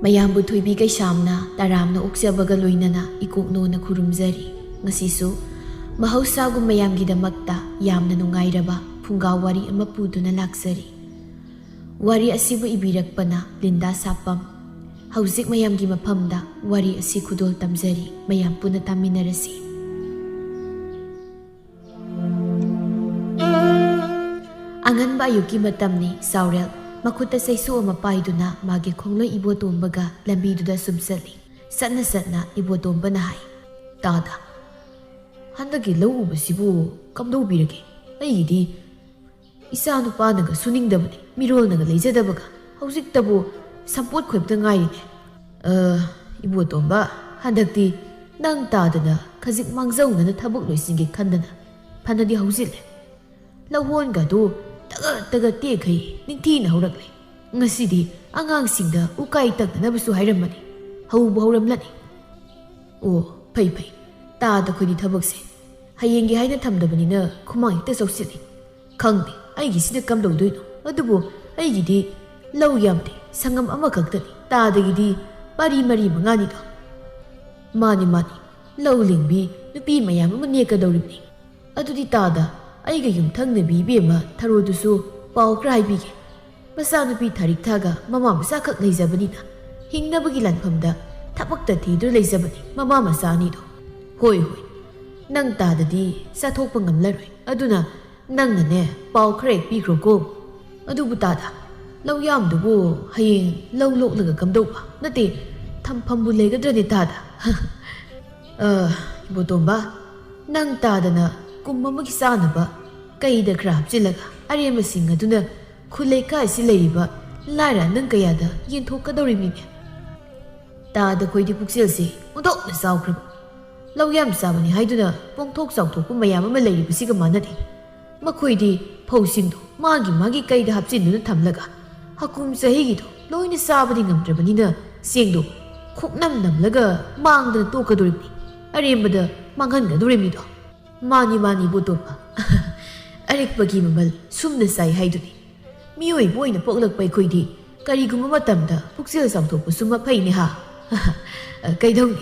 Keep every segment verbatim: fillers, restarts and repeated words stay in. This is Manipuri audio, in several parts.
ꯃꯌꯥꯝꯕꯨ ꯊꯣꯏꯕꯤ ꯀꯩꯁꯥꯝꯅ ꯇꯔꯥꯝꯅ ꯑꯣꯛꯆꯕꯒ ꯂꯣꯏꯅꯅ ꯏꯀꯣꯛꯅꯣꯅ ꯈꯨꯔꯨꯝꯖꯔꯤ꯫ ꯉꯁꯤꯁꯨ ꯃꯍꯧꯁꯥꯒꯨꯝ ꯃꯌꯥꯝꯒꯤꯗꯃꯛꯇ ꯌꯥꯝꯅ ꯅꯨꯡꯉꯥꯏꯔꯕ ꯐꯨꯡꯒꯥ ꯋꯥꯔꯤ ꯑꯃ ꯄꯨꯗꯨꯅ ꯂꯥꯛꯆꯔꯤ꯫ ꯋꯥꯔꯤ ꯑꯁꯤꯕꯨ ꯏꯕꯤꯔꯛꯄꯅ ꯂꯤꯟꯗꯥ ꯁꯥꯄꯝ꯫ ꯍꯧꯖꯤꯛ ꯃꯌꯥꯝꯒꯤ ꯃꯐꯝꯗ ꯋꯥꯔꯤ ꯑꯁꯤ ꯈꯨꯗꯣꯜ ꯇꯝꯖꯔꯤ꯫ ꯃꯌꯥꯝ ꯄꯨꯟꯅ ꯇꯥꯃꯤꯟꯅꯔꯁꯤ꯫ ꯑꯉꯟꯕ ꯑꯌꯨꯛꯀꯤ ꯃꯇꯝꯅꯤ꯫ ꯆꯥꯎꯔꯦꯜ ꯃꯈꯨꯠꯇ ꯆꯩꯁꯨ ꯑꯃ ꯄꯥꯏꯗꯨꯅ ꯃꯥꯒꯤ ꯈꯣꯡꯂꯣꯏ ꯏꯕꯣꯇꯣꯝꯕꯒ ꯂꯝꯕꯤꯗꯨꯗ ꯁꯨꯝ ꯆꯠꯂꯤ꯫ ꯆꯠꯅ ꯆꯠꯅ ꯏꯕꯣꯇꯣꯝꯕꯅ ꯍꯥꯏ, "ꯇꯥꯗ, ꯍꯟꯗꯛꯀꯤ ꯂꯧ ꯎꯕꯁꯤꯕꯨ ꯀꯝꯗꯧꯕꯤꯔꯒꯦ? ꯑꯩꯒꯤꯗꯤ ꯏꯆꯥ ꯅꯨꯄꯥꯅꯒ ꯁꯨꯅꯤꯡꯗꯕꯅꯤ, ꯃꯤꯔꯣꯜꯅꯒ ꯂꯩꯖꯗꯕꯒ, ꯍꯧꯖꯤꯛꯇꯕꯨ ꯁꯝꯄꯣꯠ ꯈꯣꯏꯕꯇ ꯉꯥꯏꯔꯤꯅꯦ꯫ ꯑ, ꯏꯕꯣꯇꯣꯝꯕ, ꯍꯟꯗꯛꯇꯤ ꯅꯪ ꯇꯥꯗꯅ ꯈꯖꯤꯛ ꯃꯥꯡꯖꯧꯅꯅ ꯊꯕꯛ ꯂꯣꯏꯁꯤꯟꯒꯦ ꯈꯟꯗꯅ ꯐꯅꯗꯤ ꯍꯧꯖꯤꯜꯂꯦ꯫ ꯂꯧꯍꯣꯟꯒꯗꯨ ꯇꯒꯠ ꯇꯒꯠ ꯇꯦꯛꯈꯩ ꯅꯤꯡꯊꯤꯅ ꯍꯧꯔꯛꯂꯦ꯫ ꯉꯁꯤꯗꯤ ꯑꯉꯥꯡꯁꯤꯡꯗ ꯎꯀꯥꯏ ꯇꯛꯅꯅꯕꯁꯨ ꯍꯥꯏꯔꯝꯕꯅꯤ꯫ ꯍꯧꯕ ꯍꯧꯔꯝꯂꯅꯤ꯫ ꯑꯣ, ꯐꯩ ꯐꯩ, ꯇꯥꯗ ꯑꯩꯈꯣꯏꯗꯤ ꯊꯕꯛꯁꯦ ꯍꯌꯦꯡꯒꯤ ꯍꯥꯏꯅ ꯊꯝꯗꯕꯅꯤꯅ ꯈꯨꯃꯥꯡ ꯍꯦꯛꯇ ꯆꯥꯎꯁꯤꯜꯂꯤ꯫ ꯈꯪꯗꯦ, ꯑꯩꯒꯤꯁꯤꯅ ꯀꯝꯗꯧꯗꯣꯏꯅꯣ? ꯑꯗꯨꯕꯨ ꯑꯩꯒꯤꯗꯤ ꯂꯧ ꯌꯥꯝꯗꯦ, ꯁꯪꯉꯝ ꯑꯃꯈꯛꯇꯅꯤ꯫ ꯇꯥꯗꯒꯤꯗꯤ ꯄꯥꯔꯤ ꯃꯔꯤ ꯃꯉꯥꯅꯤꯗꯣ꯫ ꯃꯥꯅꯤ ꯃꯥꯅꯤ, ꯂꯧ ꯂꯤꯡꯕꯤ ꯅꯨꯄꯤ ꯃꯌꯥꯝ ꯑꯃ ꯅꯦꯛꯀꯗꯧꯔꯤꯕꯅꯤ꯫ ꯑꯗꯨꯗꯤ ꯇꯥꯗ, ꯑꯩꯒ ꯌꯨꯝꯊꯪꯅꯕꯤ ꯏꯕꯦꯝꯃ ꯊꯔꯣꯗꯨꯁꯨ ꯄꯥꯎ ꯈꯔ ꯍꯥꯏꯕꯤꯒꯦ꯫ ꯃꯆꯥꯅꯨꯄꯤ ꯊꯥꯔꯤꯛ ꯊꯥꯒ ꯃꯃꯥ ꯃꯆꯥꯈꯛ ꯂꯩꯖꯕꯅꯤꯅ ꯍꯤꯡꯅꯕꯒꯤ ꯂꯥꯟꯐꯝꯗ ꯊꯕꯛꯇ ꯊꯤꯗꯨꯅ ꯂꯩꯖꯕꯅꯤ ꯃꯃꯥ ꯃꯆꯥ ꯑꯅꯤꯗꯣ꯫ ꯍꯣꯏ ꯍꯣꯏ, ꯅꯪ ꯇꯥꯗꯗꯤ ꯆꯥꯊꯣꯛꯄ ꯉꯝꯂꯔꯣꯏ꯫ ꯑꯗꯨꯅ ꯅꯪꯅꯅꯦ ꯄꯥꯎ ꯈꯔ ꯍꯦꯛ ꯄꯤꯈ꯭ꯔꯣꯀꯣ꯫ ꯑꯗꯨꯕꯨ ꯇꯥꯗ, ꯂꯧ ꯌꯥꯝꯗꯨꯕꯨ ꯍꯌꯦꯡ ꯂꯧ ꯂꯣꯛꯂꯒ ꯀꯝꯗꯧꯕ? ꯅꯠꯇꯦ, ꯊꯝꯐꯝꯕꯨ ꯂꯩꯒꯗ꯭ꯔꯅꯦ ꯇꯥꯗ? ꯑ, ꯏꯕꯣꯇꯣꯝꯕ, ꯅꯪ ꯇꯥꯗꯅ ꯀꯨꯝ ꯑꯃꯒꯤ ꯆꯥꯅꯕ ꯀꯩꯗ ꯈꯔ ꯍꯥꯞꯆꯤꯜꯂꯒ ꯑꯔꯦꯝꯕꯁꯤꯡ ꯑꯗꯨꯅ ꯈꯨꯜ ꯂꯩꯀꯥꯏꯁꯤ ꯂꯩꯔꯤꯕ ꯂꯥꯏꯔ ꯑꯅꯪ ꯀꯌꯥꯗ ꯌꯦꯟꯊꯣꯛꯀꯗꯧꯔꯤꯃꯤꯅꯦ꯫ ꯇꯥꯗ ꯈꯣꯏꯗꯤ ꯄꯨꯛꯆꯦꯜꯁꯤ ꯑꯣꯟꯊꯣꯛꯅ ꯆꯥꯎꯈ꯭ꯔꯕ꯫ ꯂꯧ ꯌꯥꯝ ꯆꯥꯕꯅꯤ ꯍꯥꯏꯗꯨꯅ ꯄꯣꯡꯊꯣꯛ ꯆꯥꯎꯊꯣꯛꯄ ꯃꯌꯥꯝ ꯑꯃ ꯂꯩꯔꯤꯕꯁꯤꯒ ꯃꯥꯟꯅꯗꯦ꯫ ꯃꯈꯣꯏꯗꯤ ꯐꯧꯁꯤꯡꯗꯨ ꯃꯥꯒꯤ ꯃꯥꯒꯤ ꯀꯩꯗ ꯍꯥꯞꯆꯤꯟꯗꯨꯅ ꯊꯝꯂꯒ ꯍꯀꯨꯝ ꯆꯍꯤꯒꯤꯗꯣ ꯂꯣꯏꯅ ꯆꯥꯕꯗꯤ ꯉꯝꯗ꯭ꯔꯕꯅꯤꯅ ꯆꯦꯡꯗꯣ ꯈꯣꯛꯅꯝ ꯅꯝꯂꯒ ꯃꯥꯡꯗꯅ ꯇꯣꯛꯀꯗꯧꯔꯤꯕꯅꯤ꯫ ꯑꯔꯦꯝꯕꯗ ꯃꯥꯡꯍꯟꯒꯗꯧꯔꯤꯕꯅꯤꯗꯣ꯫ ꯃꯥꯅꯤ, ꯃꯥꯅꯤ, ꯏꯕꯣꯇꯣꯝꯕ꯫ ꯑꯔꯤꯛꯄꯒꯤ ꯃꯃꯜ ꯁꯨꯝꯅ ꯆꯥꯏ ꯍꯥꯏꯗꯨꯅꯤ꯫ ꯃꯤꯑꯣꯏꯕ ꯑꯣꯏꯅ ꯄꯣꯛꯂꯛꯄ ꯑꯩꯈꯣꯏꯗꯤ ꯀꯔꯤꯒꯨꯝꯕ ꯃꯇꯝꯗ ꯄꯨꯛꯆꯦꯜ ꯆꯥꯎꯊꯣꯛꯄꯁꯨ ꯃꯐꯩꯅꯦ ꯍꯥ꯫ ꯀꯩꯗꯧꯅꯤ,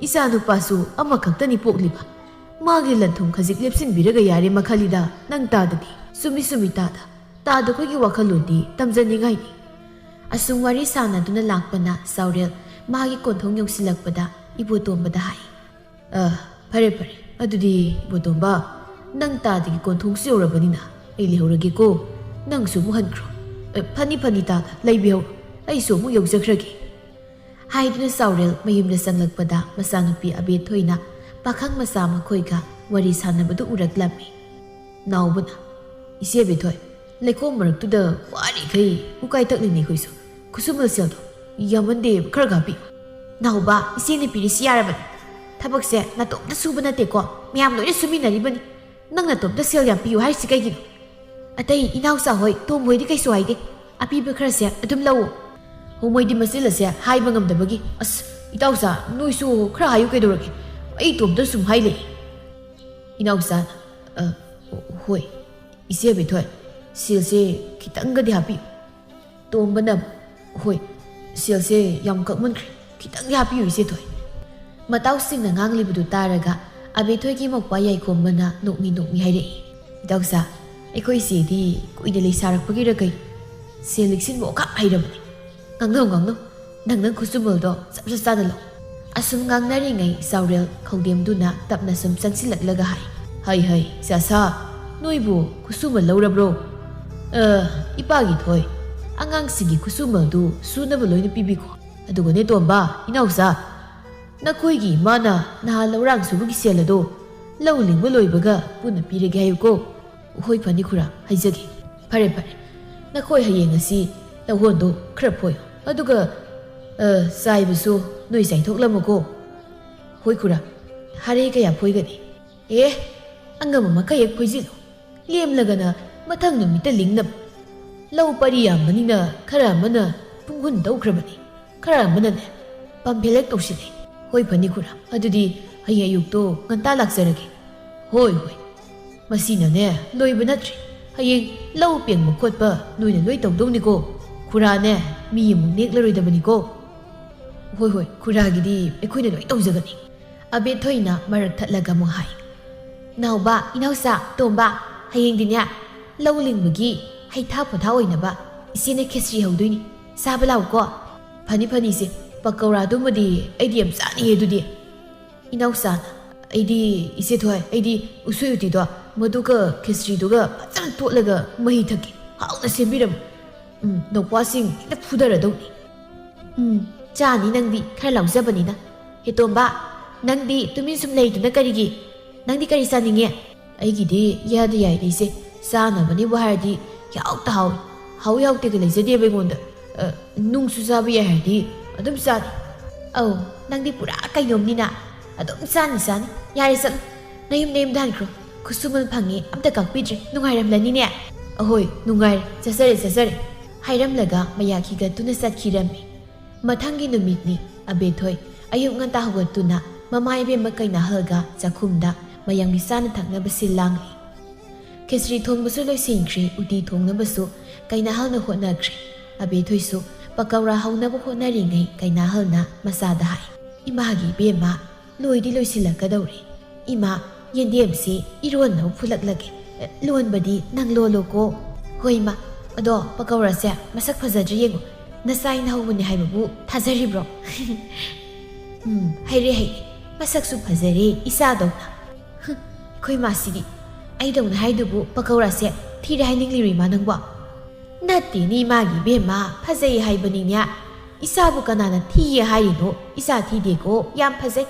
ꯏꯆꯥ ꯅꯨꯄꯥꯁꯨ ꯑꯃꯈꯛꯇꯅꯤ ꯄꯣꯛꯂꯤꯕ꯫ ꯃꯥꯒꯤ ꯂꯟ ꯊꯨꯝ ꯈꯖꯤꯛ ꯂꯦꯞꯁꯤꯟꯕꯤꯔꯒ ꯌꯥꯔꯦ ꯃꯈꯥꯂꯤꯗ꯫ ꯅꯪ ꯇꯥꯗꯗꯤ꯫ ꯆꯨꯝꯃꯤ ꯆꯨꯝꯃꯤ ꯇꯥꯗ꯫ ꯇꯥꯗ ꯑꯩꯈꯣꯏꯒꯤ ꯋꯥꯈꯜꯂꯣꯟꯗꯤ ꯇꯝꯖꯅꯤꯡꯉꯥꯏꯅꯤ꯫ ꯑꯁꯨꯝ ꯋꯥꯔꯤ ꯁꯥꯟꯅꯗꯨꯅ ꯂꯥꯛꯄꯅ ꯆꯥꯎꯔꯦꯜ ꯃꯥꯒꯤ ꯀꯣꯟꯊꯣꯡ ꯌꯧꯁꯤꯜꯂꯛꯄꯗ ꯏꯕꯣꯇꯣꯝꯕꯗ ꯍꯥꯏ꯫ "ꯑ, ꯐꯔꯦ ꯐꯔꯦ, ꯑꯗꯨꯗꯤ ꯏꯕꯣꯇꯣꯝꯕ, ꯅꯪ ꯇꯥꯗꯒꯤ ꯀꯣꯟꯊꯣꯡꯁꯨ ꯌꯧꯔꯕꯅꯤꯅ ꯑꯩ ꯂꯩꯍꯧꯔꯒꯦꯀꯣ꯫ ꯅꯪꯁꯨ ꯑꯃꯨꯛ ꯍꯟꯈ꯭ꯔꯣ꯫ ꯑ, ꯐꯅꯤ ꯐꯅꯤ ꯇꯥꯗ, ꯂꯩꯕꯤꯍꯧꯔꯣ꯫ ꯑꯩꯁꯨ ꯑꯃꯨꯛ ꯌꯧꯖꯈ꯭ꯔꯒꯦ" ꯍꯥꯏꯗꯨꯅ ꯆꯥꯎꯔꯦꯜ ꯃꯌꯨꯝꯗ ꯆꯪꯂꯛꯄꯗ ꯃꯆꯥꯅꯨꯄꯤ ꯑꯕꯦꯊꯣꯏꯅ ꯄꯥꯈꯪ ꯃꯆꯥ ꯃꯈꯣꯏꯒ ꯋꯥꯔꯤ ꯁꯥꯟꯅꯕꯗꯨ ꯎꯔꯛꯂꯝꯃꯤ꯫ ꯅꯥꯎꯕꯅ, "ꯏꯆꯦ ꯑꯕꯦꯊꯣꯏ, ꯂꯩꯈꯣꯝ ꯃꯔꯛꯇꯨꯗ ꯋꯥꯔꯤꯈꯩ ꯎꯀꯥꯏ ꯇꯛꯂꯤꯅꯦ ꯑꯩꯈꯣꯏꯁꯨ꯫ ꯈꯨꯠꯁꯨꯃꯜ ꯁꯦꯜꯗꯣ ꯌꯥꯝꯃꯟꯗꯦ, ꯈꯔꯒ ꯍꯥꯞꯄꯤꯌꯨ꯫" "ꯅꯥꯎꯕ, ꯏꯆꯦꯅ ꯄꯤꯔꯤꯁꯤ ꯌꯥꯔꯕꯅꯤ꯫ ꯊꯕꯛꯁꯦ ꯅꯥꯇꯣꯝꯇ ꯁꯨꯕ ꯅꯠꯇꯦꯀꯣ, ꯃꯌꯥꯝ ꯂꯣꯏꯅ ꯁꯨꯃꯤꯟꯅꯔꯤꯕꯅꯤ꯫ ꯅꯪ ꯅꯥꯇꯣꯝꯇ ꯁꯦꯜ ꯌꯥꯝ ꯄꯤꯌꯨ ꯍꯥꯏꯔꯤꯁꯤ ꯀꯩꯒꯤꯅꯣ? ꯑꯇꯩ ꯏꯅꯥꯎꯆꯥ ꯍꯣꯏ, ꯇꯣꯝ ꯍꯣꯏꯗꯤ ꯀꯩꯁꯨ ꯍꯥꯏꯗꯦ꯫ ꯑꯄꯤꯕ ꯈꯔꯁꯦ ꯑꯗꯨꯝ ꯂꯧꯑꯣ꯫" "ꯍꯣ, ꯃꯣꯏꯗꯤ ꯃꯆꯤꯜ ꯑꯁꯦ ꯍꯥꯏꯕ ꯉꯝꯗꯕꯒꯤ꯫ ꯑꯁ, ꯏꯇꯥꯎꯆꯥ, ꯅꯣꯏꯁꯨ ꯈꯔ ꯍꯥꯏꯌꯨ ꯀꯩꯗꯧꯔꯒꯦ? ꯑꯩ ꯏꯇꯣꯝꯇ ꯁꯨꯝ ꯍꯥꯏ ꯂꯩ꯫" ꯏꯅꯥꯎꯆꯥꯅ, "ꯑ, ꯍꯣꯏ, ꯏꯆꯦ ꯑꯕꯦꯊꯣꯏ, ꯁꯦꯜꯁꯦ ꯈꯤꯇꯪꯒꯗꯤ ꯍꯥꯞꯄꯤꯌꯨ꯫" ꯇꯣꯝꯕꯅ, "ꯍꯣꯏ, ꯁꯦꯜꯁꯦ ꯌꯥꯝ ꯀꯛꯃꯟꯈ꯭ꯔꯦ, ꯈꯤꯇꯪꯗꯤ ꯍꯥꯞꯄꯤꯌꯨ ꯏꯆꯦ ꯊꯣꯏ꯫" ꯃꯇꯥꯎꯁꯤꯡꯅ ꯉꯥꯡꯂꯤꯕꯗꯨ ꯇꯥꯔꯒ ꯑꯕꯦꯊꯣꯏꯒꯤ ꯃꯧꯄ꯭ꯋꯥ ꯌꯥꯏꯈꯣꯝꯕꯅ ꯅꯣꯛꯃꯤ ꯅꯣꯛꯃꯤ ꯍꯥꯏꯔꯛꯏ, "ꯏꯇꯥꯎꯆꯥ, ꯑꯩꯈꯣꯏ ꯏꯆꯦꯗꯤ ꯀꯨꯏꯅ ꯂꯩꯁꯥꯔꯛꯄꯒꯤꯔ ꯀꯩ, ꯁꯦꯜ ꯂꯤꯛꯁꯤꯟꯕ ꯑꯣꯀꯥꯞ ꯍꯩꯔꯕꯅꯤ꯫ ꯉꯥꯡꯅꯧ ꯉꯥꯡꯅꯧ, ꯅꯪ ꯅꯪ ꯈꯨꯠꯁꯨꯃꯜꯗꯣ ꯆꯞ ꯆꯞ ꯆꯥꯅ ꯂꯧ꯫" ꯑꯁꯨꯝ ꯉꯥꯡꯅꯔꯤꯉꯩ ꯆꯥꯎꯔꯦꯜ ꯈꯧꯗꯦꯝꯗꯨꯅ ꯇꯞꯅ ꯁꯨꯝ ꯆꯪꯁꯤꯜꯂꯛꯂꯒ ꯍꯥꯏ, "ꯍꯩ ꯍꯩ, ꯆꯥꯁꯥ, ꯅꯣꯏꯕꯨ ꯈꯨꯠꯁꯨꯃꯜ ꯂꯧꯔꯕ꯭ꯔꯣ? ꯑ, ꯏꯄꯥꯒꯤ ꯊꯣꯏ, ꯑꯉꯥꯡꯁꯤꯡꯒꯤ ꯈꯨꯠꯁꯨꯃꯜꯗꯨ ꯁꯨꯅꯕ ꯂꯣꯏꯅ ꯄꯤꯕꯤꯈꯣ꯫ ꯑꯗꯨꯒꯅꯦ ꯇꯣꯝꯕ, ꯏꯅꯥꯎꯆꯥ, ꯅꯈꯣꯏꯒꯤ ꯏꯃꯥꯅ ꯅꯍꯥꯟ ꯂꯧꯔꯥꯡ ꯁꯨꯕꯒꯤ ꯁꯦꯜ ꯑꯗꯣ ꯂꯧ ꯂꯤꯡꯕ ꯂꯣꯏꯕꯒ ꯄꯨꯟꯅ ꯄꯤꯔꯒꯦ ꯍꯥꯏꯌꯨꯀꯣ꯫" "ꯍꯣꯏ, ꯐꯅꯤ ꯈꯨꯔꯥ, ꯍꯥꯏꯖꯒꯦ꯫" "ꯐꯔꯦ ꯐꯔꯦ, ꯅꯈꯣꯏ ꯍꯌꯦꯡ ꯑꯁꯤ ꯂꯧꯍꯣꯟꯗꯣ ꯈꯔ ꯐꯣꯏꯌꯨ꯫ ꯑꯗꯨꯒ, ꯑ, ꯆꯥꯏꯕꯁꯨ ꯅꯣꯏ ꯆꯥꯏꯊꯣꯛꯂꯝꯃꯨꯀꯣ꯫" "ꯍꯣꯏ ꯈꯨꯔꯥ, ꯍꯥꯔꯦ ꯀꯌꯥ ꯐꯣꯏꯒꯅꯤ?" "ꯑꯦ, ꯑꯉꯝꯕ ꯃꯈꯩ ꯍꯦꯛ ꯐꯣꯏꯖꯤꯜꯂꯨ꯫ ꯂꯦꯝꯂꯒꯅ ꯃꯊꯪ ꯅꯨꯃꯤꯠꯇ ꯂꯤꯡꯅꯕ꯫ ꯂꯧ ꯄꯔꯤ ꯌꯥꯝꯕꯅꯤꯅ ꯈꯔ ꯑꯃꯅ ꯄꯨꯡꯍꯨꯟ ꯇꯧꯈ꯭ꯔꯕꯅꯤ, ꯈꯔ ꯑꯃꯅꯅꯦ ꯄꯥꯝꯐꯦꯜ ꯍꯦꯛ ꯇꯧꯁꯤꯜꯂꯦ꯫" "ꯍꯣꯏ, ꯐꯅꯤ ꯈꯨꯔꯥ, ꯑꯗꯨꯗꯤ ꯍꯌꯦꯡ ꯑꯌꯨꯛꯇꯣ ꯉꯟꯇꯥ ꯂꯥꯛꯆꯔꯒꯦ꯫" "ꯍꯣꯏ ꯍꯣꯏ, ꯃꯁꯤꯅꯅꯦ ꯂꯣꯏꯕ ꯅꯠꯇ꯭ꯔꯤ꯫ ꯍꯌꯦꯡ ꯂꯧ ꯄꯦꯡꯕ ꯈꯣꯠꯄ ꯅꯣꯏꯅ ꯂꯣꯏ ꯇꯧꯗꯧꯅꯤꯀꯣ꯫ ꯈꯨꯔꯥꯅꯦ, ꯃꯤ ꯑꯃꯨꯛ ꯅꯦꯛꯂꯔꯣꯏꯗꯕꯅꯤꯀꯣ꯫ "ꯍꯣꯏ ꯍꯣꯏ, ꯈꯨꯔꯥꯒꯤꯗꯤ ꯑꯩꯈꯣꯏꯅ ꯂꯣꯏ ꯇꯧꯖꯒꯅꯤ"꯫ ꯑꯕꯦꯊꯣꯏꯅ ꯃꯔꯛ ꯊꯠꯂꯒ ꯑꯃꯨꯛ ꯍꯥꯏ, "ꯅꯥꯎꯕ, ꯏꯅꯥꯎꯆꯥ, ꯇꯣꯝꯕ, ꯍꯌꯦꯡꯗꯤꯅꯦ, ꯂꯧ ꯂꯤꯡꯕꯒꯤ ꯍꯩꯊꯥ ꯄꯣꯊꯥ ꯑꯣꯏꯅꯕ ꯏꯆꯦꯅ ꯈꯦꯆ꯭ꯔꯤ ꯍꯧꯗꯣꯏꯅꯤ꯫ ꯆꯥꯕ ꯂꯥꯛꯎꯀꯣ"꯫ "ꯐꯅꯤ ꯐꯅꯤ ꯏꯆꯦ, ꯄꯀꯧꯔꯥꯗꯨꯃꯗꯤ ꯑꯩꯗꯤ ꯌꯥꯝ ꯆꯥꯅꯤꯡꯉꯦ ꯑꯗꯨꯗꯤ"꯫ ꯏꯅꯥꯎꯆꯥꯅ, "ꯑꯩꯗꯤ, ꯏꯆꯦ ꯊꯣꯏ, ꯑꯩꯗꯤ ꯎꯁꯣꯏ ꯎꯇꯤꯗꯣ ꯃꯗꯨꯒ ꯈꯦꯆ꯭ꯔꯤꯗꯨꯒ ꯐꯖꯅ ꯇꯣꯠꯂꯒ ꯃꯍꯤ ꯊꯛꯀꯦ꯫ ꯍꯥꯎꯅ ꯁꯦꯝꯕꯤꯔꯝꯃꯨ"꯫ "ꯎꯝ, ꯅꯧꯄꯥꯁꯤꯡ ꯍꯦꯛꯇ ꯐꯨꯗꯔꯗꯧꯅꯤ"꯫ "ꯎꯝ, ꯆꯥꯅꯤ ꯅꯪꯗꯤ ꯈꯔ ꯂꯥꯎꯖꯕꯅꯤꯅ꯫ ꯍꯦ ꯇꯣꯝꯕ, ꯅꯪꯗꯤ ꯇꯨꯃꯤꯟ ꯁꯨꯝ ꯂꯩꯗꯨꯅ ꯀꯔꯤꯒꯤ? ꯅꯪꯗꯤ ꯀꯔꯤ ꯆꯥꯅꯤꯡꯉꯦ?" "ꯑꯩꯒꯤꯗꯤ ꯏꯌꯥꯗ ꯌꯥꯏꯗ ꯏꯆꯦ, ꯆꯥꯅꯕꯅꯦꯕꯨ ꯍꯥꯏꯔꯗꯤ ꯍꯦꯛꯇ ꯍꯥꯎꯏ꯫ ꯍꯥꯎꯏ ꯍꯥꯎꯇꯦꯒ ꯂꯩꯖꯗꯦꯕ ꯑꯩꯉꯣꯟꯗ꯫ ꯑ, ꯅꯨꯡꯁꯨ ꯆꯥꯕ ꯌꯥꯏ ꯍꯥꯏꯔꯗꯤ ꯑꯗꯨꯝ ꯆꯥꯅꯤ"꯫ "ꯑꯧ, ꯅꯪꯗꯤ ꯄꯨꯔꯥ ꯀꯩꯅꯣꯝꯅꯤꯅ꯫ ꯑꯗꯨꯝ ꯆꯥꯅꯤ ꯆꯥꯅꯤ꯫ ꯌꯥꯔꯦ ꯆꯠꯂꯨ꯫ ꯅꯌꯨꯝ ꯅꯌꯨꯝꯗ ꯍꯟꯈ꯭ꯔꯣ꯫ ꯈꯨꯠꯁꯨꯃꯟ ꯐꯪꯉꯦ ꯑꯝꯇ ꯀꯥꯛꯄꯤꯗ꯭ꯔꯦ꯫ ꯅꯨꯡꯉꯥꯏꯔꯝꯂꯅꯤꯅꯦ"꯫ "ꯑꯍꯣꯏ, ꯅꯨꯡꯉꯥꯏꯔꯦ꯫ ꯆꯠꯆꯔꯦ, ꯆꯠꯆꯔꯦ"꯫ ꯍꯥꯏꯔꯝꯂꯒ ꯃꯌꯥ ꯈꯤꯒꯠꯇꯨꯅ ꯆꯠꯈꯤꯔꯝꯃꯤ꯫ ꯃꯊꯪꯒꯤ ꯅꯨꯃꯤꯠꯅꯤ꯫ ꯑꯕꯦꯊꯣꯏ ꯑꯌꯨꯛ ꯉꯟꯇꯥ ꯍꯧꯒꯠꯇꯨꯅ ꯃꯃꯥ ꯏꯕꯦꯝꯃ ꯀꯩꯅꯥꯍꯜꯒ ꯆꯥꯛꯈꯨꯝꯗ ꯃꯌꯥꯝꯒꯤ ꯆꯥꯅ ꯊꯛꯅꯕ ꯁꯤꯜ ꯂꯥꯡꯂꯤ꯫ ꯈꯦꯆ꯭ꯔꯤ ꯊꯣꯡꯕꯁꯨ ꯂꯣꯏꯁꯤꯟꯈ꯭ꯔꯦ, ꯎꯇꯤ ꯊꯣꯡꯅꯕꯁꯨ ꯀꯩꯅꯥꯍꯜꯅ ꯍꯣꯠꯅꯈ꯭ꯔꯦ꯫ ꯑꯕꯦꯊꯣꯏꯁꯨ ꯄꯀꯧꯔꯥ ꯍꯧꯅꯕ ꯍꯣꯠꯅꯔꯤꯉꯩ ꯀꯩꯅꯥꯍꯜꯅ ꯃꯆꯥꯗ ꯍꯥꯏ, "ꯏꯃꯥꯒꯤ ꯏꯕꯦꯝꯃ, ꯂꯣꯏꯗꯤ ꯂꯣꯏꯁꯤꯜꯂꯛꯀꯗꯧꯔꯦ꯫ ꯏꯃꯥ, ꯌꯦꯟꯗꯦꯝꯁꯤ ꯏꯔꯣꯟꯅꯕ ꯐꯨꯠꯂꯛꯂꯒꯦ꯫ ꯑꯦ, ꯂꯣꯟꯕꯗꯤ ꯅꯪ ꯂꯣꯜꯂꯣꯀꯣ"꯫ "ꯍꯣꯏ, ꯏꯃꯥ꯫ ꯑꯗꯣ ꯄꯀꯧꯔꯥꯁꯦ ꯃꯁꯛ ꯐꯖꯗ꯭ꯔꯤ ꯌꯦꯡꯉꯨ꯫ ꯅꯆꯥꯏꯅ ꯍꯧꯕꯅꯦ ꯍꯥꯏꯕꯕꯨ ꯊꯥꯖꯔꯤꯕ꯭ꯔꯣ?" "ꯎꯝ, ꯍꯩꯔꯦ, ꯍꯩꯔꯦ꯫ ꯃꯁꯛꯁꯨ ꯐꯖꯔꯦ, ꯏꯆꯥꯗꯧꯅ"꯫ "ꯍꯨꯝ, ꯑꯩꯈꯣꯏ ꯃꯥꯁꯤꯗꯤ ꯑꯩꯗꯧꯅ ꯍꯥꯏꯗꯨꯕꯨ ꯄꯀꯧꯔꯥꯁꯦ ꯊꯤꯔꯦ ꯍꯥꯏꯅꯤꯡꯂꯤꯔꯣ, ꯏꯃꯥ, ꯅꯪꯕꯣ?" "ꯅꯠꯇꯦꯅꯦ, ꯏꯃꯥꯒꯤ ꯏꯕꯦꯝꯃ, ꯐꯖꯩ ꯍꯥꯏꯕꯅꯤꯅꯦ꯫ ꯏꯆꯥꯕꯨ ꯀꯅꯥꯅ ꯊꯤꯌꯦ ꯍꯥꯏꯔꯤꯅꯣ? ꯏꯆꯥ ꯊꯤꯗꯦꯀꯣ, ꯌꯥꯝ ꯐꯖꯩ꯫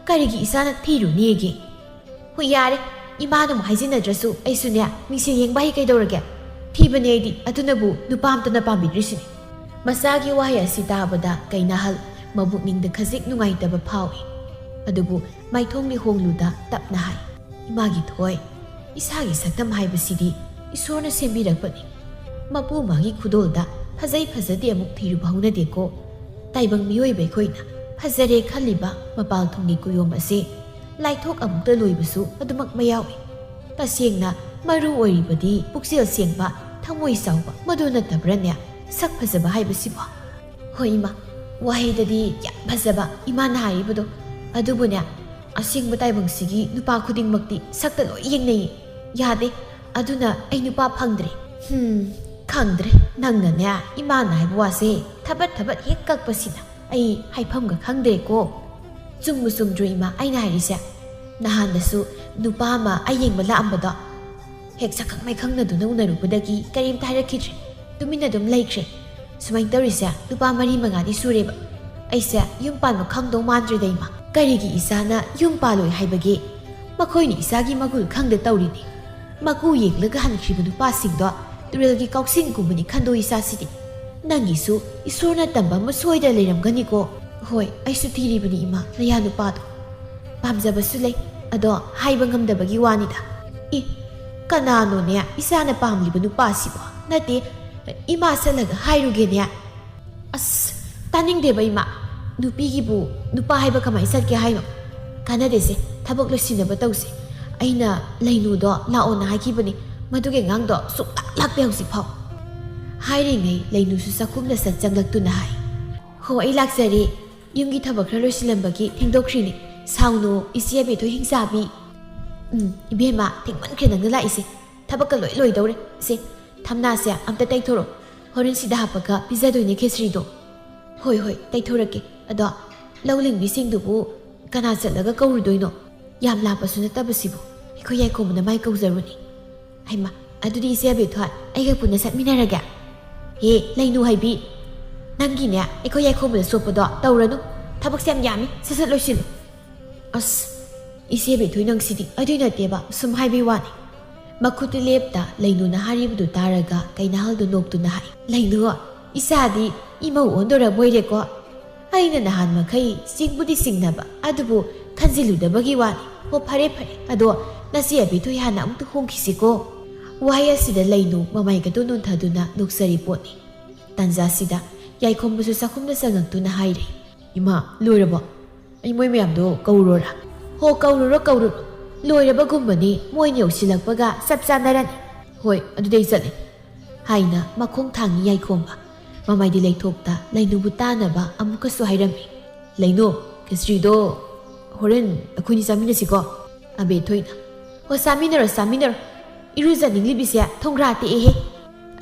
ꯀꯔꯤꯒꯤ ꯏꯆꯥꯅ ꯊꯤꯔꯨꯅꯦꯒꯦ?" "ꯍꯣꯏ, ꯌꯥꯔꯦ, ꯏꯃꯥꯅ ꯑꯃꯨꯛ ꯍꯥꯏꯖꯤꯟꯅꯗ꯭ꯔꯁꯨ ꯑꯩꯁꯨꯅꯦ ꯃꯤꯡꯁꯦꯜ ꯌꯦꯡꯕ ꯍꯩ ꯀꯩꯗꯧꯔꯒꯦ? ꯊꯤꯕꯅꯦ ꯑꯩꯗꯤ, ꯑꯗꯨꯅꯕꯨ ꯅꯨꯄꯥ ꯑꯝꯇꯅ ꯄꯥꯝꯕꯤꯗ꯭ꯔꯤꯁꯤꯅꯤ"꯫ ꯃꯆꯥꯒꯤ ꯋꯥꯍꯩ ꯑꯁꯤ ꯇꯥꯕꯗ ꯀꯩꯅꯥꯍꯜ ꯃꯕꯨꯛꯅꯤꯡꯗ ꯈꯖꯤꯛ ꯅꯨꯡꯉꯥꯏꯇꯕ ꯐꯥꯎꯏ꯫ ꯑꯗꯨꯕꯨ ꯃꯥꯏꯊꯣꯡ ꯂꯤꯍꯣꯡꯂꯨꯗ ꯇꯞꯅ ꯍꯥꯏ, "ꯏꯃꯥꯒꯤ ꯊꯣꯏ, ꯏꯁꯥꯒꯤ ꯁꯛꯇꯝ ꯍꯥꯏꯕꯁꯤꯗꯤ ꯏꯁꯣꯔꯅ ꯁꯦꯝꯕꯤꯔꯛꯄꯅꯤ꯫ ꯃꯄꯨ ꯃꯥꯒꯤ ꯈꯨꯗꯣꯜꯗ ꯐꯖꯩ ꯐꯖꯗꯦ ꯑꯃꯨꯛ ꯊꯤꯔꯨꯕ ꯍꯧꯅꯗꯦꯀꯣ꯫ ꯇꯥꯏꯕꯪ ꯃꯤꯑꯣꯏꯕ ꯑꯩꯈꯣꯏꯅ ꯐꯖꯔꯦ ꯈꯜꯂꯤꯕ ꯃꯄꯥꯜ ꯊꯣꯡꯒꯤ ꯀꯨꯌꯣꯝ ꯑꯁꯦ ꯂꯥꯏꯊꯣꯛ ꯑꯃꯨꯛꯇ ꯂꯣꯏꯕꯁꯨ ꯑꯗꯨꯃꯛ ꯃꯌꯥꯎꯏ꯫ ꯇꯁꯦꯡꯅ ꯃꯔꯨ ꯑꯣꯏꯔꯤꯕꯗꯤ ꯄꯨꯛꯆꯦꯜ ꯁꯦꯡꯕ, ꯊꯃꯣꯏ ꯆꯥꯎꯕ ꯃꯗꯨ ꯅꯠꯇꯕ꯭ꯔꯅꯦ?" ꯁꯛ ꯐꯖꯕ ꯍꯥꯏꯕꯁꯤꯕꯣ? ꯍꯣꯏ ꯏꯃꯥ, ꯋꯥꯍꯩꯗꯗꯤ ꯌꯥꯝ ꯐꯖꯕ ꯏꯃꯥꯅ ꯍꯥꯏꯔꯤꯕꯗꯣ꯫ ꯑꯗꯨꯕꯨꯅꯦ, ꯑꯁꯦꯡꯕ ꯇꯥꯏꯕꯪꯁꯤꯒꯤ ꯅꯨꯄꯥ ꯈꯨꯗꯤꯡꯃꯛꯇꯤ ꯁꯛꯇ ꯂꯣꯏ ꯌꯦꯡꯅꯩꯌꯦ꯫ ꯌꯥꯗꯦ꯫ ꯑꯗꯨꯅ ꯑꯩ ꯅꯨꯄꯥ ꯐꯪꯗ꯭ꯔꯦ꯫ ꯍꯝ, ꯈꯪꯗ꯭ꯔꯦ꯫ ꯅꯪꯅꯅꯦ, ꯏꯃꯥꯅ ꯍꯥꯏꯕ ꯋꯥꯁꯦ ꯊꯕꯠ ꯊꯕꯠ ꯍꯦꯛ ꯀꯛꯄꯁꯤꯅ ꯑꯩ ꯍꯥꯏꯐꯝꯒ ꯈꯪꯗ꯭ꯔꯦꯀꯣ꯫ ꯆꯨꯝꯕꯨ ꯆꯨꯝꯗ꯭ꯔꯣ ꯏꯃꯥ ꯑꯩꯅ ꯍꯥꯏꯔꯤꯁꯦ? ꯅꯍꯥꯟꯗꯁꯨ ꯅꯨꯄꯥ ꯑꯃ ꯑꯩ ꯌꯦꯡꯕ ꯂꯥꯛꯑꯝꯕꯗꯣ, ꯍꯦꯛ ꯁꯛꯈꯪ ꯃꯥꯏꯈꯪꯅꯗꯨꯅ ꯎꯅꯔꯨꯕꯗꯒꯤ ꯀꯔꯤꯝꯇ ꯍꯥꯏꯔꯛꯈꯤꯗ꯭ꯔꯦ꯫ ꯇꯨꯃꯤꯟꯅ ꯑꯗꯨꯝ ꯂꯩꯈ꯭ꯔꯦ꯫ ꯁꯨꯃꯥꯏꯅ ꯇꯧꯔꯤꯁꯦ ꯂꯨꯄꯥ ꯃꯔꯤ ꯃꯉꯥꯗꯤ ꯁꯨꯔꯦꯕ꯫ ꯑꯩꯁꯦ ꯌꯨꯝ ꯄꯥꯟꯕ ꯈꯪꯗꯧ ꯃꯥꯟꯗ꯭ꯔꯦꯗ ꯏꯃꯥ꯫ ꯀꯔꯤꯒꯤ ꯏꯆꯥꯅ ꯌꯨꯝ ꯄꯥꯜꯂꯣꯏ ꯍꯥꯏꯕꯒꯦ? ꯃꯈꯣꯏꯅ ꯏꯆꯥꯒꯤ ꯃꯒꯨꯜ ꯈꯪꯗ ꯇꯧꯔꯤꯅꯤ꯫ ꯃꯀꯨ ꯌꯦꯡꯂꯒ ꯍꯟꯈ꯭ꯔꯤꯕ ꯅꯨꯄꯥꯁꯤꯡꯗꯣ ꯇꯨꯔꯦꯜꯒꯤ ꯀꯥꯎꯁꯤꯡꯒꯨꯝꯕꯅꯤ ꯈꯟꯗꯣꯛ ꯏꯆꯥꯁꯤꯗꯤ꯫ ꯅꯪꯒꯤꯁꯨ ꯏꯁꯣꯔꯅ ꯇꯝꯕ ꯑꯃ ꯁꯣꯏꯗ ꯂꯩꯔꯝꯒꯅꯤꯀꯣ꯫ ꯍꯣꯏ, ꯑꯩꯁꯨ ꯊꯤꯔꯤꯕꯅꯤ ꯏꯃꯥ, ꯅꯌꯥ ꯅꯨꯄꯥꯗꯣ꯫ ꯄꯥꯝꯖꯕꯁꯨ ꯂꯩ, ꯑꯗꯣ ꯍꯥꯏꯕ ꯉꯝꯗꯕꯒꯤ ꯋꯥꯅꯤꯗ꯫ ꯏ, ꯀꯅꯥꯅꯣꯅꯦ ꯏꯆꯥꯅ ꯄꯥꯝꯂꯤꯕ ꯅꯨꯄꯥꯁꯤꯕꯣ? ꯅꯠꯇꯦ, ꯏꯃꯥ ꯆꯠꯂꯒ ꯍꯥꯏꯔꯨꯒꯦꯅꯦ꯫ ꯑꯁ, ꯇꯥꯅꯤꯡꯗꯦꯕ ꯏꯃꯥ꯫ ꯅꯨꯄꯤꯒꯤꯕꯨ ꯅꯨꯄꯥ ꯍꯥꯏꯕ ꯀꯃꯥꯏꯅ ꯆꯠꯀꯦ ꯍꯥꯏꯅꯣ? ꯀꯥꯟꯅꯗꯦꯁꯦ, ꯊꯕꯛ ꯂꯣꯏꯁꯤꯟꯅꯕ ꯇꯧꯁꯦ꯫ ꯑꯩꯅ ꯂꯩꯅꯨꯗꯣ ꯂꯥꯛꯑꯣꯅ ꯍꯥꯏꯈꯤꯕꯅꯤ, ꯃꯗꯨꯒꯤ ꯑꯉꯥꯡꯗꯣ ꯁꯨꯡꯂꯥꯛ ꯂꯥꯛꯇꯦ ꯍꯧꯖꯤꯛꯐꯥꯎ꯫ ꯍꯥꯏꯔꯤꯉꯩ ꯂꯩꯅꯨꯁꯨ ꯆꯥꯛꯈꯨꯝꯗ ꯁꯠ ꯆꯪꯂꯛꯇꯨꯅ ꯍꯥꯏ, "ꯍꯣ, ꯑꯩ ꯂꯥꯛꯆꯔꯤ꯫ ꯌꯨꯝꯒꯤ ꯊꯕꯛ ꯈꯔ ꯂꯣꯏꯁꯤꯜꯂꯝꯕꯒꯤ ꯊꯦꯡꯗꯣꯛꯈ꯭ꯔꯤꯅꯤ꯫ ꯁꯥꯎꯅꯨ, ꯏꯆꯦ ꯑꯕꯦꯊꯣꯏ ꯍꯤꯡꯆꯥꯕꯤ꯫" "ꯎꯝ, ꯏꯕꯦꯝꯃ, ꯊꯦꯡꯃꯟꯈ꯭ꯔꯦ ꯅꯪꯅ ꯂꯥꯛꯏꯁꯦ꯫ ꯊꯕꯛꯀ ꯂꯣꯏ ꯂꯣꯏꯗꯧꯔꯦ꯫ ꯁꯦ, ꯊꯝꯅꯥꯁꯦ ꯑꯝꯇ ꯇꯩꯊꯣꯔꯛꯑꯣ꯫ ꯍꯣꯔꯦꯟ ꯁꯤꯗ ꯍꯥꯞꯄꯒ ꯄꯤꯖꯗꯣꯏꯅꯦ ꯈꯦꯆ꯭ꯔꯤꯗꯣ꯫" "ꯍꯣꯏ, ꯍꯣꯏ, ꯇꯩꯊꯣꯔꯛꯀꯦ꯫ ꯑꯗꯣ ꯂꯧ ꯂꯤꯡꯕꯤꯁꯤꯡꯗꯨꯕꯨ ꯀꯅꯥ ꯆꯠꯂꯒ ꯀꯧꯔꯨꯗꯣꯏꯅꯣ? ꯌꯥꯝ ꯂꯥꯞꯄꯁꯨ ꯅꯠꯇꯕꯁꯤꯕꯨ꯫ ꯑꯩꯈꯣꯏ ꯌꯥꯏꯈꯣꯝꯕꯅ ꯃꯥꯏ ꯀꯧꯖꯔꯨꯅꯤ꯫" "ꯍꯩꯃꯥ, ꯑꯗꯨꯗꯤ ꯏꯆꯦ ꯑꯕꯦꯊꯣꯏ, ꯑꯩꯒ ꯄꯨꯟꯅ ꯆꯠꯃꯤꯟꯅꯔꯒꯦ꯫" "ꯍꯦ, ꯂꯩꯅꯨ ꯍꯥꯏꯕꯤ, ꯅꯪꯒꯤꯅꯦ ꯑꯩꯈꯣꯏ ꯌꯥꯏꯈꯣꯝꯕꯗ ꯆꯣꯞꯄꯗꯣ ꯇꯧꯔꯅꯨ꯫ ꯊꯕꯛꯁꯦ ꯌꯥꯝ ꯌꯥꯝꯃꯤ, ꯁꯠ ꯁꯠ ꯂꯣꯏꯁꯤꯜꯂꯨ꯫" "ꯑꯁ, ꯏꯆꯦ ꯕꯦꯊꯣꯏ ꯅꯪꯁꯤꯗꯤ꯫" "ꯑꯗꯨꯏ ꯅꯠꯇꯦꯕ, ꯁꯨꯝ ꯍꯥꯏꯕꯩ ꯋꯥꯅꯤ꯫" ꯃꯈꯨꯠꯇꯨ ꯂꯦꯞꯇ ꯂꯩꯅꯨꯅ ꯍꯥꯏꯔꯤꯕꯗꯨ ꯇꯥꯔꯒ ꯀꯩꯅꯥꯍꯜꯗꯨ ꯅꯣꯛꯇꯨꯅ ꯍꯥꯏ, "ꯂꯩꯅꯨ, ꯏꯆꯥꯗꯤ ꯏꯃꯧ ꯑꯣꯟꯗꯣꯔꯕꯣꯏꯔꯦꯀꯣ꯫ ꯑꯩꯅ ꯅꯍꯥꯟ ꯃꯈꯩ ꯆꯤꯡꯕꯨꯗꯤ ꯆꯤꯡꯅꯕ, ꯑꯗꯨꯕꯨ ꯈꯟꯖꯤꯜꯂꯨꯗꯕꯒꯤ ꯋꯥꯅꯤ꯫ ꯍꯣ, ꯐꯔꯦ ꯐꯔꯦ, ꯑꯗꯣ ꯅꯆꯦ ꯑꯕꯦꯊꯣꯏ ꯍꯥꯟꯅ ꯑꯃꯨꯛꯇ ꯍꯣꯡꯈꯤꯁꯤꯀꯣ꯫" ꯋꯥꯍꯩ ꯑꯁꯤꯗ ꯂꯩꯅꯨ ꯃꯃꯥꯏꯒꯗꯨ ꯅꯣꯟꯊꯗꯨꯅ ꯅꯣꯛꯆꯔꯤ ꯄꯣꯠꯅꯤ꯫ ꯇꯥꯟꯖꯥꯁꯤꯗ ꯌꯥꯏꯈꯣꯝꯕꯁꯨ ꯆꯥꯛꯈꯨꯝꯗ ꯆꯪꯉꯛꯇꯨꯅ ꯍꯥꯏꯔꯦ, "ꯏꯃꯥ, ꯂꯣꯏꯔꯕꯣ? ꯑꯩ ꯃꯣꯏ ꯃꯌꯥꯝꯗꯣ ꯀꯧꯔꯨꯔꯣꯔꯥ?" "ꯍꯣ, ꯀꯧꯔꯨꯔꯣ, ꯀꯧꯔꯨꯔꯣ꯫ ꯂꯣꯏꯔꯕꯒꯨꯝꯕꯅꯤ, ꯃꯣꯏꯅ ꯌꯧꯁꯤꯜꯂꯛꯄꯒ ꯆꯞ ꯆꯥꯟꯅꯔꯅꯤ꯫" "ꯍꯣꯏ, ꯑꯗꯨꯗꯤ ꯑꯩ ꯆꯠꯂꯦ꯫" ꯍꯥꯏꯅ ꯃꯈꯣꯡ ꯊꯥꯡꯉꯤ ꯌꯥꯏꯈꯣꯝꯕ꯫ ꯃꯃꯥꯏꯗꯤ ꯂꯩꯊꯣꯛꯇ ꯂꯩꯅꯨꯕꯨ ꯇꯥꯅꯕ ꯑꯃꯨꯛꯀꯁꯨ ꯍꯥꯏꯔꯝꯃꯤ꯫ "ꯂꯩꯅꯨ, ꯈꯦꯆ꯭ꯔꯤꯗꯣ ꯍꯣꯔꯦꯟ ꯑꯩꯈꯣꯏꯅꯤ ꯆꯥꯃꯤꯟꯅꯁꯤꯀꯣ?" ꯑꯕꯦꯊꯣꯏꯅ꯫ "ꯍꯣ, ꯆꯥꯃꯤꯟꯅꯔꯣ, ꯆꯥꯃꯤꯟꯅꯔꯣ꯫ ꯏꯔꯨꯖꯅꯤꯡꯂꯤꯕꯤꯁꯦ ꯊꯣꯡꯒ꯭ꯔꯥ ꯇꯦꯛꯑꯦꯍꯦ!"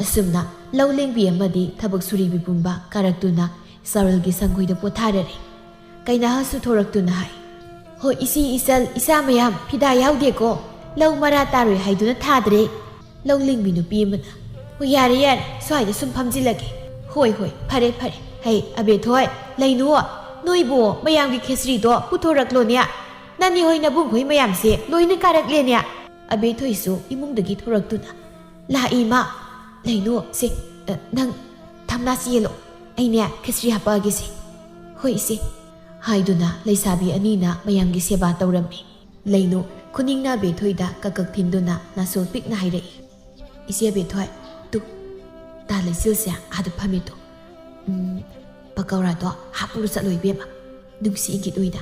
ꯑꯁꯨꯝꯅ ꯂꯧ ꯂꯦꯡꯕꯤ ꯑꯃꯗꯤ ꯊꯕꯛ ꯁꯨꯔꯤꯕꯤ ꯄꯨꯝꯕ ꯀꯥꯔꯛꯇꯨꯅ ꯆꯥꯔꯣꯜꯒꯤ ꯁꯪꯒꯣꯏꯗ ꯄꯣꯊꯥꯔꯔꯦ꯫ ꯀꯩꯅꯥꯍꯜꯁꯨ ꯊꯣꯔꯛꯇꯨꯅ ꯍꯥꯏ, "ꯍꯣ, ꯏꯆꯦ, ꯏꯆꯜ, ꯏꯆꯥ ꯃꯌꯥꯝ, ꯐꯤꯗꯥ ꯌꯥꯎꯗꯦꯀꯣ? ꯂꯧ ꯃꯔꯥ ꯇꯥꯔꯣꯏ ꯍꯥꯏꯗꯨꯅ ꯊꯥꯗ꯭ꯔꯦ꯫" ꯂꯧ ꯂꯤꯡꯕꯤ ꯅꯨꯄꯤ ꯑꯃꯅ, "ꯍꯣ, ꯌꯥꯔꯦ, ꯌꯥꯔꯦ, ꯁ꯭ꯋꯥꯏꯗ ꯁꯨꯝ ꯐꯝꯖꯤꯜꯂꯒꯦ꯫" "ꯍꯣꯏ, ꯍꯣꯏ, ꯐꯔꯦ, ꯐꯔꯦ꯫ ꯍꯩ, ꯑꯕꯦꯊꯣꯏ, ꯂꯩꯅꯨ, ꯅꯣꯏꯕꯨ ꯃꯌꯥꯝꯒꯤ ꯈꯦꯆ꯭ꯔꯤꯗꯣ ꯄꯨꯊꯣꯔꯛꯂꯣꯅꯦ꯫ ꯅꯅꯦ ꯍꯣꯏ ꯅꯕꯨꯡ ꯍꯣꯏ ꯃꯌꯥꯝꯁꯦ ꯂꯣꯏꯅ ꯀꯥꯔꯛꯂꯦꯅꯦ꯫" ꯑꯕꯦꯊꯣꯏꯁꯨ ꯏꯃꯨꯡꯗꯒꯤ ꯊꯣꯔꯛꯇꯨꯅ, "ꯂꯥꯛꯏ, ꯏꯃꯥ꯫ ꯂꯩꯅꯨ, ꯁꯦ, ꯑ, ꯅꯪ ꯊꯝꯅꯥꯁꯤ ꯌꯦꯜꯂꯣ꯫ ꯑꯩꯅꯦ ꯈꯦꯆ꯭ꯔꯤ ꯍꯥꯞꯄꯛꯑꯒꯦꯁꯦ꯫" "ꯍꯣꯏ, ꯏꯆꯦ꯫" ꯍꯥꯏꯗꯨꯅ ꯂꯩꯁꯥꯕꯤ ꯑꯅꯤꯅ ꯃꯌꯥꯝꯒꯤ ꯁꯦꯕꯥ ꯇꯧꯔꯝꯃꯤ꯫ ꯂꯩꯅꯨ ꯈꯨꯅꯤꯡꯅ ꯑꯕꯦꯊꯣꯏꯗ ꯀꯛꯀꯛ ꯊꯤꯟꯗꯨꯅ ꯅꯥꯁꯣꯜ ꯄꯤꯛꯅ ꯍꯥꯏꯔꯛꯏ, "ꯏꯆꯦ ꯑꯕꯦꯊꯣꯏ, ꯇꯨ, ꯇꯥ ꯂꯩꯆꯤꯜꯁꯦ ꯑꯥꯗ ꯐꯝꯃꯤ ꯇꯨ꯫ ꯎꯝ, ꯄꯀꯧꯔꯥꯗꯣ ꯍꯥꯞꯄꯨꯔ ꯆꯠꯂꯣ ꯏꯕꯦꯝꯃ꯫ ꯅꯨꯡꯁꯤ ꯏꯪꯒꯤꯠ ꯑꯣꯏꯅ꯫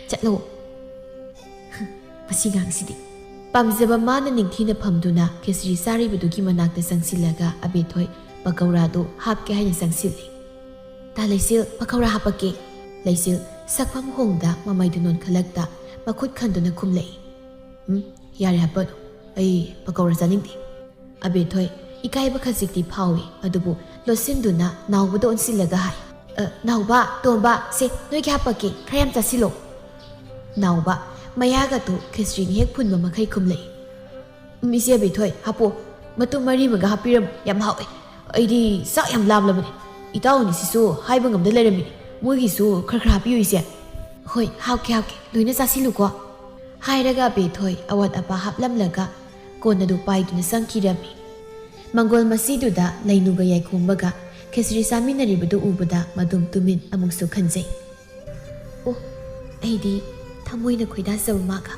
ꯆꯠꯂꯣ꯫" ꯃꯁꯤ ꯉꯥꯡꯁꯤꯗꯤ꯫ ꯄꯥꯝꯖꯕ ꯃꯥꯅ ꯅꯤꯡꯊꯤꯅ ꯐꯝꯗꯨꯅ ꯈꯦꯆ꯭ꯔꯤ ꯆꯥꯔꯤꯕꯗꯨꯒꯤ ꯃꯅꯥꯛꯇ ꯆꯪꯁꯤꯜꯂꯒ ꯑꯕꯦꯊꯣꯏ ꯄꯀꯧꯔꯥꯗꯨ ꯍꯥꯞꯀꯦ ꯍꯥꯏꯅ ꯆꯪꯁꯤꯜꯂꯤ꯫ "ꯇꯥ ꯂꯩꯆꯤꯜ, ꯄꯀꯧꯔꯥ ꯍꯥꯞꯄꯛꯀꯦ꯫" ꯂꯩꯆꯤꯜ ꯁꯛꯐꯝ ꯍꯣꯡꯗ ꯃꯃꯩꯗꯨ ꯅꯣꯟꯈꯠꯂꯛꯇ ꯃꯈꯨꯠ ꯈꯟꯗꯨꯅ ꯈꯨꯝꯂꯛꯏ, "ꯎꯝ, ꯌꯥꯔꯦ ꯍꯥꯞꯄꯅꯨ꯫ ꯑꯩ ꯄꯀꯧꯔꯥ ꯆꯥꯅꯤꯡꯗꯦ꯫" ꯑꯕꯦꯊꯣꯏ ꯏꯀꯥꯏꯕ ꯈꯖꯤꯛꯇꯤ ꯐꯥꯎꯏ, ꯑꯗꯨꯕꯨ ꯂꯣꯠꯁꯤꯟꯗꯨꯅ ꯅꯥꯎꯕꯗ ꯑꯣꯟꯁꯤꯜꯂꯒ ꯍꯥꯏ, "ꯑ, ꯅꯥꯎꯕ, ꯇꯣꯝꯕ, ꯁꯦ, ꯅꯣꯏꯒꯤ ꯍꯥꯞꯄꯛꯀꯦ, ꯈꯔ ꯌꯥꯝ ꯆꯥꯁꯤꯜꯂꯣ꯫" ꯅꯥꯎꯕ ꯃꯌꯥꯒꯗꯨ ꯈꯦꯆ꯭ꯔꯤꯅ ꯍꯦꯛ ꯐꯨꯟꯕ ꯃꯈꯩ ꯈꯨꯝꯂꯛꯏ, "ꯎꯝ, ꯏꯆꯦ ꯑꯕꯦꯊꯣꯏ, ꯍꯥꯞꯄꯣ꯫ ꯃꯇꯨꯝ ꯃꯔꯤ ꯑꯃꯒ ꯍꯥꯞꯄꯤꯔꯝꯃꯨ, ꯌꯥꯝ ꯍꯥꯎꯋꯦ꯫ ꯑꯩꯗꯤ ꯆꯥꯛ ꯌꯥꯝ ꯂꯥꯝꯂꯕꯅꯦ꯫ ꯏꯇꯥꯎ ꯑꯅꯤꯁꯤꯁꯨ ꯍꯥꯏꯕ ꯉꯝꯗ ꯂꯩꯔꯝꯃꯤꯅꯦ꯫ ꯃꯣꯏꯒꯤꯁꯨ ꯈꯔ ꯈꯔ ꯍꯥꯞꯄꯤꯌꯨ, ꯏꯆꯦ꯫" "ꯍꯣꯏ, ꯍꯥꯞꯀꯦ, ꯍꯥꯞꯀꯦ꯫ ꯂꯣꯏꯅ ꯆꯥꯁꯤꯜꯂꯨꯀꯣ꯫" ꯍꯥꯏꯔꯒ ꯑꯕꯦꯊꯣꯏ ꯑꯋꯥꯠ ꯑꯄꯥ ꯍꯥꯞꯂꯝꯂꯒ ꯀꯣꯟ ꯑꯗꯨ ꯄꯥꯏꯗꯨꯅ ꯆꯪꯈꯤꯔꯝꯃꯤ꯫ ꯃꯪꯒꯣꯜ ꯃꯁꯤꯗꯨꯗ ꯂꯩꯅꯨꯒ ꯌꯥꯏꯈꯣꯝꯕꯒ ꯈꯦꯆ꯭ꯔꯤ ꯆꯥꯃꯤꯟꯅꯔꯤꯕꯗꯨ ꯎꯕꯗ ꯃꯗꯨꯝ ꯇꯨꯃꯤꯟ ꯑꯃꯨꯛꯁꯨ ꯈꯟꯖꯩ꯫ ꯑꯣ, ꯑꯩꯗꯤ ꯊꯃꯣꯏꯅ ꯈꯣꯏꯗꯥꯖꯕ ꯃꯥꯒ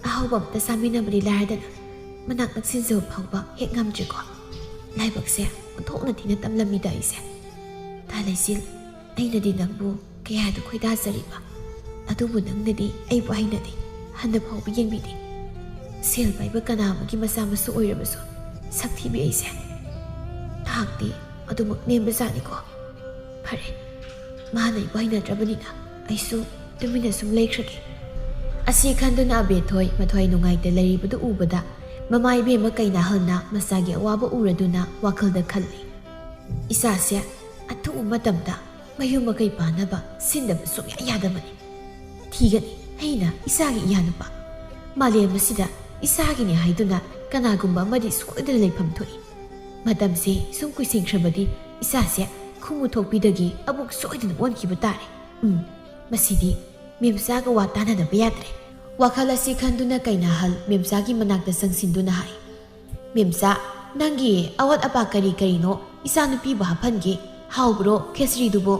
ꯑꯍꯥꯎꯕ ꯑꯝꯇ ꯆꯥꯃꯤꯟꯅꯕꯗꯤ ꯂꯥꯏꯔꯗꯅ ꯃꯅꯥꯛ ꯅꯛꯁꯤꯟꯖꯕ ꯐꯥꯎꯕ ꯍꯦꯛ ꯉꯝꯗ꯭ꯔꯦꯀꯣ꯫ ꯂꯥꯏꯕꯛꯁꯦ ꯑꯣꯟꯊꯣꯛꯅ ꯊꯤꯅ ꯇꯝꯂꯝꯃꯤꯗ ꯑꯩꯁꯦ꯫ ꯇꯥ ꯂꯩꯆꯤꯜ, ꯑꯩꯅꯗꯤ ꯅꯪꯕꯨ ꯀꯌꯥꯗ ꯈꯣꯏꯗꯥꯖꯔꯤꯕ, ꯑꯗꯨꯕꯨ ꯅꯪꯅꯗꯤ ꯑꯩꯕꯨ ꯍꯩꯅꯗꯦ, ꯍꯟꯅ ꯐꯥꯎꯕ ꯌꯦꯡꯕꯤꯗꯦ꯫ ꯁꯦꯜ ꯄꯥꯏꯕ ꯀꯅꯥ ꯑꯃꯒꯤ ꯃꯆꯥ ꯃꯁꯨ ꯑꯣꯏꯔꯕꯁꯨ ꯁꯛ ꯊꯤꯕꯤ ꯑꯩꯁꯦ꯫ ꯊꯥꯛꯇꯤ ꯑꯗꯨꯃꯛ ꯅꯦꯝꯕꯖꯥꯠꯅꯤꯀꯣ꯫ ꯐꯔꯦ, ꯃꯥꯅ ꯑꯩꯕꯨ ꯍꯩꯅꯗ꯭ꯔꯕꯅꯤꯅ ꯑꯩꯁꯨ ꯇꯨꯃꯤꯟꯅ ꯁꯨꯝ ꯂꯩꯈ꯭ꯔꯒꯦ꯫ ꯑꯁꯤ ꯈꯟꯗꯨꯅ ꯑꯕꯦꯊꯣꯏ ꯃꯊ꯭ꯋꯥꯏ ꯅꯨꯡꯉꯥꯏꯇ ꯂꯩꯔꯤꯕꯗꯨ ꯎꯕꯗ ꯃꯃꯥ ꯏꯕꯦꯝꯃ ꯀꯩꯅꯥꯍꯜꯅ ꯃꯆꯥꯒꯤ ꯑꯋꯥꯕ ꯎꯔꯗꯨꯅ ꯋꯥꯈꯜꯗ ꯈꯜꯂꯤ, "ꯏꯆꯥꯁꯦ ꯑꯊꯨꯕ ꯃꯇꯝꯗ ꯃꯌꯨꯝ ꯃꯀꯩ ꯄꯥꯟꯅꯕ ꯁꯤꯟꯗꯕ ꯁꯨꯡꯌꯥ ꯌꯥꯗꯕꯅꯤ꯫ ꯊꯤꯒꯅꯤ ꯑꯩꯅ ꯏꯆꯥꯒꯤ ꯏꯌꯥꯅꯨꯄꯥ꯫ ꯃꯥꯂꯦꯝ ꯑꯁꯤꯗ ꯏꯆꯥꯒꯤꯅꯤ ꯍꯥꯏꯗꯨꯅ ꯀꯅꯥꯒꯨꯝꯕ ꯑꯃꯗꯤ ꯁꯣꯏꯗꯅ ꯂꯩꯐꯝ ꯊꯣꯛꯏ꯫ ꯃꯇꯝꯁꯦ ꯁꯨꯝ ꯀꯨꯏꯁꯤꯟꯈ꯭ꯔꯕꯗꯤ ꯏꯆꯥꯁꯦ ꯈꯨꯃꯨ ꯊꯣꯛꯄꯤꯗꯒꯤ ꯑꯃꯨꯛ ꯁꯣꯏꯗꯅ ꯑꯣꯟꯈꯤꯕ ꯇꯥꯔꯦ꯫ ꯎꯝ, ꯃꯁꯤꯗꯤ ꯃꯦꯝꯆꯥꯒ ꯋꯥ ꯇꯥꯅꯗꯕ ꯌꯥꯗ꯭ꯔꯦ"꯫ ꯋꯥꯈꯜ ꯑꯁꯤ ꯈꯟꯗꯨꯅ ꯀꯩꯅꯥꯍꯜ ꯃꯦꯝꯆꯥꯒꯤ ꯃꯅꯥꯛꯇ ꯆꯪꯁꯤꯟꯗꯨꯅ ꯍꯥꯏ, "ꯃꯦꯝꯆꯥ, ꯅꯪꯒꯤ ꯑꯋꯥꯠ ꯑꯄꯥ ꯀꯔꯤ ꯀꯔꯤꯅꯣ ꯏꯆꯥꯅꯨꯄꯤꯕꯨ ꯍꯥꯞꯍꯟꯒꯦ꯫ ꯍꯥꯎꯕ꯭ꯔꯣ ꯈꯦꯆ꯭ꯔꯤꯗꯨꯕꯨ?"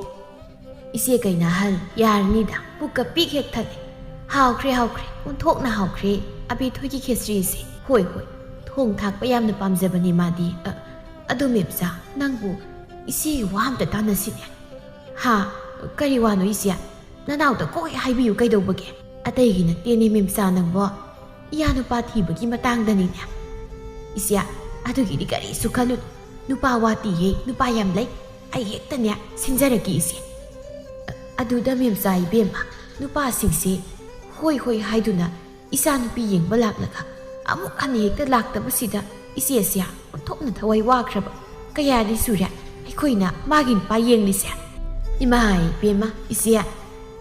"ꯏꯆꯦ ꯀꯩꯅꯥꯍꯜ, ꯌꯥꯔꯅꯤꯗ, ꯄꯨꯛꯀ ꯄꯤꯛ ꯍꯦꯛ ꯊꯜꯂꯦ꯫ ꯍꯥꯎꯈ꯭ꯔꯦ, ꯍꯥꯎꯈ꯭ꯔꯦ, ꯑꯣꯟꯊꯣꯛꯅ ꯍꯥꯎꯈ꯭ꯔꯦ ꯑꯕꯦꯊꯣꯏꯒꯤ ꯈꯦꯆ꯭ꯔꯤꯁꯦ꯫ ꯍꯣꯏ, ꯍꯣꯏ, ꯊꯣꯡ ꯊꯥꯛꯄ ꯌꯥꯝꯅ ꯄꯥꯝꯖꯕꯅꯤ ꯃꯥꯗꯤ꯫ ꯑ, ꯑꯗꯣ ꯃꯦꯝꯆꯥ, ꯅꯪꯕꯨ ꯏꯆꯦꯒꯤ ꯋꯥ ꯑꯝꯇ ꯇꯥꯟꯅꯁꯤꯅꯦ"꯫ "ꯍꯥ? ꯀꯔꯤ ꯋꯥꯅꯣ ꯏꯆꯦ? ꯅꯅꯥꯎꯗ ꯀꯣꯛ ꯍꯦꯛ ꯍꯥꯏꯕꯤꯌꯨ ꯀꯩꯗꯧꯕꯒꯦ?" "ꯑꯇꯩꯒꯤ ꯅꯠꯇꯦꯅꯦ ꯃꯦꯝꯆꯥ ꯅꯪꯕꯣ, ꯏꯌꯥ ꯅꯨꯄꯥ ꯊꯤꯕꯒꯤ ꯃꯇꯥꯡꯗꯅꯤꯅꯦ"꯫ "ꯏꯆꯦ, ꯑꯗꯨꯒꯤꯗꯤ ꯀꯔꯤꯁꯨ ꯈꯜꯂꯨꯅꯨ꯫ ꯅꯨꯄꯥ ꯋꯥꯠꯇꯤꯌꯦ, ꯅꯨꯄꯥ ꯌꯥꯝ ꯂꯩ꯫ ꯑꯩ ꯍꯦꯛꯇꯅꯦ ꯁꯤꯟꯖꯔꯛꯀꯦ ꯏꯆꯦ"꯫ ꯑꯗꯨꯗ ꯃꯦꯝꯆꯥ ꯏꯕꯦꯝꯃ, ꯅꯨꯄꯥꯁꯤꯡꯁꯦ ꯍꯣꯏ ꯍꯣꯏ ꯍꯥꯏꯗꯨꯅ ꯏꯆꯥꯅꯨꯄꯤ ꯌꯦꯡꯕ ꯂꯥꯛꯂꯒ ꯑꯃꯨꯛ ꯍꯟꯅ ꯍꯦꯛꯇ ꯂꯥꯛꯇꯕꯁꯤꯗ ꯏꯆꯦꯁꯦ ꯑꯣꯟꯊꯣꯛꯅ ꯊꯋꯥꯏ ꯋꯥꯈ꯭ꯔꯕ꯫ ꯀꯌꯥꯗꯤ ꯁꯨꯔꯦ ꯑꯩꯈꯣꯏꯅ ꯃꯥꯒꯤ ꯅꯨꯄꯥ ꯌꯦꯡꯂꯤꯁꯦ꯫ ꯏꯃꯥ ꯏꯕꯦꯝꯃ, ꯏꯆꯦ,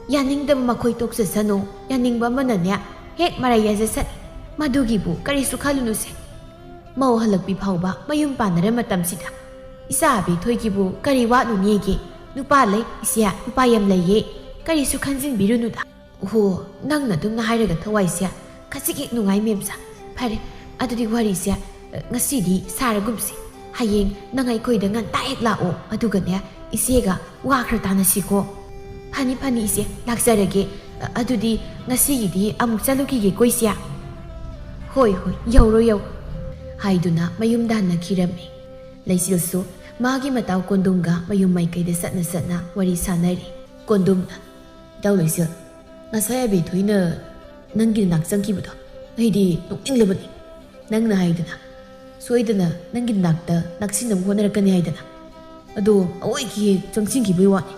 ꯌꯥꯅꯤꯡꯗꯕ ꯃꯈꯣꯏ ꯇꯣꯛꯆꯁꯅꯨ, ꯌꯥꯅꯤꯡꯕ ꯑꯃꯅꯅꯦ ꯍꯦꯛ ꯃꯔꯩ ꯌꯥꯖꯁꯅꯤ꯫ ꯃꯗꯨꯒꯤꯕꯨ ꯀꯔꯤꯁꯨ ꯈꯜꯂꯨꯅꯨꯁꯦ꯫ ꯃꯧ ꯍꯜꯂꯛꯄꯤ ꯐꯥꯎꯕ ꯃꯌꯨꯝ ꯄꯥꯟꯅꯔ ꯃꯇꯝꯁꯤꯗ ꯏꯆꯥ ꯑꯕꯦꯊꯣꯏꯒꯤꯕꯨ ꯀꯔꯤ ꯋꯥꯠꯂꯨꯅꯦꯒꯦ? ꯅꯨꯄꯥ ꯂꯩ, ꯏꯆꯦ, ꯅꯨꯄꯥ ꯌꯥꯝ ꯂꯩꯌꯦ꯫ ꯀꯔꯤꯁꯨ ꯈꯟꯖꯤꯟꯕꯤꯔꯨꯅꯨꯗ꯫ ꯑꯣꯍꯣ, ꯅꯪꯅ ꯑꯗꯨꯝꯅ ꯍꯥꯏꯔꯒ ꯊꯋꯥꯏꯁꯦ ꯈꯖꯤꯛ ꯍꯦꯛ ꯅꯨꯡꯉꯥꯏ ꯃꯦꯝꯆꯥ꯫ ꯐꯔꯦ, ꯑꯗꯨꯗꯤ ꯋꯥꯔꯤꯁꯦ, ꯑ, ꯉꯁꯤꯗꯤ ꯁꯥꯔꯒꯨꯝꯁꯤ꯫ ꯍꯌꯦꯡ ꯅꯪ ꯑꯩꯈꯣꯏꯗ ꯉꯟꯇꯥ ꯍꯦꯛ ꯂꯥꯛꯑꯣ, ꯑꯗꯨꯒꯅꯦ ꯏꯆꯦꯒ ꯋꯥ ꯈꯔ ꯇꯥꯟꯅꯁꯤꯀꯣ꯫ ꯐꯅꯤ, ꯐꯅꯤ ꯏꯆꯦ, ꯂꯥꯛꯆꯔꯒꯦ꯫ ꯑ, ꯑꯗꯨꯗꯤ ꯉꯁꯤꯒꯤꯗꯤ ꯑꯃꯨꯛ ꯆꯠꯂꯨꯈꯤꯒꯦꯀꯣ ꯏꯆꯦ꯫ ꯍꯣꯏ, ꯍꯣꯏ, ꯌꯧꯔꯣ, ꯌꯧꯔꯣ꯫ ꯍꯥꯏꯗꯨꯅ ꯃꯌꯨꯝꯗ ꯍꯟꯅꯈꯤꯔꯝꯃꯤ꯫ ꯂꯩꯆꯤꯜꯁꯨ ꯃꯥꯒꯤ ꯃꯇꯥꯎ ꯀꯣꯟꯗꯨꯝꯒ ꯃꯌꯨꯝ ꯃꯥꯏꯀꯩꯗ ꯆꯠꯅ ꯆꯠꯅ ꯋꯥꯔꯤ ꯁꯥꯟꯅꯔꯤ꯫ ꯀꯣꯟꯗꯨꯝꯅ, "ꯏꯇꯥꯎ ꯂꯩꯆꯤꯜ, ꯉꯁꯥꯏ ꯑꯕꯦꯊꯣꯏꯅ ꯅꯪꯒꯤ ꯅꯅꯥꯛ ꯆꯪꯈꯤꯕꯗꯣ ꯑꯩꯗꯤ ꯅꯣꯛꯅꯤꯡꯂꯕꯅꯤ꯫ ꯅꯪꯅ ꯍꯥꯏꯗꯅ ꯁꯣꯏꯗꯅ ꯅꯪꯒꯤ ꯅꯅꯥꯛꯇ ꯅꯛꯁꯤꯟꯅꯕ ꯍꯣꯠꯅꯔꯛꯀꯅꯤ ꯍꯥꯏꯗꯅ꯫ ꯑꯗꯣ ꯑꯋꯣꯏꯒꯤ ꯆꯪꯁꯤꯟꯈꯤꯕꯩ ꯋꯥꯅꯤ꯫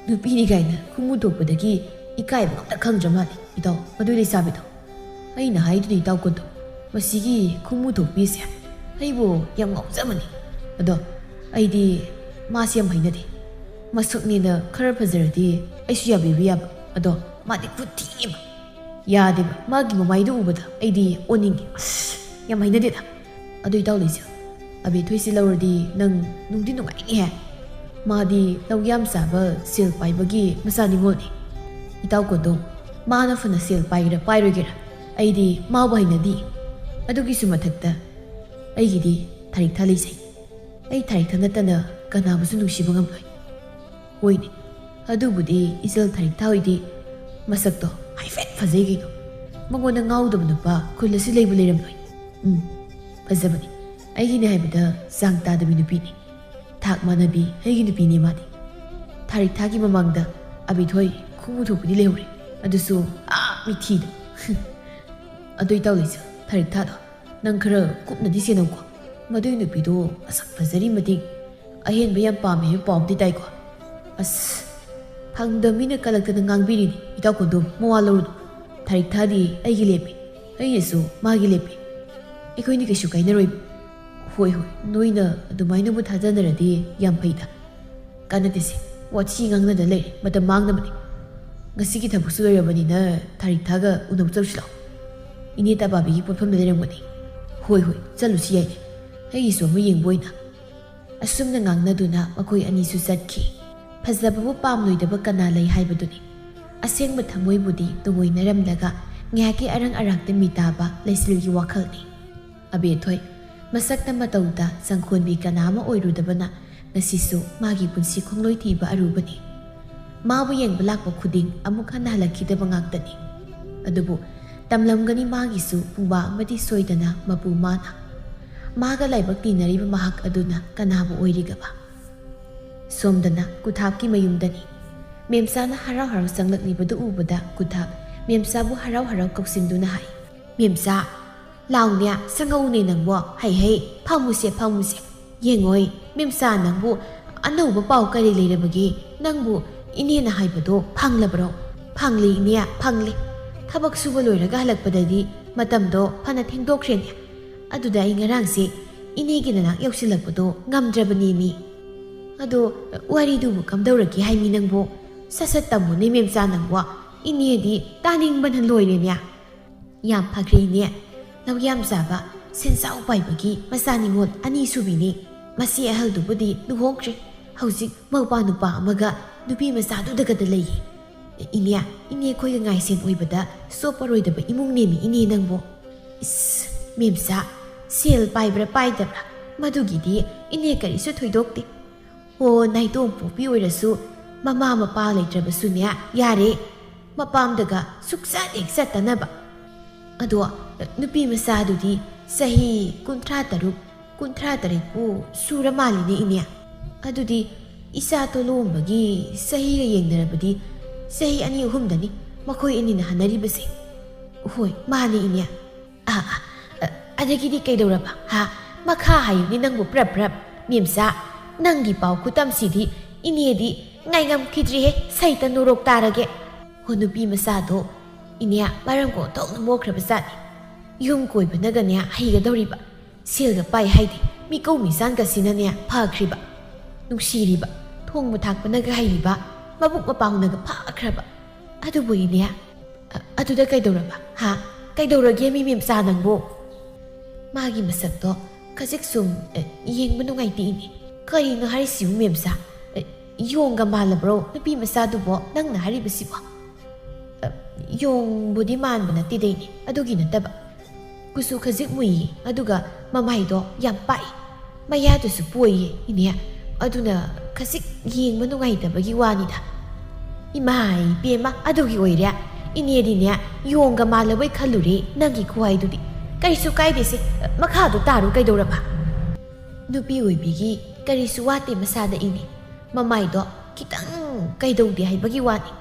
ꯅꯨꯄꯤꯅꯤ ꯀꯥꯏꯅ ꯈꯨꯃꯨ ꯊꯣꯛꯄꯗꯒꯤ ꯏꯀꯥꯏꯕ ꯑꯝꯇ ꯈꯪꯗ꯭ꯔ ꯃꯥꯜꯂꯦ ꯏꯇꯥꯎ, ꯃꯗꯨ ꯂꯩꯁꯥꯕꯤꯗꯣ꯫ ꯑꯩꯅ ꯍꯥꯏꯗꯨꯅꯤ ꯏꯇꯥꯎ ꯀꯣꯟꯗꯣ, ꯃꯁꯤꯒꯤ ꯈꯨꯃꯨ ꯊꯣꯛꯄꯤꯁꯦ ꯑꯩꯕꯨ ꯌꯥꯝ ꯉꯥꯎꯖꯕꯅꯤ꯫ ꯑꯗꯣ ꯑꯩꯗꯤ ꯃꯥꯁꯦ ꯌꯥꯝ ꯍꯩꯅꯗꯦ꯫ ꯃꯁꯛꯅꯦꯅ ꯈꯔ ꯐꯖꯔꯗꯤ ꯑꯩꯁꯨ ꯌꯥꯕꯤꯕ ꯌꯥꯕ꯫ ꯑꯗꯣ ꯃꯥꯗꯤ ꯈꯨꯊꯤ ꯑꯃ꯫ ꯌꯥꯗꯦꯕ, ꯃꯥꯒꯤ ꯃꯃꯥꯏꯗꯨ ꯎꯕꯗ ꯑꯩꯗꯤ ꯑꯣꯟꯅꯤꯡꯉꯦ꯫ ꯑꯁ, ꯌꯥꯝ ꯍꯩꯅꯗꯦꯗ꯫ ꯑꯗꯨ ꯏꯇꯥꯎ ꯂꯩꯖ, ꯑꯕꯦꯊꯣꯏꯁꯤ ꯂꯧꯔꯗꯤ ꯅꯪ ꯅꯨꯡꯗꯤ ꯅꯨꯡꯉꯥꯏꯅꯤꯍꯦ꯫ ꯃꯥꯗꯤ ꯂꯧ ꯌꯥꯝ ꯆꯥꯕ ꯁꯦꯜ ꯄꯥꯏꯕꯒꯤ ꯃꯆꯥ ꯅꯤꯉꯣꯜꯅꯤ꯫ ꯏꯇꯥꯎ ꯀꯣꯟꯗꯣ, ꯃꯥꯅ ꯐꯅ ꯁꯦꯜ ꯄꯥꯏꯒꯦꯔꯥ ꯄꯥꯏꯔꯣꯏꯒꯦꯔꯥ, ꯑꯩꯗꯤ ꯃꯥꯕꯨ ꯍꯩꯅꯗꯤ꯫ ꯑꯗꯨꯒꯤꯁꯨ ꯃꯊꯛꯇ ꯑꯩꯒꯤꯗꯤ ꯊꯥꯔꯤꯛꯊꯥ ꯂꯩꯖꯩ꯫ ꯑꯩ ꯊꯥꯔꯤꯛꯊꯥ ꯅꯠꯇꯅ ꯀꯅꯥꯕꯨꯁꯨ ꯅꯨꯡꯁꯤꯕ ꯉꯝꯂꯣꯏ꯫ ꯍꯣꯏꯅꯦ, ꯑꯗꯨꯕꯨꯗꯤ ꯏꯆꯜ ꯊꯥꯔꯤꯛꯊꯥ ꯍꯣꯏꯗꯤ ꯃꯁꯛꯇꯣ ꯍꯥꯏꯐꯦꯠ ꯐꯖꯩ ꯀꯩꯅꯣ꯫ ꯃꯉꯣꯟꯗ ꯉꯥꯎꯗꯕ ꯅꯨꯄꯥ ꯈꯨꯜ ꯑꯁꯤ ꯂꯩꯕꯨ ꯂꯩꯔꯝꯂꯣꯏ꯫ ꯎꯝ, ꯐꯖꯕꯅꯤ꯫ ꯑꯩꯒꯤꯅꯦ ꯍꯥꯏꯕꯗ ꯆꯥꯡ ꯇꯥꯗꯕꯤ ꯅꯨꯄꯤꯅꯤ꯫ ꯊꯥꯛ ꯃꯥꯟꯅꯕꯤ ꯑꯩꯒꯤ ꯅꯨꯄꯤꯅꯦ ꯃꯥꯗꯤ꯫ ꯊꯥꯔꯤꯛꯊꯥꯒꯤ ꯃꯃꯥꯡꯗ ꯑꯕꯤꯊꯣꯏ ꯈꯨꯃꯨ ꯊꯣꯛꯄꯗꯤ ꯂꯩꯍꯧꯔꯦ꯫ ꯑꯗꯨꯁꯨ ꯑꯥ ꯃꯤꯊꯤꯗ꯫ ꯑꯗꯨ ꯏꯇꯥꯎ ꯂꯩꯖ, ꯊꯥꯔꯤꯛꯊꯥꯗꯣ ꯅꯪ ꯈꯔ ꯀꯨꯞꯅꯗꯤ ꯁꯦꯟꯅꯧꯀꯣ꯫ ꯃꯗꯨꯏ ꯅꯨꯄꯤꯗꯣ ꯃꯁꯛ ꯐꯖꯔꯤ ꯃꯇꯤꯛ ꯑꯍꯦꯟꯕ ꯌꯥꯝ ꯄꯥꯝꯃꯦ ꯍꯥꯏꯕ ꯄꯥꯎ ꯑꯃꯗꯤ ꯇꯥꯏꯀꯣ꯫ ꯑꯁ, ꯐꯪꯗꯕ ꯃꯤꯅ ꯀꯜꯂꯛꯇꯅ ꯉꯥꯡꯕꯤꯔꯤꯅꯤ ꯏꯇꯥꯎ ꯀꯣꯟꯗꯣ, ꯃꯋꯥ ꯂꯧꯔꯨꯅꯨ꯫ ꯊꯥꯔꯤꯛꯊꯥꯗꯤ ꯑꯩꯒꯤ ꯂꯦꯞꯄꯤ, ꯑꯩꯅꯁꯨ ꯃꯥꯒꯤ ꯂꯦꯞꯄꯤ꯫ ꯑꯩꯈꯣꯏꯅꯤ ꯀꯩꯁꯨ ꯀꯥꯏꯅꯔꯣꯏ꯫ ꯍꯣꯏ, ꯍꯣꯏ, ꯅꯣꯏꯅ ꯑꯗꯨꯃꯥꯏꯅꯕꯨ ꯊꯥꯖꯅꯔꯗꯤ ꯌꯥꯝ ꯐꯩꯗ꯫ ꯀꯥꯟꯅꯗꯦꯁꯦ, ꯋꯥꯊꯤ ꯉꯥꯡꯅꯗ ꯂꯩꯔꯦ, ꯃꯇꯝ ꯃꯥꯡꯅꯕꯅꯦ꯫ ꯉꯁꯤꯒꯤ ꯊꯕꯛꯁꯨ ꯂꯣꯏꯔꯕꯅꯤꯅ ꯊꯥꯔꯤꯛꯊꯥꯒ ꯎꯅꯕ ꯆꯠꯂꯨꯁꯤ ꯂꯥꯛꯑꯣ꯫ ꯏꯅꯦ ꯇꯕꯥꯕꯤꯒꯤ ꯄꯣꯠꯐꯝꯗ ꯂꯩꯔꯝꯒꯅꯤ꯫ ꯍꯣꯏ, ꯍꯣꯏ, ꯆꯠꯂꯨꯁꯤ ꯌꯥꯏꯅꯦ꯫ ꯑꯩꯒꯤꯁꯨ ꯑꯃ ꯌꯦꯡꯕ ꯑꯣꯏꯅ꯫ ꯑꯁꯨꯝꯅ ꯉꯥꯡꯅꯗꯨꯅ ꯃꯈꯣꯏ ꯑꯅꯤꯁꯨ ꯆꯠꯈꯤ꯫ ꯐꯖꯕꯕꯨ ꯄꯥꯝꯂꯣꯏꯗꯕ ꯀꯅꯥ ꯂꯩ ꯍꯥꯏꯕꯗꯨꯅꯤ꯫ ꯑꯁꯦꯡꯕ ꯊꯃꯣꯏꯕꯨꯗꯤ ꯇꯨꯡꯑꯣꯏꯅꯔꯝꯂꯒ ꯉꯥꯏꯍꯥꯛꯀꯤ ꯑꯔꯪ ꯑꯔꯥꯛꯇ ꯃꯤꯇꯥꯕ ꯂꯩꯆꯤꯜꯒꯤ ꯋꯥꯈꯜꯅꯤ꯫ ꯑꯕꯦꯊꯣꯏ, ꯃꯁꯛꯇ ꯃꯇꯧꯗ ꯆꯪꯈꯣꯟꯕꯤ ꯀꯅꯥ ꯑꯃ ꯑꯣꯏꯔꯨꯗꯕꯅ ꯉꯁꯤꯁꯨ ꯃꯥꯒꯤ ꯄꯨꯟꯁꯤ ꯈꯣꯡꯂꯣꯏ ꯊꯤꯕ ꯑꯔꯨꯕꯅꯤ꯫ ꯃꯥꯕꯨ ꯌꯦꯡꯕ ꯂꯥꯛꯄ ꯈꯨꯗꯤꯡ ꯑꯃꯨꯛ ꯍꯟꯅ ꯍꯜꯂꯛꯈꯤꯗꯕ ꯉꯥꯛꯇꯅꯤ꯫ ꯑꯗꯨꯕꯨ ꯇꯝꯂꯝꯒꯅꯤ ꯃꯥꯒꯤꯁꯨ ꯄꯨꯡꯕꯥ ꯑꯃꯗꯤ ꯁꯣꯏꯗꯅ ꯃꯄꯨ ꯃꯥꯅ꯫ ꯃꯥꯒ ꯂꯥꯏꯕꯛ ꯇꯤꯟꯅꯔꯤꯕ ꯃꯍꯥꯛ ꯑꯗꯨꯅ ꯀꯅꯥꯕꯨ ꯑꯣꯏꯔꯤꯒꯕ? ꯁꯣꯝꯗꯅ ꯀꯨꯊꯥꯞꯀꯤ ꯃꯌꯨꯝꯗꯅꯤ꯫ ꯃꯦꯝꯆꯥꯅ ꯍꯔꯥꯎ ꯍꯔꯥꯎ ꯆꯪꯂꯛꯂꯤꯕꯗꯨ ꯎꯕꯗ ꯀꯨꯊꯥꯞ ꯃꯦꯝꯆꯥꯕꯨ ꯍꯔꯥꯎ ꯍꯔꯥꯎ ꯀꯧꯁꯤꯟꯗꯨꯅ ꯍꯥꯏ, "ꯃꯦꯝꯆꯥ, ꯂꯥꯎꯅꯦ, ꯁꯪꯉꯧꯅꯦ ꯅꯪꯕꯣ꯫ ꯍꯩ ꯍꯩ, ꯐꯝꯃꯨꯁꯦ, ꯐꯝꯃꯨꯁꯦ꯫ ꯌꯦꯡꯉꯣꯏ, ꯃꯦꯝꯆꯥ ꯅꯪꯕꯨ ꯑꯅꯧꯕ ꯄꯥꯎ ꯀꯔꯤ ꯂꯩꯔꯕꯒꯦ? ꯅꯪꯕꯨ ꯏꯅꯦꯅ ꯍꯥꯏꯕꯗꯣ ꯐꯪꯂꯕ꯭ꯔꯣ? ꯐꯪꯂꯦ ꯏꯅꯦ, ꯐꯪꯂꯦ꯫ ꯊꯕꯛ ꯁꯨꯕ ꯂꯣꯏꯔꯒ ꯍꯜꯂꯛꯄꯗꯗꯤ ꯃꯇꯝꯗꯣ ꯐꯅ ꯊꯦꯡꯗꯣꯛꯈ꯭ꯔꯦꯅꯦ꯫ ꯑꯗꯨꯗ ꯑꯩ ꯉꯔꯥꯡꯁꯦ ꯏꯅꯦꯒꯤ ꯅꯅꯥꯛ ꯌꯧꯁꯤꯜꯂꯛꯄꯗꯣ ꯉꯝꯗ꯭ꯔꯕꯅꯦꯃꯤ꯫ ꯑꯗꯣ ꯋꯥꯔꯤꯗꯨꯕꯨ ꯀꯝꯗꯧꯔꯛꯀꯦ ꯍꯥꯏꯃꯤ ꯅꯪꯕꯣ? ꯁꯠ ꯁꯠ ꯇꯝꯃꯨꯅꯦ ꯃꯦꯝꯆꯥ ꯅꯪꯕꯣ꯫ ꯏꯅꯦꯗꯤ ꯇꯥꯅꯤꯡꯕꯅ ꯂꯣꯏꯔꯦꯅꯦ꯫ ꯌꯥꯝ ꯐꯈ꯭ꯔꯦ ꯏꯅꯦ꯫ ꯂꯧ ꯌꯥꯝ ꯆꯥꯕ, ꯁꯦꯟꯖꯥꯎ ꯄꯥꯏꯕꯒꯤ ꯃꯆꯥ ꯅꯤꯉꯣꯜ ꯑꯅꯤ ꯁꯨꯕꯤꯅꯤ꯫ ꯃꯁꯤ ꯑꯍꯜꯗꯨꯕꯨꯗꯤ ꯂꯨꯍꯣꯡꯈ꯭ꯔꯦ꯫ ꯍꯧꯖꯤꯛ ꯃꯧꯄꯥ ꯅꯨꯄꯥ ꯑꯃꯒ ꯅꯨꯄꯤ ꯃꯆꯥꯗꯨꯗꯒꯗ ꯂꯩꯌꯦ꯫ ꯏꯅꯦ, ꯏꯅꯦ ꯑꯩꯈꯣꯏꯒ ꯉꯥꯏꯁꯦꯟ ꯑꯣꯏꯕꯗ ꯆꯣꯞꯄꯔꯣꯏꯗꯕ ꯏꯃꯨꯡꯅꯦꯃꯤ ꯏꯅꯦ ꯅꯪꯕꯨ꯫ ꯏꯁ, ꯃꯦꯝꯆꯥ, ꯁꯦꯜ ꯄꯥꯏꯕ꯭ꯔꯥ ꯄꯥꯏꯗꯕ꯭ꯔꯥ ꯃꯗꯨꯒꯤꯗꯤ ꯏꯅꯦ ꯀꯔꯤꯁꯨ ꯊꯣꯏꯗꯣꯛꯇꯦ꯫ ꯍꯣ, ꯅꯥꯏꯇꯣꯝ ꯄꯣꯛꯄꯤ ꯑꯣꯏꯔꯁꯨ ꯃꯃꯥ ꯃꯄꯥ ꯂꯩꯇ꯭ꯔꯕꯁꯨꯅꯦ ꯌꯥꯔꯦ꯫ ꯃꯄꯥꯝꯗꯒ ꯁꯨꯛꯆꯠ ꯍꯦꯛ ꯆꯠꯇꯅꯕ꯫ ꯑꯗꯣ ꯅꯨꯄꯤ ꯃꯆꯥꯗꯨꯗꯤ ꯆꯍꯤ ꯀꯨꯟꯊ꯭ꯔꯥ ꯇꯔꯨꯛ, ꯀꯨꯟꯊ꯭ꯔꯥ ꯇꯔꯦꯠꯄꯨ ꯁꯨꯔ ꯃꯥꯜꯂꯤꯅꯦ ꯏꯅꯦ꯫ ꯑꯗꯨꯗꯤ ꯏꯆꯥ ꯇꯣꯂꯣꯝꯕꯒꯤ ꯆꯍꯤꯒ ꯌꯦꯡꯅꯔꯕꯗꯤ ꯆꯍꯤ ꯑꯅꯤ ꯑꯍꯨꯝꯗꯅꯤ ꯃꯈꯣꯏ ꯑꯅꯤꯅ ꯍꯟꯅꯔꯤꯕꯁꯦ꯫ ꯍꯣꯏ, ꯃꯥꯅꯦ ꯏꯅꯦ꯫ ꯑꯥ, ꯑꯥ, ꯑ, ꯑꯗꯒꯤꯗꯤ ꯀꯩꯗꯧꯔꯕ? ꯍꯥ? ꯃꯈꯥ ꯍꯥꯏꯌꯨꯅꯦ ꯅꯪꯕꯨ ꯄ꯭ꯔꯞ ꯄ꯭ꯔꯞ꯫ ꯃꯦꯝꯆꯥ, ꯅꯪꯒꯤ ꯄꯥꯎ ꯈꯨꯇꯝꯁꯤꯗꯤ ꯏꯅꯦꯗꯤ ꯉꯥꯏꯉꯝꯈꯤꯗ꯭ꯔꯤꯍꯦ, ꯁꯩꯇ ꯅꯣꯔꯣꯛ ꯇꯥꯔꯒꯦ꯫ ꯍꯣ, ꯅꯨꯄꯤ ꯃꯆꯥꯗꯣ ꯏꯅꯦ ꯃꯔꯝ ꯀꯣꯟꯊꯣꯛꯅ ꯃꯣꯛꯈ꯭ꯔꯕ ꯖꯥꯠꯅꯤ꯫ ꯌꯨꯝ ꯀꯣꯏꯕꯅꯒꯅꯦ ꯍꯩꯒꯗꯧꯔꯤꯕ꯫ ꯁꯦꯜꯒ ꯄꯥꯏ ꯍꯥꯏꯗꯤ ꯃꯤꯀꯧ ꯃꯤꯆꯥꯟꯒꯁꯤꯅꯅꯦ ꯐꯈ꯭ꯔꯤꯕ꯫ ꯅꯨꯡꯁꯤꯔꯤꯕ꯫ ꯊꯣꯡꯕ ꯊꯥꯛꯄꯅꯒ ꯍꯩꯔꯤꯕ꯫ ꯃꯕꯨꯛ ꯃꯄꯥꯎꯅꯒ ꯐꯈ꯭ꯔꯕ꯫ ꯑꯗꯨꯕꯨ ꯏꯅꯦ, ꯑ-, ꯑꯗꯨꯗ ꯀꯩꯗꯧꯔꯕ? ꯍꯥ? ꯀꯩꯗꯧꯔꯒꯦ ꯃꯤ ꯃꯦꯝꯆꯥ ꯅꯪꯕꯨ? ꯃꯥꯒꯤ ꯃꯁꯛꯇꯣ ꯈꯖꯤꯛ ꯁꯨꯝ, ꯑ, ꯌꯦꯡꯕ ꯅꯨꯡꯉꯥꯏꯇꯦ ꯏꯅꯦ꯫ ꯀꯔꯤꯅꯣ ꯍꯥꯏꯔꯤꯁꯤꯕꯨ ꯃꯦꯝꯆꯥ? ꯑ, ꯌꯣꯡꯒ ꯃꯥꯜꯂꯕ꯭ꯔꯣ ꯅꯨꯄꯤ ꯃꯆꯥꯗꯨꯕꯣ ꯅꯪꯅ ꯍꯥꯏꯔꯤꯕꯁꯤꯕꯣ? ꯑ, ꯌꯣꯡꯕꯨꯗꯤ ꯃꯥꯟꯕ ꯅꯠꯇꯦꯗ ꯏꯅꯦ, ꯑꯗꯨꯒꯤ ꯅꯠꯇꯕ꯫ ꯀꯨꯆꯨ ꯈꯖꯤꯛ ꯃꯨꯏꯌꯦ, ꯑꯗꯨꯒ ꯃꯃꯥꯏꯗꯣ ꯌꯥꯝ ꯄꯥꯛꯏ꯫ ꯃꯌꯥꯗꯨꯁꯨ ꯄꯣꯏꯌꯦ ꯏꯅꯦ, ꯑꯗꯨꯅ ꯈꯖꯤꯛ ꯌꯦꯡꯕ ꯅꯨꯡꯉꯥꯏꯇꯕꯒꯤ ꯋꯥꯅꯤꯗ꯫ ꯏꯃꯥ ꯏꯕꯦꯝꯃ, ꯑꯗꯨꯒꯤ ꯑꯣꯏꯔꯦ꯫ ꯏꯅꯦꯗꯤꯅꯦ ꯌꯣꯡꯒ ꯃꯥꯜꯂꯕꯣꯏ ꯈꯜꯂꯨꯔꯦ ꯅꯪꯒꯤ ꯈꯨꯍꯥꯏꯗꯨꯗꯤ꯫ ꯀꯔꯤꯁꯨ ꯀꯥꯏꯗꯦꯁꯦ, ꯃꯈꯥꯗꯣ ꯇꯥꯔꯨ ꯀꯩꯗꯧꯔꯕ? ꯅꯨꯄꯤ ꯑꯣꯏꯕꯤꯒꯤ ꯀꯔꯤꯁꯨ ꯋꯥꯠꯇꯦ ꯃꯁꯥꯗ ꯏꯅꯦ꯫ ꯃꯃꯥꯏꯗꯣ ꯈꯤꯇꯪ ꯀꯩꯗꯧꯗꯦ ꯍꯥꯏꯕꯒꯤ ꯋꯥꯅꯤ꯫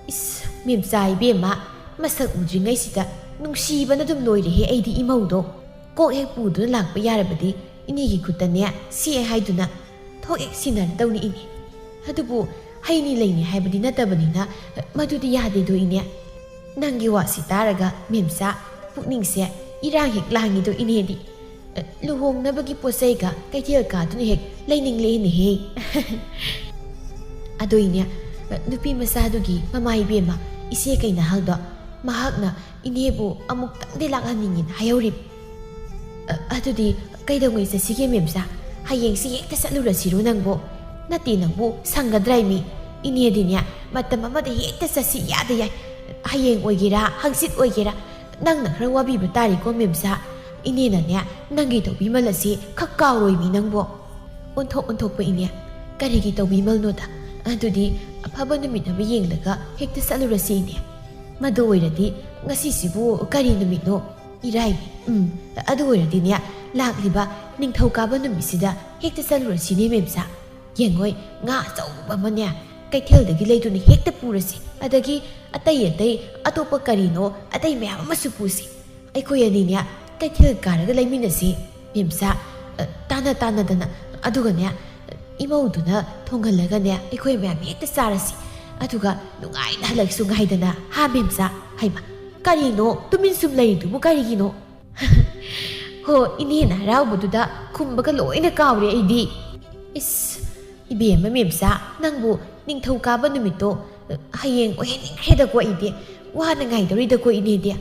ꯏꯁ, ꯃꯦꯝꯆꯥ ꯏꯕꯦꯝꯃ, ꯃꯁꯛ ꯎꯗ꯭ꯔꯤꯉꯩꯁꯤꯗ ꯅꯨꯡꯁꯤꯕꯅ ꯑꯗꯨꯝ ꯂꯣꯏꯔꯦꯍꯦ ꯑꯩꯗꯤ ꯏꯃꯧꯗꯣ꯫ ꯀꯣꯛ ꯍꯦꯛ ꯄꯨꯗꯨꯅ ꯂꯥꯛꯄ ꯌꯥꯔꯕꯗꯤ ꯏꯅꯦꯒꯤ ꯈꯨꯠꯇꯅꯦ ꯁꯦꯛꯑꯦ ꯍꯥꯏꯗꯨꯅ ꯍꯣꯏ, ꯁꯤꯟꯅꯔꯗꯧꯅꯤ ꯏꯅꯦ꯫ ꯑꯗꯨꯕꯨ ꯍꯩꯅꯤ ꯂꯩꯅꯤ ꯍꯥꯏꯕꯗꯤ ꯅꯠꯇꯕꯅꯤꯅ ꯃꯗꯨꯗꯤ ꯌꯥꯗꯦꯗꯣ ꯏꯅꯦ꯫ ꯅꯪꯒꯤ ꯋꯥꯁꯤ ꯇꯥꯔꯒ ꯃꯦꯝꯆꯥ, ꯄꯨꯛꯅꯤꯡꯁꯦ ꯏꯔꯥꯡ ꯍꯦꯛ ꯂꯥꯡꯉꯤꯗꯣ ꯏꯅꯦꯗꯤ꯫ ꯂꯨꯍꯣꯡꯅꯕꯒꯤ ꯄꯣꯠ ꯆꯩꯒ ꯀꯩꯊꯦꯜ ꯀꯥꯗꯨꯅ ꯍꯦꯛ ꯂꯩꯅꯤꯡꯂꯛꯏꯅꯦꯍꯦ꯫ ꯑꯗꯣ ꯏꯅꯦ, ꯅꯨꯄꯤ ꯃꯆꯥꯗꯨꯒꯤ ꯃꯃꯥ ꯏꯕꯦꯝꯃ, ꯏꯆꯦ ꯀꯩꯅꯥꯍꯜꯗꯣ, ꯃꯍꯥꯛꯅ ꯏꯅꯦꯕꯨ ꯑꯃꯨꯛꯇꯪꯗꯤ ꯂꯥꯛꯍꯟꯅꯤꯡꯉꯤꯅ ꯍꯥꯏꯍꯧꯔꯤꯕ꯫ ꯑ, ꯑꯗꯨꯗꯤ ꯀꯩꯗꯧꯉꯩ ꯆꯠꯁꯤꯒꯦ ꯃꯦꯝꯆꯥ? ꯍꯌꯦꯡꯁꯤ ꯍꯦꯛꯇ ꯆꯠꯂꯨꯔꯁꯤꯔꯣ ꯅꯪꯕꯨ? ꯅꯠꯇꯦ, ꯅꯪꯕꯨ ꯁꯪꯒꯗ꯭ꯔꯥ ꯃꯤ? ꯏꯅꯦꯗꯤꯅꯦ, ꯃꯇꯝ ꯑꯃꯗ ꯍꯦꯛꯇ ꯆꯠꯁꯤ ꯌꯥꯗ ꯌꯥꯏ꯫ ꯍꯌꯦꯡ ꯑꯣꯏꯒꯦꯔꯥ, ꯍꯪꯆꯤꯠ ꯑꯣꯏꯒꯦꯔꯥ, ꯅꯪꯅ ꯈꯔ ꯋꯥꯕꯤꯕ ꯇꯥꯔꯦꯀꯣ ꯃꯦꯝꯆꯥ꯫ ꯏꯅꯦꯅꯅꯦ, ꯅꯪꯒꯤ ꯇꯧꯕꯤꯃꯜ ꯑꯁꯤ ꯈꯛ ꯀꯥꯎꯔꯣꯏꯃꯤ ꯅꯪꯕꯣ꯫ ꯑꯣꯟꯊꯣꯛ ꯑꯣꯟꯊꯣꯛꯄ ꯏꯅꯦ, ꯀꯔꯤꯒꯤ ꯇꯧꯕꯤꯃꯜꯅꯣꯗ? ꯑꯗꯨꯗꯤ ꯑꯐꯕ ꯅꯨꯃꯤꯠ ꯑꯃ ꯌꯦꯡꯂꯒ ꯍꯦꯛꯇ ꯆꯠꯂꯨꯔꯁꯤ ꯏꯅꯦ꯫ ꯃꯗꯨ ꯑꯣꯏꯔꯗꯤ ꯉꯁꯤꯁꯤꯕꯨ ꯀꯔꯤ ꯅꯨꯃꯤꯠꯅꯣ? ꯏꯔꯥꯏꯅꯤ꯫ ꯎꯝ, ꯑꯗꯨ ꯑꯣꯏꯔꯗꯤꯅꯦ, ꯂꯥꯛꯂꯤꯕ ꯅꯤꯡꯊꯧꯀꯥꯕ ꯅꯨꯃꯤꯠꯁꯤꯗ ꯍꯦꯛꯇ ꯆꯠꯂꯨꯔꯁꯤꯅꯦ ꯃꯦꯝꯆꯥ꯫ ꯌꯦꯡꯉꯣꯏ, ꯉꯥ ꯑꯆꯧꯕ ꯑꯃꯅꯦ ꯀꯩꯊꯦꯜꯗꯒꯤ ꯂꯩꯗꯨꯅ ꯍꯦꯛꯇ ꯄꯨꯔꯁꯤ꯫ ꯑꯗꯒꯤ ꯑꯇꯩ ꯑꯇꯩ ꯑꯇꯣꯞꯄ ꯀꯔꯤꯅꯣ, ꯑꯇꯩ ꯃꯌꯥꯝ ꯑꯃꯁꯨ ꯄꯨꯁꯤ꯫ ꯑꯩꯈꯣꯏ ꯑꯅꯤꯅꯦ ꯀꯩꯊꯦꯜ ꯀꯥꯔꯒ ꯂꯩꯃꯤꯟꯅꯁꯤ ꯃꯦꯝꯆꯥ꯫ ꯑ, ꯇꯥꯟꯅ ꯇꯥꯟꯅꯗꯅ, ꯑꯗꯨꯒꯅꯦ, ꯏꯃꯧꯗꯨꯅ ꯊꯣꯡꯍꯜꯂꯒꯅꯦ ꯑꯩꯈꯣꯏ ꯃꯌꯥꯝ ꯍꯦꯛꯇ ꯆꯥꯔꯁꯤ꯫ ꯑꯗꯨꯒ ꯅꯨꯡꯉꯥꯏꯅ ꯍꯜꯂꯛꯁꯨ ꯉꯥꯏꯗꯅ, ꯍꯥ ꯃꯦꯝꯆꯥ? ꯍꯩꯃ, ꯀꯔꯤꯅꯣ ꯇꯨꯃꯤꯟ ꯁꯨꯝ ꯂꯩꯔꯤꯗꯨꯕꯨ ꯀꯔꯤꯒꯤꯅꯣ? ꯍꯣ, ꯏꯅꯦꯅ ꯍꯔꯥꯎꯕꯗꯨꯗ ꯈꯨꯝꯕꯒ ꯂꯣꯏꯅ ꯀꯥꯎꯔꯦ ꯑꯩꯗꯤ꯫ ꯏꯁ, ꯏꯕꯦꯝꯃ ꯃꯦꯝꯆꯥ, ꯅꯪꯕꯨ ꯅꯤꯡꯊꯧꯀꯥꯕ ꯅꯨꯃꯤꯠꯇꯣ, ꯑ, ꯍꯌꯦꯡ ꯑꯣꯏꯍꯟꯅꯤꯡꯈ꯭ꯔꯦꯗꯀꯣ ꯑꯩꯗꯤ꯫ ꯋꯥꯅ ꯉꯥꯏꯗꯧꯔꯤꯗꯀꯣ ꯏꯅꯦꯗꯤ꯫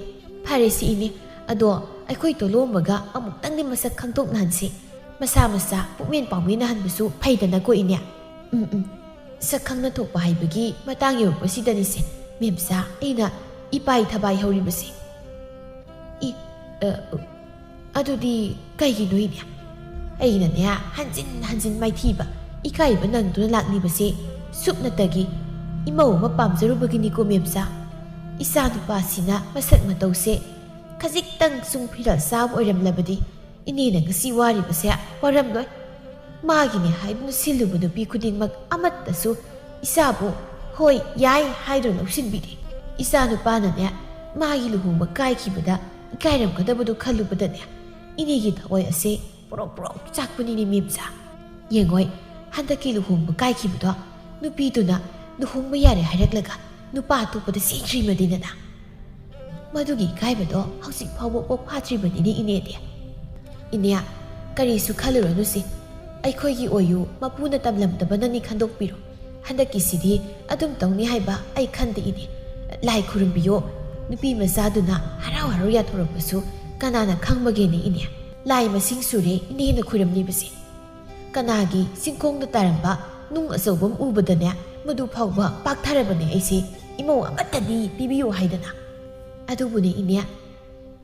ꯐꯔꯦꯁꯤ ꯏꯅꯦ, ꯑꯗꯣ ꯑꯩꯈꯣꯏ ꯇꯣꯂꯣꯝꯕꯒ ꯑꯃꯨꯛꯇꯪꯗꯤ ꯃꯁꯛ ꯈꯪꯗꯣꯛꯅꯍꯟꯁꯤ꯫ ꯃꯁꯥ ꯃꯁꯥ ꯄꯨꯛꯃꯦꯟ ꯄꯥꯎꯃꯦꯟꯅꯍꯟꯕꯁꯨ ꯐꯩꯗꯅꯀꯣ ꯏꯅꯦ꯫ ꯎꯝ, ꯎꯝ꯫ ꯁꯛ ꯈꯪꯅ ꯊꯣꯛꯄ ꯍꯥꯏꯕꯒꯤ ꯃꯇꯥꯡ ꯌꯧꯔꯛꯄꯁꯤꯗꯅꯤꯁꯦ ꯃꯦꯝꯆꯥ, ꯑꯩꯅ ꯏꯄꯥꯏ ꯊꯕꯥꯏ ꯍꯧꯔꯤꯕꯁꯦ꯫ ꯏ, ꯑ, ꯑꯗꯨꯗꯤ ꯀꯩꯒꯤꯅꯣ ꯏꯅꯦ? ꯑꯩꯅꯅꯦ ꯍꯟꯖꯤꯟ ꯍꯟꯖꯤꯟ ꯃꯥꯏꯊꯤꯕ, ꯏꯀꯥꯏꯕ ꯅꯪꯗꯨꯅ ꯂꯥꯛꯂꯤꯕꯁꯦ ꯁꯨꯞꯅꯇꯒꯤ ꯏꯃꯧ ꯑꯃ ꯄꯥꯝꯖꯔꯨꯕꯒꯤꯅꯤꯀꯣ ꯃꯦꯝꯆꯥ꯫ ꯏꯆꯥ ꯅꯨꯄꯥꯁꯤꯅ ꯃꯁꯛ ꯃꯇꯧꯁꯦ ꯈꯖꯤꯛꯇꯪ ꯁꯨꯝ ꯐꯤꯔꯥꯜ ꯆꯥꯕ ꯑꯣꯏꯔꯝꯂꯕꯗꯤ ꯏꯅꯦꯅ ꯉꯁꯤ ꯋꯥꯔꯤꯕꯁꯦ ꯋꯥꯔꯝꯂꯣꯏ꯫ ꯃꯥꯒꯤꯅꯦ ꯍꯥꯏꯗꯨꯅ ꯁꯤꯜꯂꯨꯕ ꯅꯨꯄꯤ ꯈꯨꯗꯤꯡꯃꯛ ꯑꯃꯠꯇꯁꯨ ꯏꯆꯥꯕꯨ "ꯍꯣꯏ, ꯌꯥꯏ" ꯍꯥꯏꯗꯨꯅ ꯂꯧꯁꯤꯟꯕꯤꯗꯦ꯫ ꯏꯆꯥ ꯅꯨꯄꯥꯅꯅꯦ ꯃꯥꯒꯤ ꯂꯨꯍꯣꯡꯕ ꯀꯥꯏꯈꯤꯕꯗ ꯏꯀꯥꯏꯔꯝꯒꯗꯕꯗꯨ ꯈꯜꯂꯨꯕꯗꯅꯦ ꯏꯅꯦꯒꯤ ꯊꯋꯥꯏ ꯑꯁꯦ ꯄ꯭ꯔꯣꯛ ꯄ꯭ꯔꯣꯛ ꯆꯥꯛꯄꯅꯤꯅꯦ ꯃꯦꯝꯆꯥ꯫ ꯌꯦꯡꯉꯣꯏ, ꯍꯟꯗꯛꯀꯤ ꯂꯨꯍꯣꯡꯕ ꯀꯥꯏꯈꯤꯕꯗꯣ ꯅꯨꯄꯤꯗꯨꯅ ꯂꯨꯍꯣꯡꯕ ꯌꯥꯔꯦ ꯍꯥꯏꯔꯛꯂꯒ ꯅꯨꯄꯥ ꯑꯇꯣꯞꯄꯗ ꯆꯦꯟꯈ꯭ꯔꯤꯃꯗꯤꯅꯅ꯫ ꯃꯗꯨꯒꯤ ꯏꯀꯥꯏꯕꯗꯣ ꯍꯧꯖꯤꯛ ꯐꯥꯎꯕ ꯄꯣꯛ ꯐꯥꯗ꯭ꯔꯤꯕꯅꯤꯅꯦ ꯏꯅꯦꯗꯤ꯫ "ꯏꯅꯦ, ꯀꯔꯤꯁꯨ ꯈꯜꯂꯨꯔꯅꯨꯁꯤ꯫ ꯑꯩꯈꯣꯏꯒꯤ ꯑꯣꯏꯌꯨ ꯃꯄꯨꯅ ꯇꯝꯂꯝꯗꯕꯅꯅꯤ ꯈꯟꯗꯣꯛꯄꯤꯔꯣ꯫ ꯍꯟꯗꯛꯀꯤꯁꯤꯗꯤ ꯑꯗꯨꯝ ꯇꯧꯅꯤ ꯍꯥꯏꯕ ꯑꯩ ꯈꯟꯗꯦ ꯏꯅꯦ꯫ ꯂꯥꯏ ꯈꯨꯔꯨꯝꯕꯤꯌꯣ꯫ ꯅꯨꯄꯤ ꯃꯆꯥꯗꯨꯅ ꯍꯔꯥꯎ ꯍꯔꯥꯎ ꯌꯥꯊꯣꯔꯛꯄꯁꯨ ꯀꯅꯥꯅ ꯈꯪꯕꯒꯦꯅꯦ ꯏꯅꯦ? ꯂꯥꯏ ꯃꯁꯤꯡ ꯁꯨꯔꯦ ꯏꯅꯦꯅ ꯈꯨꯔꯨꯝꯂꯤꯕꯁꯦ꯫ ꯀꯅꯥꯒꯤ ꯆꯤꯡꯈꯣꯡꯗ ꯇꯥꯔꯝꯕ ꯅꯨꯡ ꯑꯆꯧꯕ ꯑꯃ ꯎꯕꯗꯅꯦ, ꯃꯗꯨ ꯐꯥꯎꯕ ꯄꯥꯛꯊꯔꯕꯅꯦ ꯑꯩꯁꯦ, ꯏꯃꯧ ꯑꯃꯠꯇꯗꯤ ꯄꯤꯕꯤꯌꯨ ꯍꯥꯏꯗꯅ꯫ ꯑꯗꯨꯕꯨꯅꯦ ꯏꯅꯦ,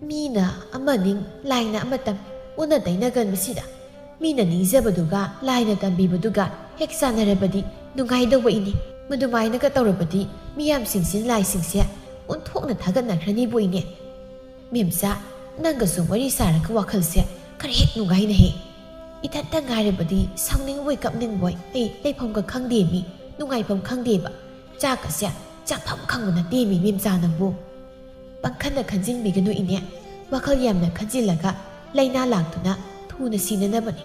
ꯃꯤꯅ ꯑꯃꯅꯤꯡ ꯂꯥꯏꯅ ꯑꯃꯇꯝ, ꯑꯣꯟꯅ ꯇꯩꯅꯒꯟꯕꯁꯤꯗ ꯃꯤꯅ ꯅꯤꯡꯖꯕꯗꯨꯒ ꯂꯥꯏꯅ ꯇꯝꯕꯤꯕꯗꯨꯒ ꯍꯦꯛ ꯆꯥꯟꯅꯔꯕꯗꯤ ꯅꯨꯡꯉꯥꯏꯗꯧꯕ ꯏꯅꯦ꯫ ꯃꯗꯨꯃꯥꯏꯅꯒ ꯇꯧꯔꯕꯗꯤ ꯃꯤꯌꯥꯝꯁꯤꯡꯁꯤ ꯂꯥꯏꯁꯤꯡꯁꯦ ꯑꯣꯟꯊꯣꯛꯅ ꯊꯥꯒꯠꯅꯈ꯭ꯔꯅꯤꯕꯨ ꯏꯅꯦ꯫ ꯃꯦꯝꯆꯥ, ꯅꯪꯒꯁꯨ ꯋꯥꯔꯤ ꯁꯥꯔꯒ ꯋꯥꯈꯜꯁꯦ ꯈꯔ ꯍꯦꯛ ꯅꯨꯡꯉꯥꯏꯅꯍꯦ꯫ ꯏꯊꯟꯇ ꯉꯥꯏꯔꯕꯗꯤ ꯁꯥꯎꯅꯤꯡꯕꯣꯏ ꯀꯞꯅꯤꯡꯕꯣꯏ ꯑꯩ ꯂꯩꯐꯝꯒ ꯈꯪꯗꯦ ꯃꯤ, ꯅꯨꯡꯉꯥꯏꯐꯝ ꯈꯪꯗꯦꯕ꯫ ꯆꯥꯛꯀꯁꯦ ꯆꯥꯐꯝ ꯈꯪꯕ ꯅꯠꯇꯦ ꯃꯤ ꯃꯦꯝꯆꯥ ꯅꯪꯕꯨ꯫ ꯄꯪꯈꯟꯗ ꯈꯟꯖꯤꯟꯕꯤꯒꯅꯨ ꯏꯅꯦ꯫ ꯋꯥꯈꯜ ꯌꯥꯝꯅ ꯈꯟꯖꯤꯜꯂꯒ ꯂꯥꯏꯅꯥ ꯂꯥꯛꯇꯨꯅ ꯊꯨꯅ ꯁꯤꯅꯅꯕꯅꯤ꯫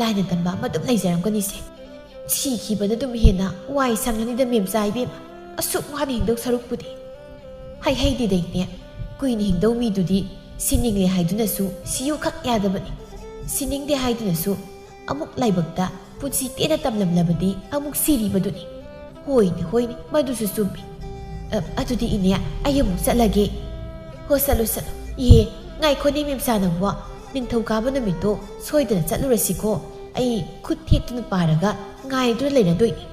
ꯂꯥꯏꯅ ꯇꯝꯕ ꯑꯃ ꯑꯗꯨꯝ ꯂꯩꯖꯔꯝꯒꯅꯤꯁꯦ꯫ ꯁꯤꯈꯤꯕꯅ ꯑꯗꯨꯝ ꯍꯦꯟꯅ ꯋꯥꯏ ꯁꯪꯂꯅꯤꯗ ꯃꯦꯝꯆꯥ ꯏꯕꯦꯝꯃ꯫ ꯑꯁꯨꯛ ꯋꯥꯅ ꯍꯤꯡꯗꯧ ꯁꯔꯨꯛꯄꯨꯗꯤ꯫ ꯍꯩ ꯍꯩꯗꯤꯗꯩꯅꯦ, ꯀꯨꯏꯅ ꯍꯤꯡꯗꯧ ꯃꯤꯗꯨꯗꯤ ꯁꯤꯅꯤꯡꯂꯦ ꯍꯥꯏꯗꯨꯅꯁꯨ ꯁꯤꯌꯨ ꯈꯛ ꯌꯥꯗꯕꯅꯤ꯫ ꯁꯤꯅꯤꯡꯗꯦ ꯍꯥꯏꯗꯨꯅꯁꯨ ꯑꯃꯨꯛ ꯂꯥꯏꯕꯛꯇ ꯄꯨꯟꯁꯤ ꯇꯦꯟꯅ ꯇꯝꯂꯝꯂꯕꯗꯤ ꯑꯃꯨꯛ ꯁꯤꯔꯤꯕꯗꯨꯅꯤ꯫ ꯍꯣꯏꯅꯦ, ꯍꯣꯏꯅꯦ, ꯃꯗꯨꯁꯨ ꯆꯨꯝꯃꯤ꯫ ꯑ, ꯑꯗꯨꯗꯤ ꯏꯅꯦ, ꯑꯩ ꯑꯃꯨꯛ ꯆꯠꯂꯒꯦ꯫ ꯍꯣ, ꯆꯠꯂꯨ, ꯆꯠꯂꯨ꯫ ꯏꯍꯦ, ꯉꯥꯏꯈꯣꯅꯦ ꯃꯦꯝꯆꯥ ꯅꯪꯕꯣ꯫ ꯅꯤꯡꯊꯧꯀꯥꯕ ꯅꯨꯃꯤꯠꯇꯣ ꯁꯣꯏꯗꯅ ꯆꯠꯂꯨꯔꯁꯤꯀꯣ꯫ ꯑꯩ ꯈꯨꯠ ꯊꯦꯛꯇꯨꯅ ꯄꯥꯔꯒ ꯉꯥꯏꯗꯨꯅ ꯂꯩꯔꯗꯣꯏꯅꯤ꯫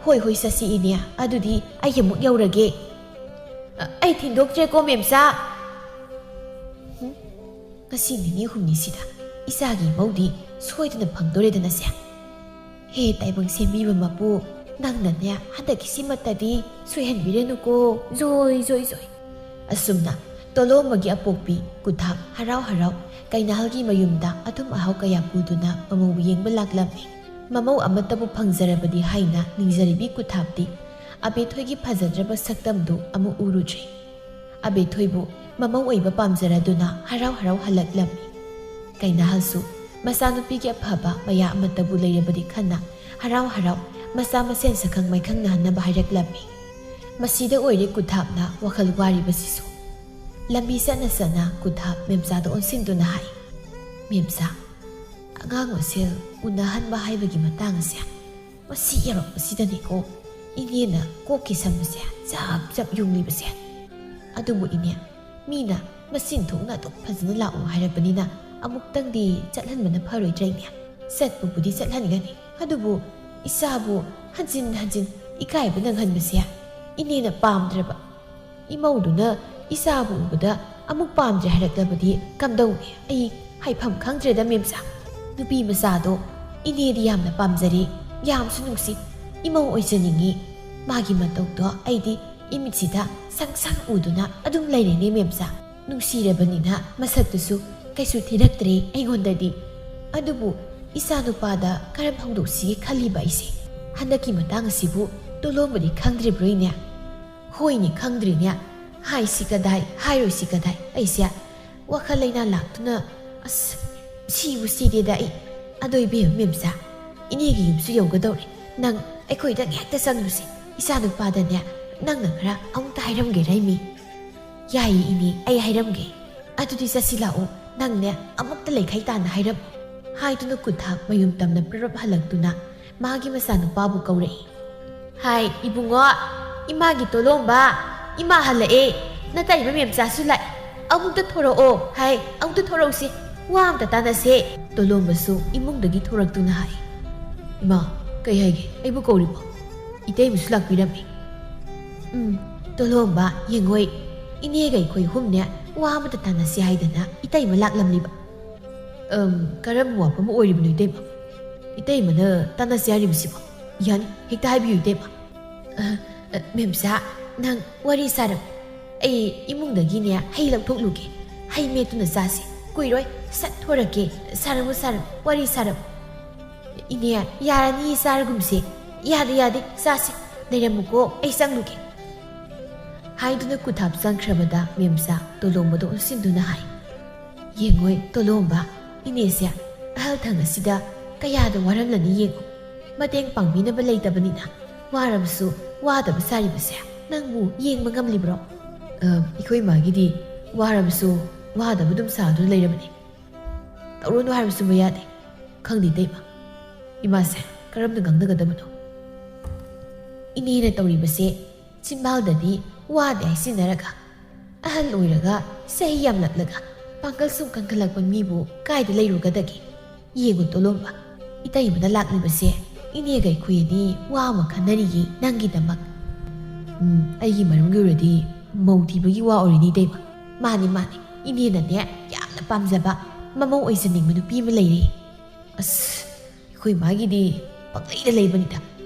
ꯍꯣꯏ, ꯍꯣꯏ, ꯆꯠꯁꯤ ꯏꯅꯦ꯫ ꯑꯗꯨꯗꯤ ꯑꯩ ꯑꯃꯨꯛ ꯌꯧꯔꯒꯦ꯫ ꯑ, ꯑꯩ ꯊꯤꯟꯗꯣꯛꯇ꯭ꯔꯦꯀꯣ ꯃꯦꯝꯆꯥ꯫ ꯍꯨꯝ, ꯉꯁꯤ ꯅꯤꯅꯤ ꯍꯨꯝꯅꯤꯁꯤꯗ ꯏꯆꯥꯒꯤ ꯃꯧꯗꯤ ꯁꯣꯏꯗꯅ ꯐꯪꯗꯣꯔꯦꯗꯅꯁꯦ꯫ ꯍꯦ ꯇꯥꯏꯕꯪ ꯁꯦꯝꯕꯤꯕ ꯃꯄꯨ, ꯅꯪꯅꯅꯦ ꯍꯟꯗꯛꯀꯤꯁꯤꯃꯠꯇꯗꯤ ꯁꯣꯏꯍꯟꯕꯤꯔꯅꯨꯀꯣ꯫ ꯖꯣꯏ, ꯖꯣꯏ, ꯖꯣꯏ꯫ ꯑꯁꯨꯝꯅ ꯇꯣꯂꯣꯝꯕꯒꯤ ꯑꯄꯣꯛꯄꯤ ꯀꯨꯊꯥꯞ ꯍꯔꯥꯎ ꯍꯔꯥꯎ ꯀꯩꯅꯥꯍꯜꯒꯤ ꯃꯌꯨꯝꯗ ꯑꯊꯨꯝ ꯑꯍꯥꯎ ꯀꯌꯥ ꯄꯨꯗꯨꯅ ꯃꯃꯧ ꯌꯦꯡꯕ ꯂꯥꯛꯂꯝꯃꯤ꯫ ꯃꯃꯧ ꯑꯃꯠꯇꯕꯨ ꯐꯪꯖꯔꯕꯗꯤ ꯍꯥꯏꯅ ꯅꯤꯡꯖꯔꯤꯕꯤ ꯀꯨꯊꯥꯞꯇꯤ ꯑꯕꯦꯊꯣꯏꯒꯤ ꯐꯖꯗ꯭ꯔꯕ ꯁꯛꯇꯝꯗꯨ ꯑꯃꯨꯛ ꯎꯔꯨꯗ꯭ꯔꯤ꯫ ꯑꯕꯦꯊꯣꯏꯕꯨ ꯃꯃꯧ ꯑꯣꯏꯕ ꯄꯥꯝꯖꯔꯗꯨꯅ ꯍꯔꯥꯎ ꯍꯔꯥꯎ ꯍꯜꯂꯛꯂꯝꯃꯤ꯫ ꯀꯩꯅꯥꯍꯜꯁꯨ ꯃꯆꯥꯅꯨꯄꯤꯒꯤ ꯑꯐꯕ ꯃꯌꯥ ꯑꯃꯠꯇꯕꯨ ꯂꯩꯔꯕꯗꯤ ꯈꯟꯅ ꯍꯔꯥꯎ ꯍꯔꯥꯎ ꯃꯆꯥ ꯃꯁꯦꯟ ꯁꯛꯈꯪ ꯃꯥꯏꯈꯪꯅꯍꯟꯅꯕ ꯍꯥꯏꯔꯛꯂꯝꯃꯤ꯫ ꯃꯁꯤꯗ ꯑꯣꯏꯔꯦ ꯀꯨꯊꯥꯞꯅ ꯋꯥꯈꯜ ꯋꯥꯔꯤꯕꯁꯤꯁꯨ꯫ ꯂꯝꯕꯤ ꯆꯠꯅ ꯆꯠꯅ ꯀꯨꯊꯥꯞ ꯃꯦꯝꯆꯥꯗ ꯑꯣꯟꯁꯤꯟꯗꯨꯅ ꯍꯥꯏ, "ꯃꯦꯝꯆꯥ, ꯑꯉꯥꯡ ꯃꯁꯦꯜ ꯎꯅꯍꯟꯕ ꯍꯥꯏꯕꯒꯤ ꯃꯇꯥꯡ ꯑꯁꯦ ꯃꯁꯤ ꯌꯧꯔꯛꯄꯁꯤꯗꯅꯤꯀꯣ ꯏꯅꯦꯅ ꯀꯣꯛꯀꯤ ꯁꯝ ꯑꯁꯦ ꯆꯞ ꯆꯞ ꯌꯨꯡꯂꯤꯕꯁꯦ꯫ ꯑꯗꯨꯕꯨ ꯏꯅꯦ, ꯃꯤꯅ ꯃꯆꯤꯟ ꯊꯣꯛꯅ ꯑꯗꯨꯛ ꯐꯖꯅ ꯂꯥꯛꯎ ꯍꯥꯏꯔꯕꯅꯤꯅ ꯑꯃꯨꯛꯇꯪꯗꯤ ꯆꯠꯍꯟꯕꯅ ꯐꯔꯣꯏꯗ꯭ꯔꯥ ꯏꯅꯦ? ꯆꯠꯄꯕꯨꯗꯤ ꯆꯠꯍꯟꯒꯅꯤ, ꯑꯗꯨꯕꯨ ꯏꯆꯥꯕꯨ ꯍꯟꯖꯤꯟ ꯍꯟꯖꯤꯟ ꯏꯀꯥꯏꯕ ꯅꯪꯍꯟꯕꯁꯦ ꯏꯅꯦꯅ ꯄꯥꯝꯗ꯭ꯔꯕ꯫ ꯏꯃꯧꯗꯨꯅ ꯏꯆꯥꯕꯨ ꯎꯕꯗ ꯑꯃꯨꯛ ꯄꯥꯝꯗ꯭ꯔꯦ ꯍꯥꯏꯔꯛꯂꯕꯗꯤ ꯀꯝꯗꯧꯅꯤ? ꯑꯩ ꯍꯥꯏꯐꯝ ꯈꯪꯗ꯭ꯔꯦꯗ ꯃꯦꯝꯆꯥ꯫ ꯅꯨꯄꯤ ꯃꯆꯥꯗꯣ ꯏꯅꯦꯗꯤ ꯌꯥꯝꯅ ꯄꯥꯝꯖꯔꯦ, ꯌꯥꯝꯁꯨ ꯅꯨꯡꯁꯤ, ꯏꯃꯧ ꯑꯣꯏꯖꯅꯤꯡꯉꯤ꯫ ꯃꯥꯒꯤ ꯃꯇꯧꯗꯣ ꯑꯩꯗꯤ ꯏꯃꯤꯠꯁꯤꯗ ꯁꯪ ꯁꯪ ꯎꯗꯨꯅ ꯑꯗꯨꯝ ꯂꯩꯔꯦꯅꯦ ꯃꯦꯝꯆꯥ꯫ ꯅꯨꯡꯁꯤꯔꯕꯅꯤꯅ ꯃꯁꯛꯇꯨꯁꯨ ꯀꯩꯁꯨ ꯊꯤꯔꯛꯇ꯭ꯔꯦ ꯑꯩꯉꯣꯟꯗꯗꯤ꯫ ꯑꯗꯨꯕꯨ ꯏꯆꯥ ꯅꯨꯄꯥꯗ ꯀꯔꯝ ꯍꯧꯗꯣꯛꯁꯤꯒꯦ ꯈꯜꯂꯤꯕ ꯑꯩꯁꯦ꯫ ꯍꯟꯗꯛꯀꯤ ꯃꯇꯥꯡ ꯑꯁꯤꯕꯨ ꯇꯣꯂꯣꯝꯕꯗꯤ ꯈꯪꯗ꯭ꯔꯤꯕ꯭ꯔꯣ ꯏꯅꯦ?" "ꯍꯣꯏꯅꯦ, ꯈꯪꯗ꯭ꯔꯤꯅꯦ꯫ ꯍꯥꯏꯁꯤ ꯀꯗꯥꯏ, ꯍꯥꯏꯔꯣꯏꯁꯤ ꯀꯗꯥꯏ? ꯑꯩꯁꯦ ꯋꯥꯈꯜ ꯂꯩꯅꯥ ꯂꯥꯛꯇꯨꯅ, ꯑꯁ, ꯁꯤꯕꯨ ꯁꯤꯗꯦꯗ ꯑꯩ꯫ ꯑꯗꯣ ꯏꯕꯦꯝꯃ ꯃꯦꯝꯆꯥ, ꯏꯅꯦꯒꯤ ꯌꯨꯝꯁꯨ ꯌꯧꯒꯗꯧꯔꯦ꯫ ꯅꯪ ꯑꯩꯈꯣꯏꯗ ꯍꯦꯛꯇ ꯆꯪꯂꯨꯁꯦ꯫ ꯏꯆꯥ ꯅꯨꯄꯥꯗꯅꯦ ꯅꯪꯅ ꯈꯔ ꯑꯃꯨꯛꯇ ꯍꯥꯏꯔꯝꯒꯦꯔꯥ ꯏꯃꯤ?" "ꯌꯥꯏꯌꯦ ꯏꯅꯦ, ꯑꯩ ꯍꯥꯏꯔꯝꯒꯦ꯫ ꯑꯗꯨꯗꯤ ꯆꯠꯁꯤ ꯂꯥꯛꯑꯣ, ꯅꯪꯅꯦ ꯑꯃꯨꯛꯇ ꯂꯩꯈꯩ ꯇꯥꯅ ꯍꯥꯏꯔꯝꯃꯨ꯫" ꯍꯥꯏꯗꯨꯅ ꯀꯨꯊꯥꯞ ꯃꯌꯨꯝ ꯇꯝꯅ ꯄ꯭ꯔꯞ ꯍꯜꯂꯛꯇꯨꯅ ꯃꯥꯒꯤ ꯃꯆꯥꯅꯨꯄꯥꯕꯨ ꯀꯧꯔꯛꯏ꯫ "ꯍꯥꯏ ꯏꯕꯨꯡꯉꯣ, ꯏꯃꯥꯒꯤ ꯇꯣꯂꯣꯝꯕ, ꯏꯃꯥ ꯍꯜꯂꯛꯑꯦ, ꯅꯇꯩꯃ ꯃꯦꯝꯆꯥꯁꯨ ꯂꯥꯛꯑꯦ, ꯑꯃꯨꯛꯇ ꯊꯣꯔꯛꯑꯣ, ꯍꯥꯏ ꯑꯃꯨꯛꯇ ꯊꯣꯔꯛꯎꯁꯦ, ꯋꯥ ꯑꯝꯇ ꯇꯥꯟꯅꯁꯦ꯫" ꯇꯣꯂꯣꯝꯕꯁꯨ ꯏꯃꯨꯡꯗꯒꯤ ꯊꯣꯔꯛꯇꯨꯅ ꯍꯥꯏ, "ꯏꯃꯥ, ꯀꯩ ꯍꯥꯏꯒꯦ? ꯑꯩꯕꯨ ꯀꯧꯔꯤꯕꯣ? ꯏꯇꯩꯃꯁꯨ ꯂꯥꯛꯄꯤꯔꯝꯃꯤ꯫" "ꯎꯝ, ꯇꯣꯂꯣꯝꯕ, ꯌꯦꯡꯉꯣꯏ, ꯏꯅꯦꯒ ꯑꯩꯈꯣꯏ ꯑꯍꯨꯝꯅꯦ ꯋꯥ ꯑꯃꯇ ꯇꯥꯟꯅꯁꯤ ꯍꯥꯏꯗꯅ ꯏꯇꯩꯃ ꯂꯥꯛꯂꯝꯂꯤꯕ꯫" "ꯑꯝ, ꯀꯔꯝꯕ ꯋꯥꯐꯝ ꯑꯣꯏꯔꯤꯕꯅꯣ ꯏꯇꯩꯃ? ꯏꯇꯩꯃꯅ ꯇꯥꯟꯅꯁꯤ ꯍꯥꯏꯔꯤꯕꯁꯤꯕꯣ? ꯌꯥꯅꯤ, ꯍꯦꯛꯇ ꯍꯥꯏꯕꯤꯌꯨ ꯏꯇꯩꯃ꯫" "ꯑ, ꯑ, ꯃꯦꯝꯆꯥ, ꯅꯪ ꯋꯥꯔꯤ ꯁꯥꯔꯝ꯫ ꯑꯩ ꯏꯃꯨꯡꯗꯒꯤꯅꯦ ꯍꯩ ꯂꯧꯊꯣꯛꯂꯨꯒꯦ꯫ ꯍꯩ ꯃꯦꯠꯇꯨꯅ ꯆꯥꯁꯤ꯫ ꯀꯨꯏꯔꯣꯏ, ꯁꯠ ꯊꯣꯔꯛꯀꯦ꯫ ꯁꯥꯔꯝꯃꯨ, ꯁꯥꯔꯝꯃꯨ, ꯋꯥꯔꯤ ꯁꯥꯔꯝꯃꯨ꯫" "ꯏꯅꯦ, ꯌꯥꯔꯅꯤ, ꯆꯥꯔꯒꯨꯝꯁꯦ꯫" "ꯌꯥꯗꯦ, ꯌꯥꯗꯦ, ꯆꯥꯁꯤ꯫ ꯂꯩꯔꯝꯃꯨꯀꯣ, ꯑꯩ ꯆꯪꯂꯨꯒꯦ꯫" ꯍꯥꯏꯗꯨꯅ ꯀꯨꯊꯥꯞ ꯆꯪꯈ꯭ꯔꯕꯗ ꯃꯦꯝꯆꯥ ꯇꯣꯂꯣꯝꯕꯗ ꯑꯣꯟꯁꯤꯟꯗꯨꯅ ꯍꯥꯏ, "ꯌꯦꯡꯉꯣꯏ ꯇꯣꯂꯣꯝꯕ, ꯏꯅꯦꯁꯦ ꯑꯍꯜ ꯊꯪ ꯑꯁꯤꯗ ꯀꯌꯥꯗ ꯋꯥꯔꯝꯂꯅꯤ ꯌꯦꯡꯉꯨ꯫ ꯃꯇꯦꯡ ꯄꯥꯡꯕꯤꯅꯕ ꯂꯩꯇꯕꯅꯤꯅ ꯋꯥꯔꯕꯁꯨ ꯋꯥꯗꯕ ꯁꯥꯔꯤꯕꯁꯦ ꯅꯪꯕꯨ ꯌꯦꯡꯕ ꯉꯝꯂꯤꯕ꯭ꯔꯣ? ꯑ, ꯑꯩꯈꯣꯏ ꯏꯃꯥꯒꯤꯗꯤ ꯋꯥꯔꯕꯁꯨ ꯋꯥꯗꯕ ꯑꯗꯨꯝ ꯁꯥꯗꯨꯅ ꯂꯩꯔꯕꯅꯤ꯫ ꯇꯧꯔꯨꯅꯨ ꯍꯥꯏꯔꯁꯨ ꯌꯥꯗꯦ꯫ ꯈꯪꯗꯦ ꯏꯇꯩꯃ, ꯏꯃꯥꯁꯦ ꯀꯔꯝꯅ ꯉꯥꯡꯅꯒꯗꯕꯅꯣ? ꯏꯅꯦꯅ ꯇꯧꯔꯤꯕꯁꯦ ꯆꯤꯝꯕꯥꯜꯗꯗꯤ ꯋꯥꯗꯦ ꯍꯥꯏꯁꯤꯟꯅꯔꯒ, ꯑꯍꯜ ꯑꯣꯏꯔꯒ ꯆꯍꯤ ꯌꯥꯝꯂꯛꯂꯒ ꯄꯥꯡꯒꯜ ꯁꯨꯝ ꯀꯟꯈꯠꯂꯛꯄ ꯃꯤꯕꯨ ꯀꯥꯏꯗ ꯂꯩꯔꯨꯒꯗꯒꯦ? ꯌꯦꯡꯉꯨ ꯇꯣꯂꯣꯝꯕ, ꯏꯇꯩꯃꯅ ꯂꯥꯛꯂꯤꯕꯁꯦ ꯏꯅꯦꯒ ꯑꯩꯈꯣꯏ ꯑꯅꯤ ꯋꯥ ꯑꯃ ꯈꯟꯅꯔꯤꯌꯦ ꯅꯪꯒꯤꯗꯃꯛ꯫ ꯎꯝ, ꯑꯩꯒꯤ ꯃꯔꯝꯒꯤ ꯑꯣꯏꯔꯗꯤ ꯃꯧ ꯊꯤꯕꯒꯤ ꯋꯥ ꯑꯣꯏꯔꯅꯤ ꯏꯇꯩꯃ꯫ ꯃꯥꯅꯤ, ꯃꯥꯅꯤ, ꯏꯅꯦꯅꯅꯦ ꯌꯥꯝꯅ ꯄꯥꯝꯖꯕ ꯃꯃꯧ ꯑꯣꯏꯖꯅꯤꯡꯕ ꯅꯨꯄꯤ ꯑꯃ ꯂꯩꯔꯦ꯫ ꯑꯁ, ꯑꯩꯈꯣꯏ ꯃꯥꯒꯤꯗꯤ ꯄꯪꯂꯩꯗ ꯂꯩꯕꯅꯤꯗ꯫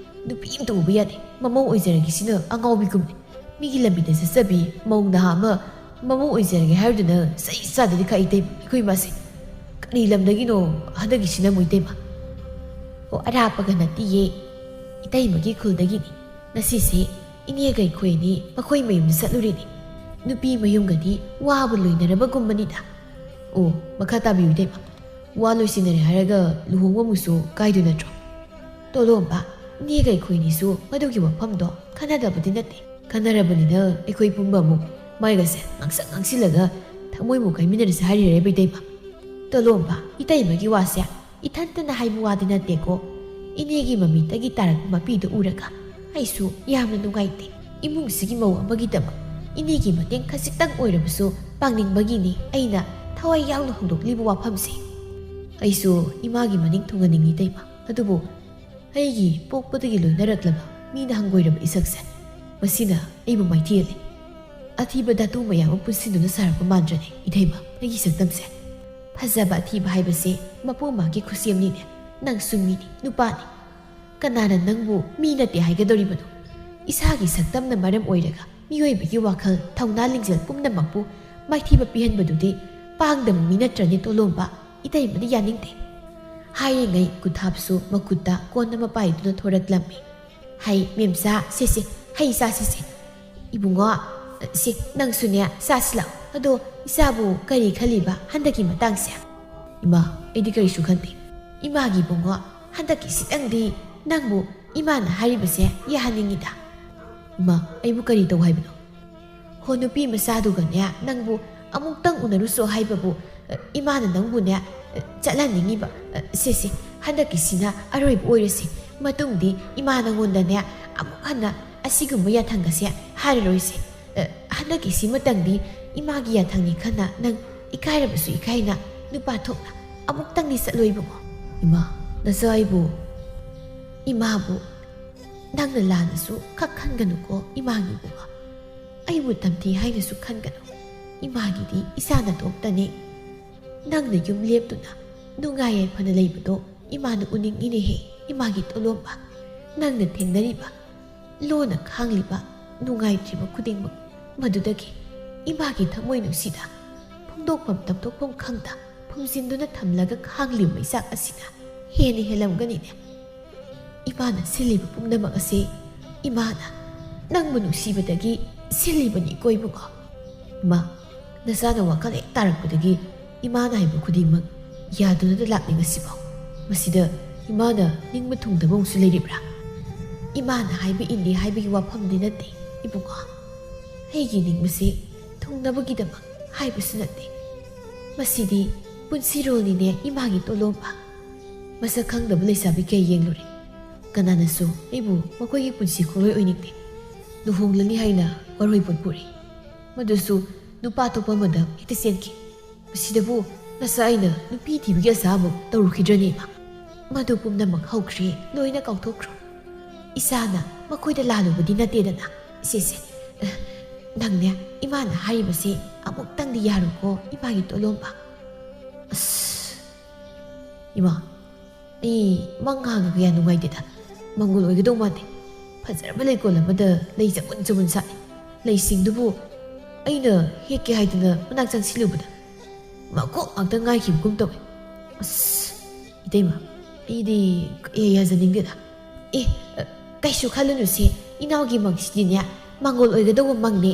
ꯅꯨꯄꯤ ꯑꯃꯇ ꯎꯕ ꯌꯥꯗꯦ꯫ ꯃꯃꯧ ꯑꯣꯏꯖꯔꯒꯦ ꯁꯤꯅ ꯑꯉꯥꯎꯕꯤꯒꯨꯝꯅꯤ꯫ ꯃꯤꯒꯤ ꯂꯝꯕꯤꯗ ꯆꯠꯆꯕꯤ ꯃꯧ ꯅꯍꯥ ꯑꯃ ꯃꯃꯧ ꯑꯣꯏꯖꯔꯒꯦ ꯍꯥꯏꯔꯨꯗꯅ ꯆꯩ ꯆꯥꯗꯗꯤ ꯈꯥꯛꯏ ꯏꯇꯩꯃ, ꯑꯩꯈꯣꯏ ꯏꯃꯥꯁꯦ꯫ ꯀꯔꯤ ꯂꯝꯗꯒꯤꯅꯣ ꯍꯟꯗꯛꯀꯤꯁꯤꯅ ꯑꯃꯨꯛ ꯏꯇꯩꯃ? ꯑꯣ, ꯑꯔꯥꯞꯄꯒ ꯅꯠꯇꯤꯌꯦ, ꯏꯇꯩꯃꯒꯤ ꯈꯨꯜꯗꯒꯤꯅꯤ꯫ ꯉꯁꯤꯁꯦ ꯏꯅꯦꯒ ꯑꯩꯈꯣꯏ ꯑꯅꯤ ꯃꯈꯣꯏ ꯃꯌꯨꯝꯗ ꯆꯠꯂꯨꯔꯤꯅꯤ꯫ ꯅꯨꯄꯤ ꯃꯌꯨꯝꯒꯗꯤ ꯋꯥꯕ ꯂꯣꯏꯅꯔꯕꯒꯨꯝꯕꯅꯤꯗ꯫ ꯑꯣ, ꯃꯈꯥ ꯇꯥꯕꯤꯌꯨ ꯏꯇꯩꯃ꯫ ꯋꯥ ꯂꯣꯏꯁꯤꯟꯅꯔꯦ ꯍꯥꯏꯔꯒ ꯂꯨꯍꯣꯡꯕ ꯑꯃꯨꯛꯁꯨ ꯀꯥꯏꯗꯣꯏ ꯅꯠꯇ꯭ꯔꯣ? ꯇꯣꯂꯣꯝꯕ, ꯏꯅꯦꯒ ꯑꯩꯈꯣꯏꯅꯤꯁꯨ ꯃꯗꯨꯒꯤ ꯋꯥꯐꯝꯗꯣ ꯈꯟꯅꯗꯕꯗꯤ ꯅꯠꯇꯦ꯫ ꯈꯟꯅꯔꯕꯅꯤꯅ ꯑꯩꯈꯣꯏ ꯄꯨꯝꯕ ꯑꯃꯨꯛ ꯃꯥꯏꯒꯁꯦ ꯉꯥꯡꯁꯛ ꯉꯥꯡꯁꯤꯜꯂꯒ ꯊꯃꯣꯏꯃꯨꯛ ꯀꯥꯏꯃꯤꯟꯅꯔꯁꯦ ꯍꯥꯏꯔꯤꯔꯦꯕ ꯏꯇꯩꯃ? ꯇꯣꯂꯣꯝꯕ, ꯏꯇꯩꯃꯒꯤ ꯋꯥꯁꯦ ꯏꯊꯟꯇꯅ ꯍꯥꯏꯕ ꯋꯥꯗꯤ ꯅꯠꯇꯦꯀꯣ꯫ ꯏꯅꯦꯒꯤ ꯃꯃꯤꯠꯇꯒꯤ ꯇꯥꯔꯛꯄ ꯃꯄꯤꯗꯨ ꯎꯔꯒ ꯑꯩꯁꯨ ꯌꯥꯝꯅ ꯅꯨꯡꯉꯥꯏꯇꯦ꯫ ꯏꯃꯨꯡꯁꯤꯒꯤ ꯃꯧ ꯑꯃꯒꯤꯗꯃꯛ ꯏꯅꯦꯒꯤ ꯃꯇꯦꯡ ꯈꯖꯤꯛꯇꯪ ꯑꯣꯏꯔꯕꯁꯨ ꯄꯥꯡꯅꯤꯡꯕꯒꯤꯅꯤ ꯑꯩꯅ ꯊꯋꯥꯏ ꯌꯥꯎꯅ ꯍꯧꯗꯣꯛꯂꯤꯕ ꯋꯥꯐꯝꯁꯦ꯫ ꯑꯩꯁꯨ ꯏꯃꯥꯒꯤ ꯃꯅꯤꯡ ꯊꯨꯡꯍꯟꯅꯤꯡꯉꯤ ꯏꯇꯩꯃ, ꯑꯗꯨꯕꯨ ꯑꯩꯒꯤ ꯄꯣꯛꯄꯗꯒꯤ ꯂꯣꯏꯅꯔꯛꯂꯕ ꯃꯤꯅ ꯍꯪꯒꯣꯏꯔꯕ ꯏꯁꯛꯁꯦ, ꯃꯁꯤꯅ ꯑꯩꯕꯨ ꯃꯥꯏꯊꯤꯍꯜꯂꯤ꯫ ꯑꯊꯤꯕ ꯙꯥꯇꯨ ꯃꯌꯥꯝ ꯑꯃ ꯄꯨꯟꯁꯤꯟꯗꯨꯅ ꯁꯥꯔꯛꯄ ꯃꯥꯟꯗ꯭ꯔꯅꯦ ꯏꯊꯩꯃ ꯑꯩꯒꯤ ꯁꯛꯇꯝꯁꯦ? ꯐꯖꯕ ꯑꯊꯤꯕ ꯍꯥꯏꯕꯁꯦ ꯃꯄꯨ ꯃꯥꯒꯤ ꯈꯨꯠꯁꯦꯝꯅꯤꯅꯦ꯫ ꯅꯪꯁꯨ ꯃꯤꯅꯤ, ꯅꯨꯄꯥꯅꯤ꯫ ꯀꯅꯥꯅ ꯅꯪꯕꯨ ꯃꯤ ꯅꯠꯇꯦ ꯍꯥꯏꯒꯗꯧꯔꯤꯕꯅꯣ? ꯏꯁꯥꯒꯤ ꯁꯛꯇꯝꯅ ꯃꯔꯝ ꯑꯣꯏꯔꯒ ꯃꯤꯑꯣꯏꯕꯒꯤ ꯋꯥꯈꯜ, ꯊꯧꯅꯥ, ꯂꯤꯡꯖꯦꯜ ꯄꯨꯝꯅꯃꯛꯄꯨ ꯃꯥꯏꯊꯤꯕ ꯄꯤꯍꯟꯕꯗꯨꯗꯤ ꯄꯥꯡꯗꯕ ꯃꯤ ꯅꯠꯇ꯭ꯔꯅꯦ ꯇꯣꯂꯣꯝꯕ? ꯏꯇꯩꯃꯗꯤ ꯌꯥꯅꯤꯡꯗꯦ꯫ ꯍꯥꯏꯔꯤꯉꯩ ꯀꯨꯊꯥꯞꯁꯨ ꯃꯈꯨꯠꯇ ꯀꯣꯟ ꯑꯃ ꯄꯥꯏꯗꯨꯅ ꯊꯣꯔꯛꯂꯝꯃꯤ꯫ "ꯍꯩ, ꯃꯦꯝꯆꯥ, ꯁꯦ, ꯁꯦ, ꯍꯩ ꯆꯥꯁꯤꯁꯦ꯫ ꯏꯕꯨꯡꯉꯣ, ꯁꯦ, ꯅꯪꯁꯨꯅꯦ ꯆꯥꯁꯤ ꯂꯥꯛꯑꯣ꯫ ꯑꯗꯣ ꯏꯆꯥꯕꯨ ꯀꯔꯤ ꯈꯜꯂꯤꯕ ꯍꯟꯗꯛꯀꯤ ꯃꯇꯥꯡꯁꯦ?" "ꯏꯃꯥ, ꯑꯩꯗꯤ ꯀꯔꯤꯁꯨ ꯈꯟꯗꯦ꯫ ꯏꯃꯥꯒꯤ ꯏꯕꯨꯡꯉꯣ, ꯍꯟꯗꯛꯀꯤꯁꯤꯇꯪꯗꯤ ꯅꯪꯕꯨ ꯏꯃꯥꯅ ꯍꯥꯏꯔꯤꯕꯁꯦ ꯌꯥꯍꯟꯅꯤꯡꯉꯤꯗ꯫ ꯏꯃꯥ, ꯑꯩꯕꯨ ꯀꯔꯤ ꯇꯧ ꯍꯥꯏꯕꯅꯣ? ꯍꯣ, ꯅꯨꯄꯤ ꯃꯆꯥꯗꯨꯒꯅꯦ ꯅꯪꯕꯨ ꯑꯃꯨꯛꯇꯪ ꯎꯅꯔꯨꯁꯣ ꯍꯥꯏꯕꯕꯨ, ꯑ, ꯏꯃꯥꯅ ꯅꯪꯕꯨꯅꯦ, ꯑ, ꯆꯠꯍꯟꯅꯤꯡꯉꯤꯕ꯫ ꯑ, ꯁꯦ, ꯁꯦ, ꯍꯟꯗꯛꯀꯤꯁꯤꯅ ꯑꯔꯣꯏꯕ ꯑꯣꯏꯔꯁꯤ꯫ ꯃꯇꯨꯡꯗꯤ ꯏꯃꯥ ꯅꯪꯉꯣꯟꯗꯅꯦ ꯑꯃꯨꯛ ꯍꯟꯅ ꯑꯁꯤꯒꯨꯝꯕ ꯌꯥꯊꯪꯒꯁꯦ ꯍꯥꯏꯔꯔꯣꯏꯁꯦ꯫ ꯑ, ꯍꯟꯗꯛꯀꯤꯁꯤꯃꯇꯪꯗꯤ ꯏꯃꯥꯒꯤ ꯌꯥꯊꯪꯅꯤ ꯈꯟꯅ ꯅꯪ ꯏꯀꯥꯏꯔꯕꯁꯨ ꯏꯀꯥꯏꯅ ꯅꯨꯄꯥ ꯊꯣꯛꯅ ꯑꯃꯨꯛꯇꯪꯗꯤ ꯆꯠꯂꯣ ꯏꯕꯨꯡꯉꯣ꯫ ꯏꯃꯥ, ꯅꯆꯥ ꯑꯩꯕꯨ ꯏꯃꯥꯕꯨ ꯅꯪꯅ ꯂꯥꯟꯅꯁꯨ ꯈꯛ ꯈꯟꯒꯅꯨꯀꯣ ꯏꯃꯥꯒꯤ ꯏꯕꯨꯡꯉꯣ꯫ ꯑꯩꯕꯨ ꯇꯝꯊꯤ ꯍꯥꯏꯅꯁꯨ ꯈꯟꯒꯅꯨ꯫ ꯏꯃꯥꯒꯤꯗꯤ ꯏꯆꯥ ꯅꯇꯣꯝꯇꯅꯤ꯫ ꯅꯪꯅ ꯌꯨꯝ ꯂꯦꯞꯇꯨꯅ ꯅꯨꯡꯉꯥꯏ ꯌꯥꯏꯐꯅ ꯂꯩꯕꯗꯣ ꯏꯃꯥꯅ ꯎꯅꯤꯡꯉꯤꯅꯦꯍꯦ, ꯏꯃꯥꯒꯤ ꯇꯣꯂꯣꯝꯕ꯫ ꯅꯪꯅ ꯊꯦꯡꯅꯔꯤꯕ, ꯂꯣꯟꯅ ꯈꯥꯡꯂꯤꯕ ꯅꯨꯡꯉꯥꯏꯇ꯭ꯔꯤꯕ ꯈꯨꯗꯤꯡꯃꯛ ꯃꯗꯨꯗꯒꯤ ꯏꯃꯥꯒꯤ ꯊꯃꯣꯏ ꯅꯨꯡꯁꯤꯗ ꯐꯣꯡꯗꯣꯛꯐꯝ ꯇꯝꯊꯣꯛꯐꯝ ꯈꯪꯗ ꯐꯨꯝꯖꯤꯟꯗꯨꯅ ꯊꯝꯂꯒ ꯈꯥꯡꯂꯤꯕ ꯃꯩꯆꯥꯛ ꯑꯁꯤꯅ ꯍꯦꯟꯅ ꯍꯦꯜꯂꯝꯒꯅꯤꯅꯦ꯫ ꯏꯃꯥꯅ ꯁꯤꯜꯂꯤꯕ ꯄꯨꯝꯅꯃꯛ ꯑꯁꯤ ꯏꯃꯥꯅ ꯅꯪꯕꯨ ꯅꯨꯡꯁꯤꯕꯗꯒꯤ ꯁꯤꯜꯂꯤꯕꯅꯤꯀꯣ ꯏꯕꯨꯡꯉꯣ꯫ ꯏꯃꯥ, ꯅꯆꯥꯅ ꯋꯥꯈꯜ ꯍꯦꯛ ꯇꯥꯔꯛꯄꯗꯒꯤ ꯏꯃꯥꯅ ꯍꯥꯏꯕ ꯈꯨꯗꯤꯡꯃꯛ ꯌꯥꯗꯨꯅꯗ ꯂꯥꯛꯂꯤ ꯉꯁꯤꯐꯥꯎ꯫ ꯃꯁꯤꯗ ꯏꯃꯥꯅ ꯅꯤꯡꯕ ꯊꯨꯡꯗꯕ ꯑꯃꯁꯨ ꯂꯩꯔꯤꯕ꯭ꯔꯥ? ꯏꯃꯥꯅ ꯍꯥꯏꯕ ꯏꯜꯂꯤ ꯍꯥꯏꯕꯒꯤ ꯋꯥꯐꯝꯗꯤ ꯅꯠꯇꯦ ꯏꯕꯨꯡꯉꯣ꯫ ꯑꯩꯒꯤ ꯅꯤꯡꯕꯁꯤ ꯊꯨꯡꯅꯕꯒꯤꯗꯃꯛ ꯍꯥꯏꯕꯁꯨ ꯅꯠꯇꯦ꯫ ꯃꯁꯤꯗꯤ ꯄꯨꯟꯁꯤꯔꯣꯜꯅꯤꯅꯦ ꯏꯃꯥꯒꯤ ꯇꯣꯂꯣꯝꯕ꯫ ꯃꯁꯛ ꯈꯪꯗꯕ ꯂꯩꯁꯥꯕꯤ ꯀꯌꯥ ꯌꯦꯡꯂꯨꯔꯦ꯫ ꯀꯅꯥꯅꯁꯨ ꯑꯩꯕꯨ ꯃꯈꯣꯏꯒꯤ ꯄꯨꯟꯁꯤ ꯈꯣꯡꯂꯣꯏ ꯑꯣꯏꯅꯤꯡꯗꯦ꯫ ꯂꯨꯍꯣꯡꯂꯅꯤ ꯍꯥꯏꯅ ꯋꯥꯔꯣꯏꯄꯣꯠ ꯄꯨꯔꯤ꯫ ꯃꯗꯨꯁꯨ ꯅꯨꯄꯥ ꯑꯇꯣꯞꯄ ꯑꯃꯗ ꯍꯦꯛꯇ ꯆꯦꯟꯈꯤ꯫ ꯃꯁꯤꯗꯕꯨ ꯅꯆꯥ ꯑꯩꯅ ꯅꯨꯄꯤ ꯊꯤꯕꯒꯤ ꯑꯁꯥ ꯑꯃꯨꯛ ꯇꯧꯔꯨꯈꯤꯗ꯭ꯔꯅꯤ ꯏꯃꯥ? ꯃꯗꯨ ꯄꯨꯝꯅꯃꯛ ꯍꯧꯈ꯭ꯔꯦ, ꯂꯣꯏꯅ ꯀꯥꯎꯊꯣꯛꯈ꯭ꯔꯣ꯫ ꯏꯆꯥꯅ ꯃꯈꯣꯏꯗ ꯂꯥꯜꯂꯨꯕꯗꯤ ꯅꯠꯇꯦꯗꯅ꯫ ꯏꯆꯦꯁꯦ, ꯑ, ꯅꯪꯅꯦ ꯏꯃꯥꯅ ꯍꯥꯏꯔꯤꯕꯁꯦ ꯑꯃꯨꯛꯇꯪꯗꯤ ꯌꯥꯔꯨꯀꯣ ꯏꯃꯥꯒꯤ ꯇꯣꯂꯣꯝꯕ꯫ ꯑꯁ, ꯏꯃꯥ, ꯑꯩ ꯃꯪ ꯉꯥꯡꯉꯒ ꯌꯥꯝ ꯅꯨꯡꯉꯥꯏꯇꯦꯗ꯫ ꯃꯪꯒꯣꯜ ꯑꯣꯏꯒꯗꯧ ꯃꯥꯟꯗꯦ꯫ ꯐꯖꯔꯕ ꯂꯩꯀꯣꯜ ꯑꯃꯗ ꯂꯩ ꯆꯕꯨꯟ ꯆꯕꯨꯟ ꯁꯥꯠꯂꯤ꯫ ꯂꯩꯁꯤꯡꯗꯨꯕꯨ ꯑꯩꯅ ꯍꯦꯛꯀꯦ ꯍꯥꯏꯗꯨꯅ ꯃꯅꯥꯛ ꯆꯪꯁꯤꯜꯂꯨꯕꯗ ꯃꯀꯣꯛ ꯉꯥꯛꯇ ꯉꯥꯏꯈꯤꯕꯒꯨꯝ ꯇꯧꯏ꯫ ꯑꯁ, ꯏꯇꯩꯃ, ꯑꯩꯗꯤ ꯀꯌꯥ ꯌꯥꯖꯅꯤꯡꯗꯦꯗ꯫ ꯑꯦ, ꯀꯩꯁꯨ ꯈꯜꯂꯨꯅꯨꯁꯦ, ꯏꯅꯥꯎꯒꯤ ꯃꯪꯁꯤꯗꯤꯅꯦ ꯃꯪꯒꯣꯜ ꯑꯣꯏꯒꯗꯧꯕ ꯃꯪꯅꯦ꯫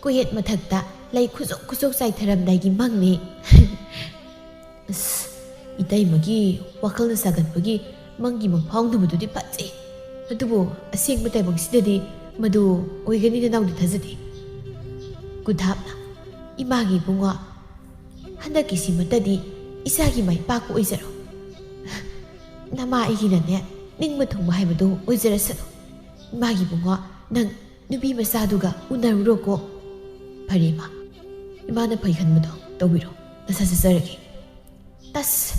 ꯀꯣꯌꯦꯠ ꯃꯊꯛꯇ ꯂꯩ ꯈꯨꯆꯣꯛ ꯈꯨꯆꯣꯛ ꯆꯥꯏꯊꯔꯝꯗꯥꯏꯒꯤ ꯃꯪꯅꯦ꯫ ꯑꯁ, ꯏꯇꯩꯃꯒꯤ ꯋꯥꯈꯜꯅ ꯁꯥꯒꯠꯄꯒꯤ ꯃꯪꯒꯤ ꯃꯪꯐꯥꯎꯅꯕꯗꯨꯗꯤ ꯐꯖꯩ, ꯑꯗꯨꯕꯨ ꯑꯁꯦꯡꯕ ꯇꯥꯏꯕꯪꯁꯤꯗꯗꯤ ꯃꯗꯨ ꯑꯣꯏꯒꯅꯤ ꯅꯅꯥꯎꯗꯤ ꯊꯥꯖꯗꯦ꯫ ꯒꯨꯗꯥꯞꯅ, "ꯏꯃꯥꯒꯤ ꯏꯕꯨꯡꯉꯣ, ꯍꯟꯗꯛꯀꯤꯁꯤꯃꯇꯗꯤ ꯏꯆꯥꯒꯤ ꯃꯥꯏ ꯄꯥꯛꯄ ꯑꯣꯏꯖꯔꯣ꯫ ꯅꯃꯥ ꯑꯩꯒꯤꯅꯅꯦ, ꯅꯤꯡꯕ ꯊꯨꯡꯕ ꯍꯥꯏꯕꯗꯨ ꯑꯣꯏꯖꯔꯁꯅꯨ꯫ ꯏꯃꯥꯒꯤ ꯏꯕꯨꯡꯉꯣ, ꯅꯪ ꯅꯨꯄꯤ ꯃꯆꯥꯗꯨꯒ ꯎꯅꯔꯨꯔꯣꯀꯣ꯫" "ꯐꯔꯦ ꯏꯃꯥ, ꯏꯃꯥꯅ ꯐꯩ ꯈꯟꯕꯗꯣ ꯇꯧꯕꯤꯔꯣ, ꯅꯁꯥ ꯆꯠꯆꯔꯒꯦ꯫" "ꯇꯁ,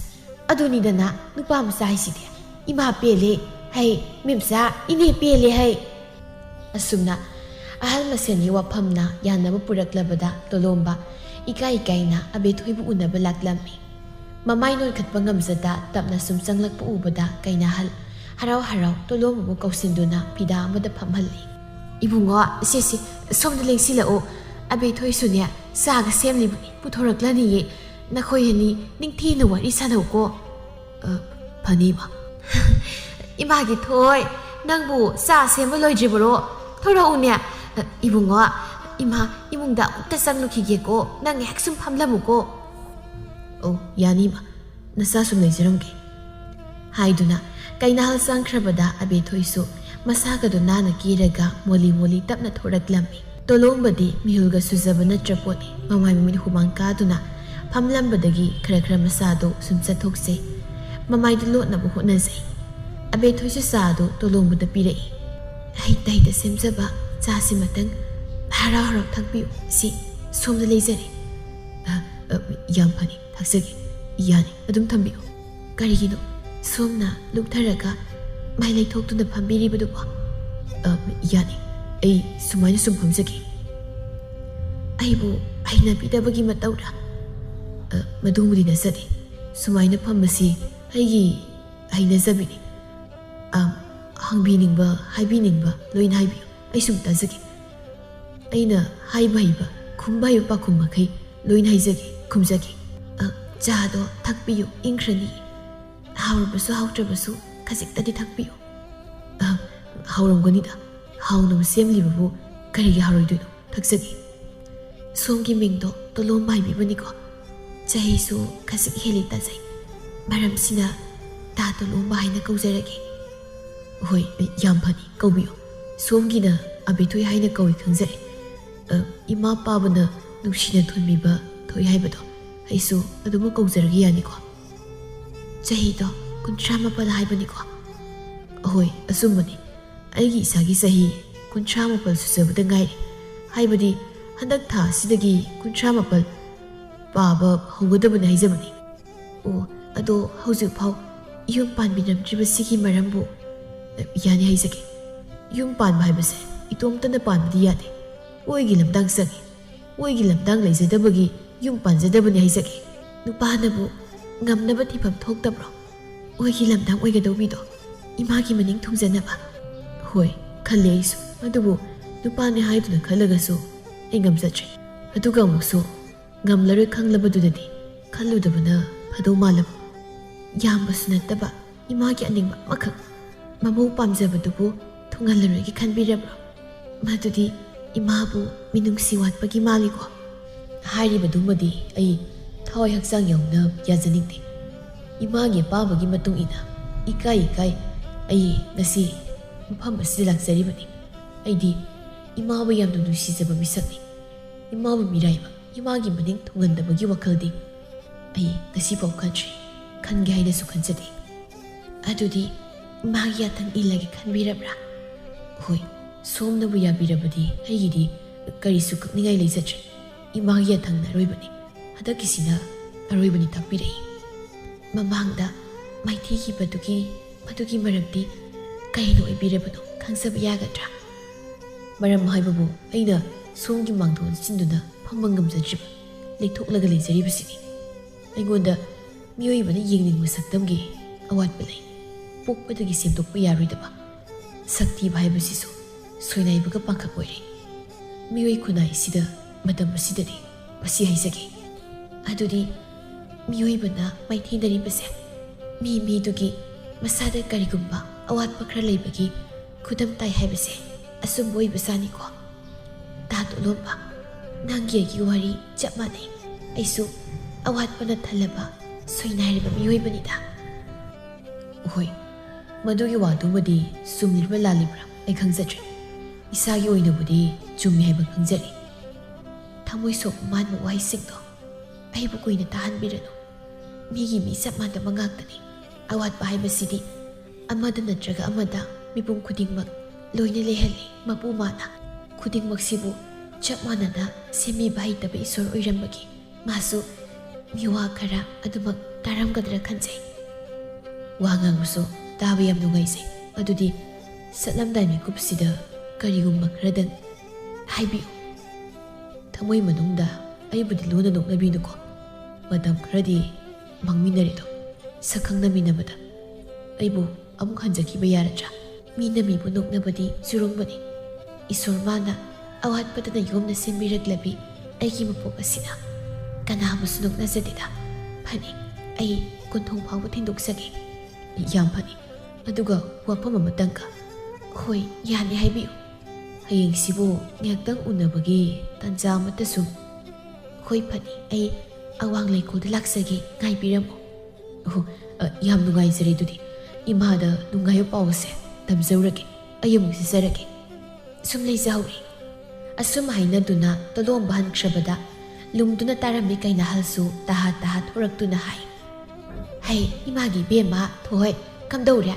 ꯑꯗꯨꯅꯤꯗꯅ ꯅꯨꯄꯥ ꯃꯆꯥ ꯍꯥꯏꯁꯤꯗꯤ꯫ ꯏꯃꯥ ꯄꯦꯜꯂꯦ ꯍꯩ, ꯃꯦꯝꯆꯥ, ꯏꯅꯦ ꯄꯦꯜꯂꯦ ꯍꯩ꯫" ꯑꯁꯨꯝꯅ ꯑꯍꯜ ꯃꯁꯦꯟꯒꯤ ꯋꯥꯐꯝꯅ ꯌꯥꯅꯕ ꯄꯨꯔꯛꯂꯕꯗ ꯇꯣꯂꯣꯝꯕ ꯏꯀꯥꯏ ꯏꯀꯥꯏꯅ ꯑꯕꯦꯊꯣꯏꯕꯨ ꯎꯅꯕ ꯂꯥꯛꯂꯝꯃꯤ꯫ ꯃꯃꯥꯏ ꯅꯣꯟꯈꯠꯄ ꯉꯝꯖꯗ ꯇꯞꯅ ꯁꯨꯝ ꯆꯪꯂꯛꯄ ꯎꯕꯗ ꯀꯩꯅꯥꯍꯜ ꯍꯔꯥꯎ ꯍꯔꯥꯎ ꯇꯣꯂꯣꯝꯕꯕꯨ ꯀꯧꯁꯤꯟꯗꯨꯅ ꯐꯤꯗꯥ ꯑꯃꯗ ꯐꯝꯍꯜꯂꯤ꯫ "ꯏꯕꯨꯡꯉꯣ, ꯁꯦ ꯁꯦ, ꯁꯣꯝꯗ ꯂꯦꯡꯁꯤꯜꯂꯛꯎ꯫ ꯑꯕꯦꯊꯣꯏꯁꯨꯅꯦ ꯆꯥꯒ ꯁꯦꯝꯂꯤꯕꯅꯤ, ꯄꯨꯊꯣꯔꯛꯂꯅꯤꯌꯦ꯫ ꯅꯈꯣꯏ ꯑꯅꯤ ꯅꯤꯡꯊꯤꯅ ꯋꯥꯔꯤ ꯁꯥꯟꯅꯧꯀꯣ꯫" "ꯑ, ꯐꯅꯤ ꯏꯃꯥ꯫" "ꯏꯃꯥꯒꯤ ꯊꯣꯏ, ꯅꯪꯕꯨ ꯆꯥ ꯁꯦꯝꯕ ꯂꯣꯏꯗ꯭ꯔꯤꯕꯔꯣ? ꯊꯣꯔꯛꯎꯅꯦ꯫" "ꯑ, ꯏꯕꯨꯡꯉꯣ, ꯏꯃꯥ ꯏꯃꯨꯡꯗ ꯑꯃꯨꯛꯇ ꯆꯪꯂꯨꯈꯤꯒꯦꯀꯣ, ꯅꯪ ꯉꯥꯏꯍꯥꯛ ꯁꯨꯝ ꯐꯝꯂꯝꯃꯨꯀꯣ꯫" "ꯑꯣ, ꯌꯥꯅꯤ ꯏꯃꯥ, ꯅꯆꯥ ꯁꯨꯝ ꯂꯩꯖꯔꯝꯒꯦ꯫" ꯍꯥꯏꯗꯨꯅ ꯀꯩꯅꯥꯍꯜ ꯆꯪꯈ꯭ꯔꯕꯗ ꯑꯕꯦꯊꯣꯏꯁꯨ ꯃꯁꯥꯒꯗꯨ ꯅꯥꯟꯅ ꯀꯦꯔꯒ ꯃꯣꯂꯤ ꯃꯣꯂꯤ ꯇꯞꯅ ꯊꯣꯔꯛꯂꯝꯃꯤ꯫ ꯇꯣꯂꯣꯝꯕꯗꯤ ꯃꯤꯍꯨꯜꯒ ꯁꯨꯖꯕ ꯅꯠꯇ꯭ꯔ ꯄꯣꯠꯅꯤ꯫ ꯃꯃꯥꯏ ꯃꯃꯤꯠ ꯍꯨꯃꯥꯡ ꯀꯥꯗꯨꯅ ꯐꯝꯂꯝꯕꯗꯒꯤ ꯈꯔ ꯈꯔ ꯃꯁꯥꯗꯨ ꯁꯨꯝ ꯆꯠꯊꯣꯛꯆꯩ꯫ ꯃꯃꯥꯏꯗꯨ ꯂꯣꯠꯅꯕ ꯍꯣꯠꯅꯖꯩ꯫ ꯑꯕꯦꯊꯣꯏꯁꯨ ꯆꯥꯗꯨ ꯇꯣꯂꯣꯝꯕꯗ ꯄꯤꯔꯛꯏ꯫ "ꯍꯩꯇ ꯍꯩꯇ ꯁꯦꯝꯖꯕ ꯆꯥꯁꯤꯃꯇꯪ ꯍꯔꯥꯎ ꯍꯔꯥꯎ ꯊꯛꯄꯤꯌꯨ꯫ ꯁꯤ ꯁꯣꯝꯗ ꯂꯩꯖꯔꯦ꯫" "ꯑ, ꯑ, ꯌꯥꯝ ꯐꯅꯤ, ꯊꯛꯆꯒꯦ꯫" "ꯌꯥꯅꯤ, ꯑꯗꯨꯝ ꯊꯝꯕꯤꯌꯨ꯫" "ꯀꯔꯤꯒꯤꯅꯣ ꯁꯣꯝꯅ ꯂꯨꯞꯊꯔꯒ ꯃꯥꯏ ꯂꯩꯊꯣꯛꯇꯨꯅ ꯐꯝꯕꯤꯔꯤꯕꯗꯨꯕꯣ?" "ꯑ, ꯌꯥꯅꯤ, ꯑꯩ ꯁꯨꯃꯥꯏꯅ ꯁꯨꯝ ꯐꯝꯖꯒꯦ꯫" "ꯑꯩꯕꯨ ꯍꯩꯅꯕꯤꯗꯕꯒꯤ ꯃꯇꯧꯔ?" "ꯑ, ꯃꯗꯨꯃꯗꯤ ꯅꯠꯆꯗꯦ꯫ ꯁꯨꯃꯥꯏꯅ ꯐꯝꯕꯁꯤ ꯑꯩꯒꯤ ꯍꯩꯅꯖꯕꯤꯅꯤ꯫ ꯑ, ꯍꯪꯕꯤꯅꯤꯡꯕ, ꯍꯥꯏꯕꯤꯅꯤꯡꯕ ꯂꯣꯏꯅ ꯍꯥꯏꯕꯤꯌꯨ꯫ ꯑꯩ ꯁꯨꯝ ꯇꯥꯖꯒꯦ꯫ ꯑꯩꯅ ꯍꯥꯏꯕ ꯍꯩꯕ, ꯈꯨꯝꯕ ꯍꯩꯕ ꯄꯥꯎꯈꯨꯝ ꯃꯈꯩ ꯂꯣꯏꯅ ꯍꯥꯏꯖꯒꯦ, ꯈꯨꯝꯖꯒꯦ꯫" "ꯑ, ꯆꯥꯗꯣ ꯊꯛꯄꯤꯌꯨ, ꯏꯪꯈ꯭ꯔꯅꯤ꯫ ꯍꯥꯎꯔꯕꯁꯨ ꯍꯥꯎꯇ꯭ꯔꯕꯁꯨ ꯈꯖꯤꯛꯇꯗꯤ ꯊꯛꯄꯤꯌꯨ꯫" "ꯑ, ꯍꯥꯎꯔꯝꯒꯅꯤꯗ, ꯍꯥꯎꯅꯕ ꯁꯦꯝꯂꯤꯕꯕꯨ ꯀꯔꯤꯒꯤ ꯍꯥꯎꯔꯣꯏꯗꯣꯏꯅꯣ? ꯊꯛꯆꯒꯦ꯫" "ꯁꯣꯝꯒꯤ ꯃꯤꯡꯗꯣ ꯇꯣꯂꯣꯝꯕ ꯍꯥꯏꯕꯤꯕꯅꯤꯀꯣ꯫ ꯆꯍꯤꯁꯨ ꯈꯖꯤꯛ ꯍꯦꯜꯂꯤ ꯇꯥꯖꯩ꯫ ꯃꯔꯝꯁꯤꯅ ꯇꯥ ꯇꯣꯂꯣꯝꯕ ꯍꯥꯏꯅ ꯀꯧꯖꯔꯒꯦ꯫ ꯍꯣꯏ, ꯌꯥꯝ ꯐꯅꯤ, ꯀꯧꯕꯤꯌꯨ꯫ ꯁꯣꯝꯒꯤꯅ ꯑꯕꯦꯊꯣꯏ ꯍꯥꯏꯅ ꯀꯧꯏ ꯈꯪꯖꯔꯦ꯫ ꯑ, ꯏꯃꯥ ꯄꯥꯕꯅ ꯅꯨꯡꯁꯤꯅ ꯊꯣꯟꯕꯤꯕ ꯊꯣꯏ ꯍꯥꯏꯕꯗꯣ, ꯑꯩꯁꯨ ꯑꯗꯨꯃꯛ ꯀꯧꯖꯔꯒꯦ, ꯌꯥꯅꯤꯀꯣ? ꯆꯍꯤꯗꯣ ꯀꯨꯟꯊ꯭ꯔꯥ ꯃꯥꯄꯜ ꯍꯥꯏꯕꯅꯤꯀꯣ? ꯑꯍꯣꯏ, ꯑꯆꯨꯝꯕꯅꯤ꯫ ꯑꯩꯒꯤ ꯏꯁꯥꯒꯤ ꯆꯍꯤ ꯀꯨꯟꯊ꯭ꯔꯥ ꯃꯥꯄꯜ ꯁꯨꯖꯕꯗ ꯉꯥꯏꯔꯤ꯫ ꯍꯥꯏꯕꯗꯤ, ꯍꯟꯗꯛ ꯊꯥ ꯑꯁꯤꯗꯒꯤ ꯀꯨꯟꯊ꯭ꯔꯥ ꯃꯥꯄꯜ ꯄꯥꯕ ꯍꯧꯒꯗꯕꯅꯤ ꯍꯥꯏꯖꯕꯅꯤ꯫ ꯑꯣ, ꯑꯗꯣ ꯍꯧꯖꯤꯛꯐꯥꯎ ꯌꯨꯝ ꯄꯥꯟꯕꯤꯔꯝꯗ꯭ꯔꯤꯕꯁꯤꯒꯤ ꯃꯔꯝꯕꯨ, ꯌꯥꯅꯤ, ꯍꯥꯏꯖꯒꯦ꯫ ꯌꯨꯝ ꯄꯥꯟꯕ ꯍꯥꯏꯕꯁꯦ ꯏꯇꯣꯝꯇꯅ ꯄꯥꯟꯕꯗꯤ ꯌꯥꯗꯦ꯫ ꯑꯣꯏꯒꯤ ꯂꯝꯗꯥꯡ ꯆꯪꯏ꯫ ꯑꯣꯏꯒꯤ ꯂꯝꯗꯥꯡ ꯂꯩꯖꯗꯕꯒꯤ ꯌꯨꯝ ꯄꯥꯟꯖꯗꯕꯅꯤ ꯍꯥꯏꯖꯒꯦ꯫ ꯅꯨꯄꯥꯅꯕꯨ ꯉꯝꯅꯕ ꯊꯤꯐꯝ ꯊꯣꯛꯇꯕ꯭ꯔꯣ? ꯑꯣꯏꯒꯤ ꯂꯝꯗꯥꯡ ꯑꯣꯏꯒꯗꯧꯕꯤꯗꯣ ꯏꯃꯥꯒꯤ ꯃꯅꯤꯡ ꯊꯨꯡꯖꯅꯕ꯫ ꯍꯣꯏ, ꯈꯜꯂꯦ ꯑꯩꯁꯨ꯫ ꯑꯗꯨꯕꯨ ꯅꯨꯄꯥꯅꯦ ꯍꯥꯏꯗꯨꯅ ꯈꯜꯂꯒꯁꯨ ꯑꯩ ꯉꯝꯖꯗ꯭ꯔꯦ꯫ ꯑꯗꯨꯒ ꯑꯃꯨꯛꯁꯨ ꯉꯝꯂꯔꯣꯏ ꯈꯪꯂꯕꯗꯨꯗꯗꯤ ꯈꯜꯂꯨꯗꯕꯅ ꯐꯗꯧ ꯃꯥꯜꯂꯕ꯫ ꯌꯥꯝꯕꯁꯨ ꯅꯠꯇꯕ ꯏꯃꯥꯒꯤ ꯑꯅꯤꯡꯕ ꯑꯃꯈꯛ, ꯃꯃꯧ ꯄꯥꯝꯖꯕꯗꯨꯕꯨ ꯊꯨꯡꯍꯜꯂꯔꯣꯏꯒꯦ ꯈꯟꯕꯤꯔꯕ꯭ꯔꯣ? ꯃꯗꯨꯗꯤ ꯏꯃꯥꯕꯨ ꯃꯤꯅꯨꯡꯁꯤ ꯋꯥꯠꯄꯒꯤ ꯃꯥꯜꯂꯤꯀꯣ꯫ ꯍꯥꯏꯔꯤꯕꯗꯨꯃꯗꯤ ꯑꯩ ꯊꯋꯥꯏ ꯍꯛꯆꯥꯡ ꯌꯥꯎꯅ ꯌꯥꯖꯅꯤꯡꯗꯦ꯫ ꯏꯃꯥꯒꯤ ꯑꯄꯥꯝꯕꯒꯤ ꯃꯇꯨꯡ ꯏꯟꯅ ꯏꯀꯥꯏ ꯏꯀꯥꯏ ꯑꯩ ꯉꯁꯤ ꯃꯐꯝ ꯑꯁꯤꯗ ꯂꯥꯛꯆꯔꯤꯕꯅꯤ꯫ ꯑꯩꯗꯤ ꯏꯃꯥꯕꯨ ꯌꯥꯝꯅ ꯅꯨꯡꯁꯤꯖꯕ ꯃꯤꯁꯛꯅꯤ꯫ ꯏꯃꯥꯕꯨ ꯃꯤꯔꯥꯏꯕ, ꯏꯃꯥꯒꯤ ꯃꯅꯤꯡ ꯊꯨꯡꯍꯟꯗꯕꯒꯤ ꯋꯥꯈꯜꯗꯤ ꯑꯩ ꯉꯁꯤꯐꯥꯎ ꯈꯟꯗ꯭ꯔꯤ, ꯈꯟꯒꯦ ꯍꯥꯏꯅꯁꯨ ꯈꯟꯖꯗꯦ꯫ ꯑꯗꯨꯗꯤ ꯏꯃꯥꯒꯤ ꯌꯥꯊꯪ ꯏꯜꯂꯒꯦ ꯈꯟꯕꯤꯔꯕ꯭ꯔꯥ? ꯍꯣꯏ, ꯁꯣꯝꯅꯕꯨ ꯌꯥꯕꯤꯔꯕꯗꯤ ꯑꯩꯒꯤꯗꯤ ꯀꯔꯤꯁꯨ ꯀꯛꯅꯤꯡꯉꯥꯏ ꯂꯩꯖꯗ꯭ꯔꯦ꯫ ꯏꯃꯥꯒꯤ ꯌꯥꯊꯪꯅ ꯑꯔꯣꯏꯕꯅꯤ꯫ ꯍꯟꯗꯛꯀꯤꯁꯤꯅ ꯑꯔꯣꯏꯕꯅꯤ ꯇꯥꯛꯄꯤꯔꯛꯏ꯫ ꯃꯃꯥꯡꯗ ꯃꯥꯏꯊꯤꯈꯤꯕꯗꯨꯒꯤ, ꯃꯗꯨꯒꯤ ꯃꯔꯝꯗꯤ ꯀꯩꯅꯣ ꯑꯣꯏꯕꯤꯔꯕꯅꯣ ꯈꯪꯖꯕ ꯌꯥꯒꯗ꯭ꯔꯥ? ꯃꯔꯝ ꯍꯥꯏꯕꯕꯨ ꯑꯩꯅ ꯁꯣꯝꯒꯤ ꯃꯥꯡꯗ ꯑꯣꯟꯁꯤꯟꯗꯨꯅ ꯐꯝꯕ ꯉꯝꯖꯗ꯭ꯔꯤꯕ, ꯂꯩꯊꯣꯛꯂꯒ ꯂꯩꯖꯔꯤꯕꯁꯤꯅꯤ꯫ ꯑꯩꯉꯣꯟꯗ ꯃꯤꯑꯣꯏꯕꯅ ꯌꯦꯡꯅꯤꯡꯕ ꯁꯛꯇꯝꯒꯤ ꯑꯋꯥꯠꯄ ꯂꯩ꯫ ꯄꯣꯛꯄꯗꯒꯤ ꯁꯦꯝꯗꯣꯛꯄ ꯌꯥꯔꯣꯏꯗꯕ ꯁꯛ ꯊꯤꯕ ꯍꯥꯏꯕꯁꯤꯁꯨ ꯁꯣꯏꯅꯥꯏꯕꯒ ꯄꯥꯡꯈꯛ ꯑꯣꯏꯔꯦ꯫ ꯃꯤꯑꯣꯏ ꯈꯨꯟꯅꯥꯏꯁꯤꯗ ꯃꯇꯝ ꯑꯁꯤꯗꯗꯤ ꯃꯁꯤ ꯍꯥꯏꯖꯒꯦ꯫ ꯑꯗꯨꯗꯤ ꯃꯤꯑꯣꯏꯕꯅ ꯃꯥꯏꯊꯤꯅꯔꯤꯕꯁꯦ ꯃꯤ ꯃꯤꯗꯨꯒꯤ ꯃꯁꯥꯗ ꯀꯔꯤꯒꯨꯝꯕ ꯑꯋꯥꯠꯄ ꯈꯔ ꯂꯩꯕꯒꯤ ꯈꯨꯗꯝ ꯇꯥꯏ ꯍꯥꯏꯕꯁꯦ ꯑꯆꯨꯝꯕ ꯑꯣꯏꯕꯖꯥꯠꯅꯤꯀꯣ꯫ ꯇꯥ ꯇꯣꯂꯣꯝꯕ, ꯅꯪꯒꯤ ꯑꯩꯒꯤ ꯋꯥꯔꯤ ꯆꯞ ꯃꯥꯟꯅꯩ꯫ ꯑꯩꯁꯨ ꯑꯋꯥꯠꯄꯅ ꯊꯜꯂꯕ ꯁꯣꯏꯅꯥꯏꯔꯕ ꯃꯤꯑꯣꯏꯕꯅꯤꯗ꯫ ꯍꯣꯏ, ꯃꯗꯨꯒꯤ ꯋꯥꯗꯨꯃꯗꯤ ꯆꯨꯝꯂꯤꯕ꯭ꯔꯥ ꯂꯥꯜꯂꯤꯕ꯭ꯔꯥ ꯑꯩ ꯈꯪꯖꯗ꯭ꯔꯦ꯫ ꯏꯁꯥꯒꯤ ꯑꯣꯏꯅꯕꯨꯗꯤ ꯆꯨꯝꯃꯤ ꯍꯥꯏꯕ ꯈꯪꯖꯔꯤ꯫ ꯊꯃꯣꯏ ꯁꯣꯛ ꯃꯥꯟꯕ ꯋꯥꯍꯩꯁꯤꯡꯗꯣ ꯑꯩꯕꯨ ꯀꯨꯏꯅ ꯇꯥꯍꯟꯕꯤꯔꯅꯨ꯫ ꯃꯤꯒꯤ ꯃꯤ ꯆꯞ ꯃꯥꯟꯅꯕ ꯉꯥꯛꯇꯅꯤ꯫ ꯑꯋꯥꯠꯄ ꯍꯥꯏꯕꯁꯤꯗꯤ ꯑꯃꯗ ꯅꯠꯇ꯭ꯔꯒ ꯑꯃꯗ ꯃꯤꯄꯨꯝ ꯈꯨꯗꯤꯡꯃꯛ ꯂꯣꯏꯅ ꯂꯩꯍꯜꯂꯤ꯫ ꯃꯄꯨ ꯃꯥꯅ ꯈꯨꯗꯤꯡꯃꯛꯁꯤꯕꯨ ꯆꯞ ꯃꯥꯟꯅꯅ ꯁꯦꯝꯕꯤꯕ ꯍꯩꯇꯕ ꯏꯁꯣꯔ ꯑꯣꯏꯔꯝꯕꯒꯤ ꯃꯥꯁꯨ ꯃꯤꯋꯥ ꯈꯔ ꯑꯗꯨꯃꯛ ꯇꯥꯔꯝꯒꯗ꯭ꯔꯥ ꯈꯟꯖꯩ꯫ ꯋꯥ ꯉꯥꯡꯕꯁꯨ ꯇꯥꯕ ꯌꯥꯝ ꯅꯨꯡꯉꯥꯏꯖꯩ꯫ ꯑꯗꯨꯗꯤ ꯆꯠꯂꯝꯗꯥꯏ ꯃꯤꯀꯨꯞꯁꯤꯗ ꯀꯔꯤꯒꯨꯝꯕ ꯈꯔꯗꯪ ꯍꯥꯏꯕꯤꯌꯨ꯫ ꯊꯃꯣꯏ ꯃꯅꯨꯡꯗ ꯑꯩꯕꯨꯗꯤ ꯂꯨꯅ ꯅꯣꯛꯅꯕꯤꯅꯨꯀꯣ꯫ ꯃꯇꯝ ꯈꯔꯗꯤ ꯃꯥꯡꯃꯤꯟꯅꯔꯦꯗꯣ, ꯁꯛ ꯈꯪꯅꯃꯤꯟꯅꯕꯗ꯫ ꯑꯩꯕꯨ ꯑꯃꯨꯛ ꯍꯟꯖꯈꯤꯕ ꯌꯥꯔꯗ꯭ꯔꯥ? ꯃꯤꯅ ꯃꯤꯕꯨ ꯅꯣꯛꯅꯕꯗꯤ ꯆꯨꯔꯨꯡꯕꯅꯤ꯫ ꯏꯁꯣꯔ ꯃꯥꯅ ꯑꯋꯥꯠꯄꯗꯅ ꯌꯣꯝꯅ ꯁꯦꯝꯕꯤꯔꯛꯂꯕꯤ ꯑꯩꯒꯤ ꯃꯄꯣꯛ ꯑꯁꯤꯅ ꯀꯅꯥꯕꯨꯁꯨ ꯅꯣꯛꯅꯖꯗꯦꯗ꯫ ꯐꯅꯤ, ꯑꯩ ꯀꯣꯟꯊꯣꯡ ꯐꯥꯎꯕ ꯊꯤꯟꯗꯣꯛꯆꯒꯦ꯫ ꯌꯥꯝ ꯐꯅꯤ꯫ ꯑꯗꯨꯒ ꯋꯥꯐꯝ ꯑꯃꯇꯪꯒ꯫ ꯍꯣꯏ, ꯌꯥꯅꯤ, ꯍꯥꯏꯕꯤꯌꯨ꯫ ꯍꯌꯦꯡꯁꯤꯕꯨ ꯉꯥꯏꯍꯥꯛꯇꯪ ꯎꯅꯕꯒꯤ ꯇꯥꯟꯖꯥ ꯑꯃꯠꯇꯁꯨ꯫ ꯍꯣꯏ, ꯐꯅꯤ, ꯑꯩ ꯑꯋꯥꯡ ꯂꯩꯀꯣꯜꯗ ꯂꯥꯛꯆꯒꯦ, ꯉꯥꯏꯕꯤꯔꯝꯃꯨ꯫ ꯑꯣ, ꯑ, ꯌꯥꯝ ꯅꯨꯡꯉꯥꯏꯖꯔꯦ꯫ ꯑꯗꯨꯗꯤ ꯏꯃꯥꯗ ꯅꯨꯡꯉꯥꯏꯕ ꯄꯥꯎ ꯑꯁꯦ ꯇꯝꯖꯧꯔꯒꯦ꯫ ꯑꯩ ꯑꯃꯨꯛ ꯆꯠꯆꯔꯒꯦ꯫ ꯁꯨꯝ ꯂꯩꯖꯍꯧꯔꯦ꯫ ꯑꯁꯨꯝ ꯍꯥꯏꯅꯗꯨꯅ ꯇꯣꯂꯣꯝꯕ ꯍꯟꯈ꯭ꯔꯕꯗ ꯂꯨꯝꯗꯨꯅ ꯇꯥꯔꯝꯃꯤ ꯀꯩꯅꯥꯍꯜꯁꯨ ꯇꯍꯥ ꯇꯍꯥ ꯊꯣꯔꯛꯇꯨꯅ ꯍꯥꯏ, "ꯍꯩ, ꯏꯃꯥꯒꯤ ꯏꯕꯦꯝꯃ, ꯊꯣꯏ, ꯀꯝꯗꯧꯔꯦ?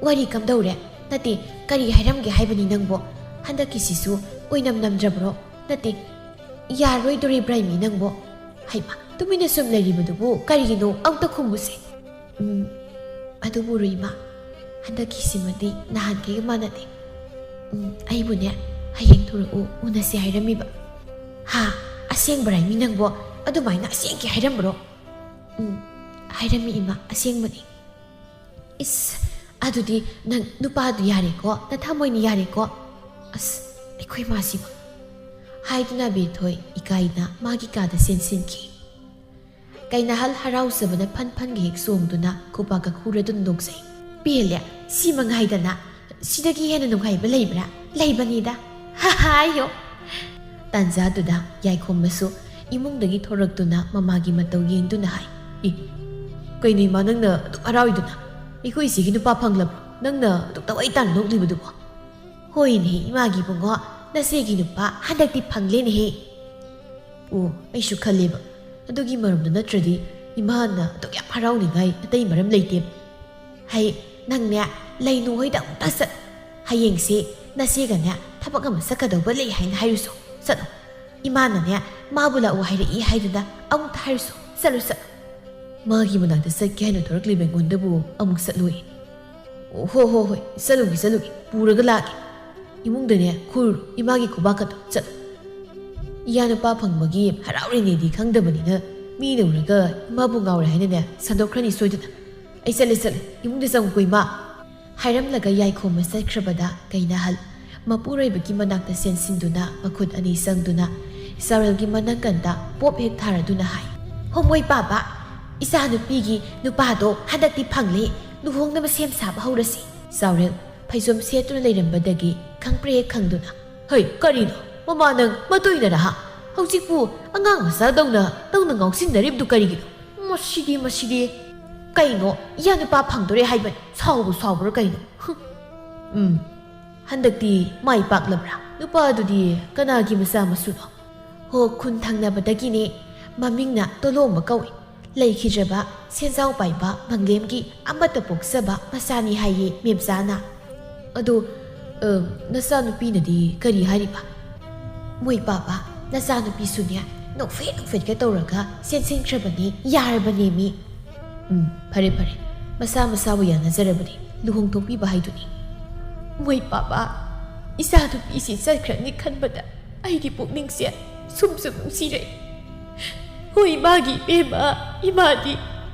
ꯋꯥꯔꯤ ꯀꯝꯗꯧꯔꯦ? ꯅꯠꯇꯦ, ꯀꯔꯤ ꯍꯥꯏꯔꯝꯒꯦ ꯍꯥꯏꯕꯅꯤ ꯅꯪꯕꯣ? ꯍꯟꯗꯛꯀꯤꯁꯤꯁꯨ ꯑꯣꯏꯅꯝ ꯅꯝꯗ꯭ꯔꯕ꯭ꯔꯣ? ꯅꯠꯇꯦ, ꯌꯥꯔꯣꯏꯗꯣꯔꯤꯕ꯭ꯔꯥ ꯃꯤ ꯅꯪꯕꯣ? ꯍꯩꯃꯥ, ꯇꯨꯃꯤꯟꯅ ꯁꯨꯝ ꯂꯩꯔꯤꯕꯗꯨꯕꯨ ꯀꯔꯤꯒꯤꯅꯣ? ꯑꯝꯇ ꯈꯨꯝꯃꯨꯁꯦ꯫" "ꯎꯝ, ꯑꯗꯨꯕꯨ ꯔꯨꯏꯃꯥ, ꯍꯟꯗꯛꯀꯤꯁꯤꯃꯗꯤ ꯅꯍꯥꯟꯈꯩꯒ ꯃꯥꯟꯅꯗꯦ꯫ ꯎꯝ, ꯑꯩꯕꯨꯅꯦ, ꯍꯌꯦꯡ ꯊꯣꯔꯛꯎ, ꯎꯅꯁꯦ ꯍꯥꯏꯔꯝꯃꯤꯕ꯫" "ꯍꯥ? ꯑꯁꯦꯡꯕꯔꯥ ꯃꯤ ꯅꯪꯕꯣ? ꯑꯗꯨꯃꯥꯏꯅ ꯑꯁꯦꯡꯀꯤ ꯍꯥꯏꯔꯝꯕ꯭ꯔꯣ?" "ꯎꯝ, ꯍꯥꯏꯔꯝꯃꯤ ꯏꯃꯥ, ꯑꯁꯦꯡꯕꯅꯤ꯫" "ꯏꯁ, ꯑꯗꯨꯗꯤ ꯅꯪ ꯅꯨꯄꯥꯗꯨ ꯌꯥꯔꯦꯀꯣ, ꯅꯊꯃꯣꯏꯅ ꯌꯥꯔꯦꯀꯣ?" "ꯑꯁ, ꯑꯩꯈꯣꯏ ꯃꯥꯁꯤꯕꯨ꯫" ꯍꯥꯏꯗꯨꯅ ꯕꯦꯊꯣꯏ ꯏꯀꯥꯏꯅ ꯃꯥꯒꯤ ꯀꯥꯗ ꯆꯦꯟꯁꯤꯟꯈꯤ꯫ ꯀꯩꯅꯥꯍꯜ ꯍꯔꯥꯎꯖꯕꯅ ꯐꯟ ꯐꯟꯒ ꯍꯦꯛ ꯆꯣꯡꯗꯨꯅ ꯈꯨꯄꯥꯛꯀ ꯈꯨꯔꯗꯨꯅ ꯅꯣꯛꯆꯩ꯫ "ꯄꯦꯜꯂꯦ, ꯁꯤ ꯃꯉꯥꯏꯗꯅ꯫ ꯁꯤꯗꯒꯤ ꯍꯦꯟꯅ ꯅꯨꯡꯉꯥꯏꯕ ꯂꯩꯕ꯭ꯔꯥ? ꯂꯩꯕꯅꯤꯗ꯫ ꯍꯥ ꯍꯥ, ꯑꯌꯣ!" ꯇꯥꯟꯖꯥꯗꯨꯗ ꯌꯥꯏꯈꯣꯝꯕꯁꯨ ꯏꯃꯨꯡꯗꯒꯤ ꯊꯣꯔꯛꯇꯨꯅ ꯃꯃꯥꯒꯤ ꯃꯇꯧ ꯌꯦꯡꯗꯨꯅ ꯍꯥꯏ, "ꯑꯦ, ꯀꯩꯅꯣ ꯏꯃꯥ, ꯅꯪꯅ ꯑꯗꯨꯛ ꯍꯔꯥꯎꯏꯗꯨꯅ?" ꯑꯩꯈꯣꯏ ꯏꯆꯦꯒꯤ ꯅꯨꯄꯥ ꯐꯪꯂꯕ꯭ꯔꯣ? ꯅꯪꯅ ꯑꯗꯨꯛ ꯊꯋꯥꯏ ꯇꯥꯅ ꯅꯣꯛꯂꯤꯕꯗꯨꯕꯣ? ꯍꯣꯏꯅꯦꯍꯦ, ꯏꯃꯥꯒꯤ ꯏꯕꯨꯡꯉꯣ, ꯅꯆꯦꯒꯤ ꯅꯨꯄꯥ ꯍꯟꯗꯛꯇꯤ ꯐꯪꯂꯦꯅꯦꯍꯦ꯫ ꯑꯣ, ꯑꯩꯁꯨ ꯈꯜꯂꯦꯕ꯫ ꯑꯗꯨꯒꯤ ꯃꯔꯝꯗ ꯅꯠꯇ꯭ꯔꯗꯤ ꯏꯃꯥꯅ ꯑꯗꯨꯛ ꯌꯥꯝ ꯍꯔꯥꯎꯅꯤꯡꯉꯥꯏ ꯑꯇꯩ ꯃꯔꯝ ꯂꯩꯇꯦꯕ꯫ ꯍꯩ, ꯅꯪꯅꯦ, ꯂꯩꯅꯨ ꯍꯣꯏꯗ ꯑꯃꯨꯛꯇ ꯆꯠ꯫ ꯍꯌꯦꯡꯁꯦ ꯅꯆꯦꯒꯅꯦ ꯊꯕꯛ ꯑꯃ ꯆꯠꯀꯗꯧꯕ ꯂꯩ ꯍꯥꯏꯅ ꯍꯥꯏꯔꯨꯁꯣ꯫ ꯆꯠꯂꯣ꯫ ꯏꯃꯥꯅꯅꯦ ꯃꯥꯕꯨ ꯂꯥꯛꯎ ꯍꯥꯏꯔꯛꯏ ꯍꯥꯏꯗꯨꯅ ꯑꯃꯨꯛꯇ ꯍꯥꯏꯔꯨꯁꯣ꯫ ꯆꯠꯂꯨ, ꯆꯠꯂꯨ꯫ ꯃꯥꯒꯤ ꯃꯅꯥꯛꯇ ꯆꯠꯀꯦ ꯍꯥꯏꯅ ꯊꯣꯔꯛꯂꯤꯕ ꯑꯩꯉꯣꯟꯗꯕꯨ ꯑꯃꯨꯛ ꯆꯠꯂꯨꯏ꯫ ꯑꯣ, ꯍꯣ, ꯍꯣ, ꯍꯣꯏ, ꯆꯠꯂꯨꯒꯦ, ꯆꯠꯂꯨꯒꯦ, ꯄꯨꯔꯒ ꯂꯥꯛꯀꯦ꯫ ꯏꯃꯨꯡꯗꯅꯦ ꯈꯨꯔꯨ, ꯏꯃꯥꯒꯤ ꯈꯨꯕꯥꯛꯀꯗꯣ, ꯆꯠꯂꯨ꯫ ꯏꯌꯥ ꯅꯨꯄꯥ ꯐꯪꯕꯒꯤ ꯍꯔꯥꯎꯔꯤꯅꯦꯗꯤ ꯈꯪꯗꯕꯅꯤꯅ ꯃꯤꯅ ꯎꯔꯒ ꯏꯃꯥꯕꯨ ꯉꯥꯎꯔꯦ ꯍꯥꯏꯅꯅꯦ ꯁꯟꯗꯣꯛꯈ꯭ꯔꯅꯤ ꯁꯣꯏꯗꯅ꯫ ꯑꯩ ꯆꯠꯂꯦ, ꯆꯠꯂꯦ, ꯏꯃꯨꯡꯗ ꯆꯪꯉꯨꯀꯣ, ꯏꯃꯥ꯫ ꯍꯥꯏꯔꯝꯂꯒ ꯌꯥꯏꯈꯣꯝꯕ ꯆꯠꯈ꯭ꯔꯕꯗ ꯀꯩꯅꯥꯍꯜ ꯃꯄꯨꯔꯣꯏꯕꯒꯤ ꯃꯅꯥꯛꯇ ꯆꯦꯟꯁꯤꯟꯗꯨꯅ ꯃꯈꯨꯠ ꯑꯅꯤ ꯆꯪꯗꯨꯅ ꯆꯥꯎꯔꯦꯜꯒꯤ ꯃꯅꯪꯒꯟꯗ ꯄꯣꯞ ꯍꯦꯛ ꯊꯥꯔꯗꯨꯅ ꯍꯥꯏ, "ꯍꯣꯃꯣꯏ ꯄꯥꯕ, ꯏꯆꯥꯅꯨꯄꯤꯒꯤ ꯅꯨꯄꯥꯗꯣ ꯍꯟꯗꯛꯇꯤ ꯐꯪꯂꯦ, ꯂꯨꯍꯣꯡꯅꯕ ꯁꯦꯝ ꯁꯥꯕ ꯍꯧꯔꯁꯤ꯫" ꯆꯥꯎꯔꯦꯜ ꯐꯩꯖꯣꯝ ꯁꯦꯠꯇꯨꯅ ꯂꯩꯔꯝꯕꯗꯒꯤ ꯈꯪꯄ꯭ꯔꯦꯛ ꯈꯪꯗꯨꯅ, "ꯍꯩ, ꯀꯔꯤꯅꯣ? ꯃꯃꯥ ꯅꯪ ꯃꯇꯣꯏꯅꯔ ꯍꯥ? ꯍꯧꯖꯤꯛꯄꯨ ꯑꯉꯥꯡ ꯃꯆꯥꯗꯧꯅ ꯅꯪꯅ ꯉꯥꯎꯁꯤꯟꯅꯔꯤꯕꯗꯨ ꯀꯔꯤꯒꯤꯅꯣ? ꯃꯁꯤꯗꯤ, ꯃꯁꯤꯗꯤ꯫ ꯀꯩꯅꯣ, ꯏꯌꯥ ꯅꯨꯄꯥ ꯐꯪꯗꯣꯔꯦ ꯍꯥꯏꯕꯅꯤ, ꯁꯥꯎꯕꯨ ꯁꯥꯎꯕ꯭ꯔꯥ ꯀꯩꯅꯣ? ꯍꯨꯝ꯫ ꯎꯝ, ꯍꯟꯗꯛꯇꯤ ꯃꯥꯏ ꯄꯥꯛꯂꯕ꯭ꯔꯥ? ꯅꯨꯄꯥꯗꯨꯗꯤ ꯀꯅꯥꯒꯤ ꯃꯆꯥ ꯃꯁꯨꯅꯣ?" ꯍꯣ, ꯈꯨꯟ ꯊꯪꯅꯕꯗꯒꯤꯅꯦ, ꯃꯃꯤꯡꯅ ꯇꯣꯂꯣꯝꯕ ꯀꯧꯏ꯫ ꯂꯩꯈꯤꯗ꯭ꯔꯕ ꯁꯦꯟꯖꯥꯎ ꯄꯥꯏꯕ ꯃꯪꯂꯦꯝꯒꯤ ꯑꯃꯠꯇ ꯄꯣꯛꯆꯕ ꯃꯆꯥꯅꯤ ꯍꯥꯏꯌꯦ ꯃꯦꯝꯆꯥꯅ꯫ ꯑꯗꯣ, ꯑ, ꯅꯆꯥꯅꯨꯄꯤꯅꯗꯤ ꯀꯔꯤ ꯍꯥꯏꯔꯤꯕ? ꯃꯣꯏ ꯄꯥꯕ, ꯅꯆꯥꯅꯨꯄꯤꯁꯨꯅꯦ, ꯅꯣꯛꯐꯦꯠ ꯅꯣꯛꯐꯦꯠꯀ ꯇꯧꯔꯒ ꯆꯦꯟꯁꯤꯟꯈ꯭ꯔꯕꯅꯦ, ꯌꯥꯔꯕꯅꯦ ꯃꯤ꯫ ꯎꯝ, ꯐꯔꯦ, ꯐꯔꯦ, ꯃꯁꯥ ꯃꯁꯥꯕꯨ ꯌꯥꯅꯖꯔꯕꯗꯤ ꯂꯨꯍꯣꯡꯊꯣꯛꯄꯤꯕ ꯍꯥꯏꯗꯨꯅꯤ꯫ ꯃꯣꯏ ꯄꯥꯕ, ꯏꯆꯥꯅꯨꯄꯤꯁꯤ ꯆꯠꯈ꯭ꯔꯅꯤ ꯈꯟꯕꯗ ꯑꯩꯒꯤ ꯄꯨꯛꯅꯤꯡꯁꯦ ꯁꯨꯝ ꯁꯨꯝ ꯅꯨꯡꯁꯤꯔꯛꯏ꯫ ꯍꯣꯏ, ꯃꯥꯒꯤ ꯏꯕꯦꯝꯃ, ꯏꯃꯥꯗꯤ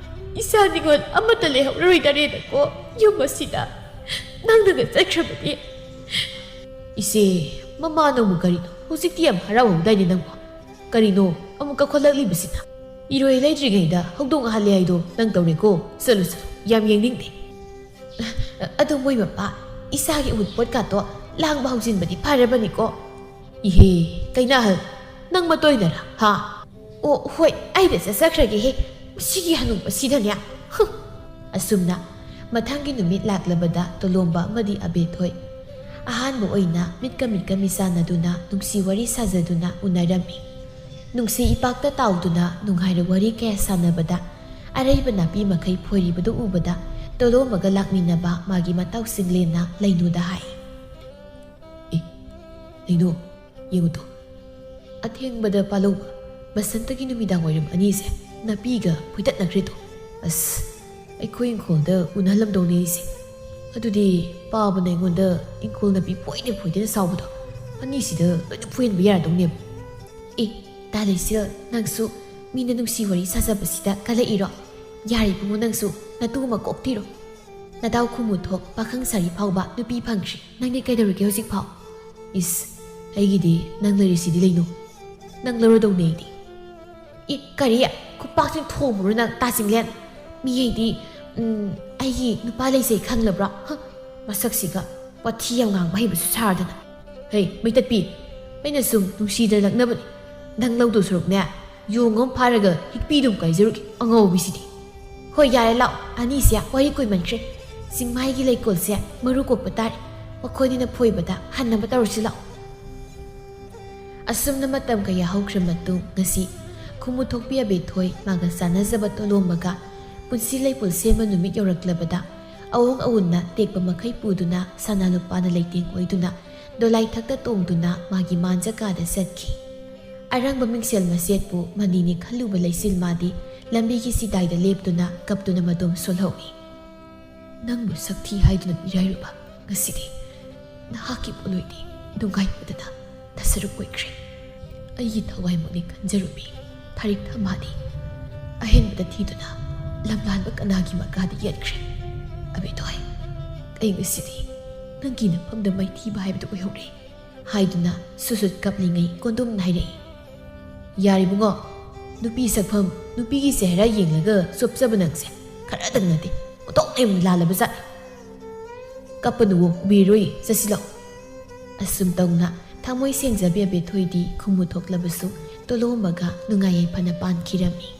ꯏꯆꯥ ꯅꯤꯉꯣꯜ ꯑꯃꯠꯇ ꯂꯩꯍꯧꯔꯔꯣꯏꯗꯔꯦꯅꯀꯣ, ꯌꯨꯝ ꯑꯁꯤꯗ ꯅꯪꯅꯒ ꯆꯠꯈ꯭ꯔꯕꯗꯤ꯫ ꯏꯆꯦ, ꯃꯃꯥ ꯅꯪꯕꯨ ꯀꯔꯤꯅꯣ? ꯍꯧꯖꯤꯛꯇꯤ ꯌꯥꯝ ꯍꯔꯥꯎꯍꯧꯗꯥꯏꯅꯦ ꯅꯪꯕꯨ? ꯀꯔꯤꯅꯣ ꯑꯃꯨꯛ ꯀꯥꯈꯠꯂꯛꯂꯤꯕꯁꯤꯅ? ꯏꯔꯣꯏ ꯂꯩꯗ꯭ꯔꯤꯉꯩꯗ ꯍꯧꯗꯣꯡ ꯑꯍꯜꯂꯦ ꯍꯥꯏꯗꯣ ꯅꯪ ꯇꯧꯔꯦꯀꯣ꯫ ꯆꯠꯂꯨ, ꯆꯠꯂꯨ, ꯌꯥꯝ ꯌꯦꯡꯅꯤꯡꯗꯦ꯫ ꯑꯗꯣ ꯃꯣꯏ ꯃꯄꯥ, ꯏꯆꯥꯒꯤ ꯑꯎꯟꯄꯣꯠꯀꯥꯗꯣ ꯂꯥꯡꯕ ꯍꯧꯖꯤꯟꯕꯗꯤ ꯐꯔꯕꯅꯤꯀꯣ꯫ ꯏꯍꯦ, ꯀꯩꯅꯥꯍꯜ, ꯅꯪ ꯃꯇꯣꯏꯅꯔ, ꯍꯥ? ꯑꯣ, ꯍꯣꯏ, ꯑꯩꯗ ꯆꯠꯆꯈ꯭ꯔꯒꯦꯍꯦ꯫ ꯃꯁꯤꯒꯤ ꯍꯅꯨꯕꯁꯤꯗꯅꯦ꯫ ꯍꯨꯝ꯫ ꯑꯁꯨꯝꯅ ꯃꯊꯪꯒꯤ ꯅꯨꯃꯤꯠ ꯂꯥꯛꯂꯕꯗ ꯇꯣꯂꯣꯝꯕ ꯑꯃꯗꯤ ꯑꯕꯦꯊꯣꯏ ꯑꯍꯥꯟꯕ ꯑꯣꯏꯅ ꯃꯤꯠꯀ ꯃꯤꯠꯀ ꯃꯤꯆꯥꯟꯅꯗꯨꯅ ꯅꯨꯡꯁꯤ ꯋꯥꯔꯤ ꯁꯥꯖꯗꯨꯅ ꯎꯅꯔꯝꯃꯤ꯫ ꯅꯨꯡꯁꯤ ꯏꯄꯥꯛꯇ ꯇꯥꯎꯗꯨꯅ ꯅꯨꯡꯉꯥꯏꯔ ꯋꯥꯔꯤ ꯀꯌꯥ ꯁꯥꯟꯅꯕꯗ ꯑꯔꯩꯕ ꯅꯥꯄꯤ ꯃꯈꯩ ꯐꯣꯏꯔꯤꯕꯗꯨ ꯎꯕꯗ ꯇꯣꯂꯣꯝꯕꯒ ꯂꯥꯛꯃꯤꯟꯅꯕ ꯃꯥꯒꯤ ꯃꯇꯥꯎꯁꯤꯡꯂꯦꯟꯅ ꯂꯩꯅꯨꯗ ꯍꯥꯏ꯫ "ꯑꯦ, ꯂꯩꯅꯨ, ꯌꯦꯡꯉꯨꯗꯣ꯫ ꯑꯊꯦꯡꯕꯗ ꯄꯥꯜꯍꯧꯕ ꯕꯁꯟꯇꯒꯤ ꯅꯨꯃꯤꯗꯥꯡ ꯋꯥꯏꯔꯝ ꯑꯅꯤꯁꯦ ꯅꯥꯄꯤꯒ ꯐꯣꯏꯇꯠꯅꯈ꯭ꯔꯦꯗꯣ꯫ ꯑꯁ, ꯑꯩꯈꯣꯏ ꯏꯪꯈꯣꯜꯗ ꯎꯅꯍꯜꯂꯝꯗꯧꯅꯦ ꯑꯩꯁꯦ꯫ ꯑꯗꯨꯗꯤ ꯄꯥꯕꯅ ꯑꯩꯉꯣꯟꯗ ꯏꯪꯈꯣꯜ ꯅꯥꯄꯤ ꯐꯣꯏꯅ ꯐꯣꯏꯗꯅ ꯁꯥꯎꯕꯗꯣ ꯑꯅꯤꯁꯤꯗ ꯂꯣꯏꯅ ꯐꯣꯏꯍꯟꯕ ꯌꯥꯔꯗꯧꯅꯦꯕ꯫ ꯑꯦ, ꯇꯥ ꯂꯩꯁꯤꯔ, ꯅꯪꯁꯨ ꯃꯤꯅ ꯅꯨꯡꯁꯤ ꯋꯥꯔꯤ ꯁꯥꯖꯕꯁꯤꯗ ꯀꯜꯂꯛꯏꯔꯣ? ꯌꯥꯔꯦ ꯏꯕꯨꯡꯉꯣ, ꯅꯪꯁꯨ ꯅꯇꯨ ꯑꯃ ꯀꯣꯛ ꯊꯤꯔꯣ꯫ ꯅꯗꯥꯎ ꯈꯨꯃꯨꯊꯣꯛ ꯄꯥꯈꯪ ꯁꯥꯔꯤ ꯐꯥꯎꯕ ꯅꯨꯄꯤ ꯐꯪꯗ꯭ꯔꯤ꯫ ꯅꯪꯗꯤ ꯀꯩꯗꯧꯔꯤꯒꯦ ꯍꯧꯖꯤꯛ ꯐꯥꯎ?" "ꯏꯁ, ꯑꯩꯒꯤꯗꯤ ꯅꯪ ꯂꯩꯔꯤꯁꯤꯗꯤ ꯂꯩꯅꯨ꯫ ꯅꯪ ꯂꯧꯔꯗꯧꯅꯦ ꯑꯩꯗꯤ꯫" "ꯏ, ꯀꯔꯤ? ꯈꯨꯄꯥꯛꯁꯤꯅ ꯊꯣꯝꯃꯨꯔꯣ ꯅꯪ, ꯇꯥꯁꯤꯡꯂꯦꯟ꯫ ꯃꯤ ꯍꯩꯗꯤ, ꯎꯝ, ꯑꯩꯒꯤ ꯅꯨꯄꯥ ꯂꯩꯖꯩ ꯈꯪꯂꯕ꯭ꯔꯥ? ꯍ, ꯃꯁꯛꯁꯤꯒ ꯋꯥꯊꯤ ꯌꯥꯝ ꯉꯥꯡꯕ ꯍꯩꯕꯁꯨ ꯁꯥꯔꯗꯅ꯫ ꯍꯩ, ꯃꯩꯇꯠꯄꯤ, ꯑꯩꯅ ꯁꯨꯝ ꯅꯨꯡꯁꯤꯗꯅ ꯂꯛꯅꯕꯅꯤ꯫ ꯅꯪ ꯂꯧꯗꯧ ꯁꯔꯨꯛꯅꯦ, ꯌꯣꯡ ꯑꯃ ꯐꯥꯔꯒ ꯍꯤꯛꯄꯤꯗꯨꯝ ꯀꯥꯏꯖꯔꯨꯒꯦ, ꯑꯉꯧꯕꯤꯁꯤꯗꯤ꯫" "ꯍꯣꯏ, ꯌꯥꯔꯦ, ꯂꯥꯛꯑꯣ, ꯑꯅꯤꯁꯦ ꯋꯥꯔꯤ ꯀꯨꯏꯃꯟꯈ꯭ꯔꯦ꯫ ꯆꯤꯡꯃꯥꯏꯒꯤ ꯂꯩꯀꯣꯜꯁꯦ ꯃꯔꯨ ꯀꯣꯛꯄ ꯇꯥꯔꯦ꯫ ꯃꯈꯣꯏꯅꯤꯅ ꯐꯣꯏꯕꯗ ꯍꯟꯅꯕ ꯇꯧꯔꯁꯤ, ꯂꯥꯛꯑꯣ꯫" ꯑꯁꯨꯝꯅ ꯃꯇꯝ ꯀꯌꯥ ꯍꯧꯈ꯭ꯔ ꯃꯇꯨꯡ, ꯉꯁꯤ ꯈꯨꯃꯨ ꯊꯣꯛꯄꯤ ꯑꯕꯦꯊꯣꯏ ꯃꯥꯒ ꯆꯥꯟꯅꯖꯕ ꯇꯣꯂꯣꯝꯕꯒ ꯄꯨꯟꯁꯤ ꯂꯩꯄꯨꯜ ꯁꯦꯝꯕ ꯅꯨꯃꯤꯠ ꯌꯧꯔꯛꯂꯕꯗ, ꯑꯋꯣꯡ ꯑꯋꯨꯟꯅ ꯇꯦꯛꯄ ꯃꯈꯩ ꯄꯨꯗꯨꯅ ꯁꯅꯥ ꯂꯨꯄꯥꯅ ꯂꯩꯇꯦꯡ ꯑꯣꯏꯗꯨꯅ ꯗꯣꯂꯥꯏ ꯊꯛꯇ ꯇꯣꯡꯗꯨꯅ ꯃꯥꯒꯤ ꯃꯥꯟꯖ ꯀꯥꯗ ꯆꯠꯈꯤ꯫ ꯑꯔꯪꯕ ꯃꯤꯡꯁꯦꯜ ꯃꯆꯦꯠꯄꯨ ꯃꯅꯤꯅꯤ ꯈꯜꯂꯨꯕ ꯂꯩꯆꯤꯜ ꯃꯥꯗꯤ ꯂꯝꯕꯤꯒꯤ ꯆꯤꯗꯥꯏꯗ ꯂꯦꯞꯇꯨꯅ ꯀꯞꯇꯨꯅ ꯃꯇꯣꯝ ꯁꯣꯜꯍꯧꯏ꯫ "ꯅꯪꯕꯨ ꯁꯛꯊꯤ ꯍꯥꯏꯗꯨꯅ ꯃꯤꯔꯥꯏꯔꯨꯕ ꯉꯁꯤꯗꯤ ꯅꯍꯥꯛꯀꯤ ꯄꯣꯠꯂꯣꯏꯗꯤ ꯅꯨꯡꯉꯥꯏꯕꯗꯅ ꯅꯁꯔꯨꯛ ꯑꯣꯏꯈ꯭ꯔꯦ꯫ ꯑꯩꯒꯤ ꯊꯋꯥꯏꯃꯛꯅꯤ ꯈꯟꯖꯔꯨꯕꯤ ꯊꯥꯔꯤꯛ ꯊꯝꯕꯥꯜꯗꯤ ꯑꯍꯦꯟꯕꯗ ꯊꯤꯗꯨꯅ ꯂꯝꯂꯥꯟꯕ ꯀꯅꯥꯒꯤ ꯃꯀꯥꯗ ꯌꯦꯠꯈ꯭ꯔꯦ꯫ ꯑꯕꯦꯊꯣꯏ, ꯑꯩ ꯉꯁꯤꯗꯤ ꯅꯪꯒꯤ ꯅꯐꯝꯗ ꯃꯥꯏꯊꯤꯕ ꯍꯥꯏꯕꯗꯨ ꯑꯣꯏꯍꯧꯔꯦ" ꯍꯥꯏꯗꯨꯅ ꯁꯨꯠ ꯁꯨꯠ ꯀꯞꯂꯤꯉꯩ ꯀꯣꯟꯗꯨꯝꯅ ꯍꯥꯏꯔꯛꯏ꯫ "ꯌꯥꯔꯦ ꯏꯕꯨꯡꯉꯣ, ꯅꯨꯄꯤ ꯁꯛꯐꯝ, ꯅꯨꯄꯤꯒꯤ ꯆꯦꯍꯔꯥ ꯌꯦꯡꯂꯒ ꯆꯣꯞꯆꯕ ꯅꯪꯁꯦ ꯈꯔꯗꯪ ꯅꯠꯇꯦ, ꯑꯣꯟꯊꯣꯛꯅ ꯌꯥꯝꯅ ꯂꯥꯜꯂꯕ ꯖꯥꯠꯅꯤ꯫ ꯀꯞꯄꯅꯨꯋꯣ, ꯎꯕꯤꯔꯣꯏ, ꯆꯠꯁꯤꯜꯂꯣ꯫" ꯑꯁꯨꯝ ꯇꯧꯅ ꯊꯃꯣꯏ ꯁꯦꯡꯖꯕꯤ ꯑꯕꯦꯊꯣꯏꯗꯤ ꯈꯨꯝꯃꯨ ꯊꯣꯛꯂꯕꯁꯨ ꯇꯣꯂꯣꯝꯕꯒ ꯅꯨꯡꯉꯥꯏ ꯌꯥꯏꯐꯅ ꯄꯥꯟꯈꯤꯔꯝꯃꯤ꯫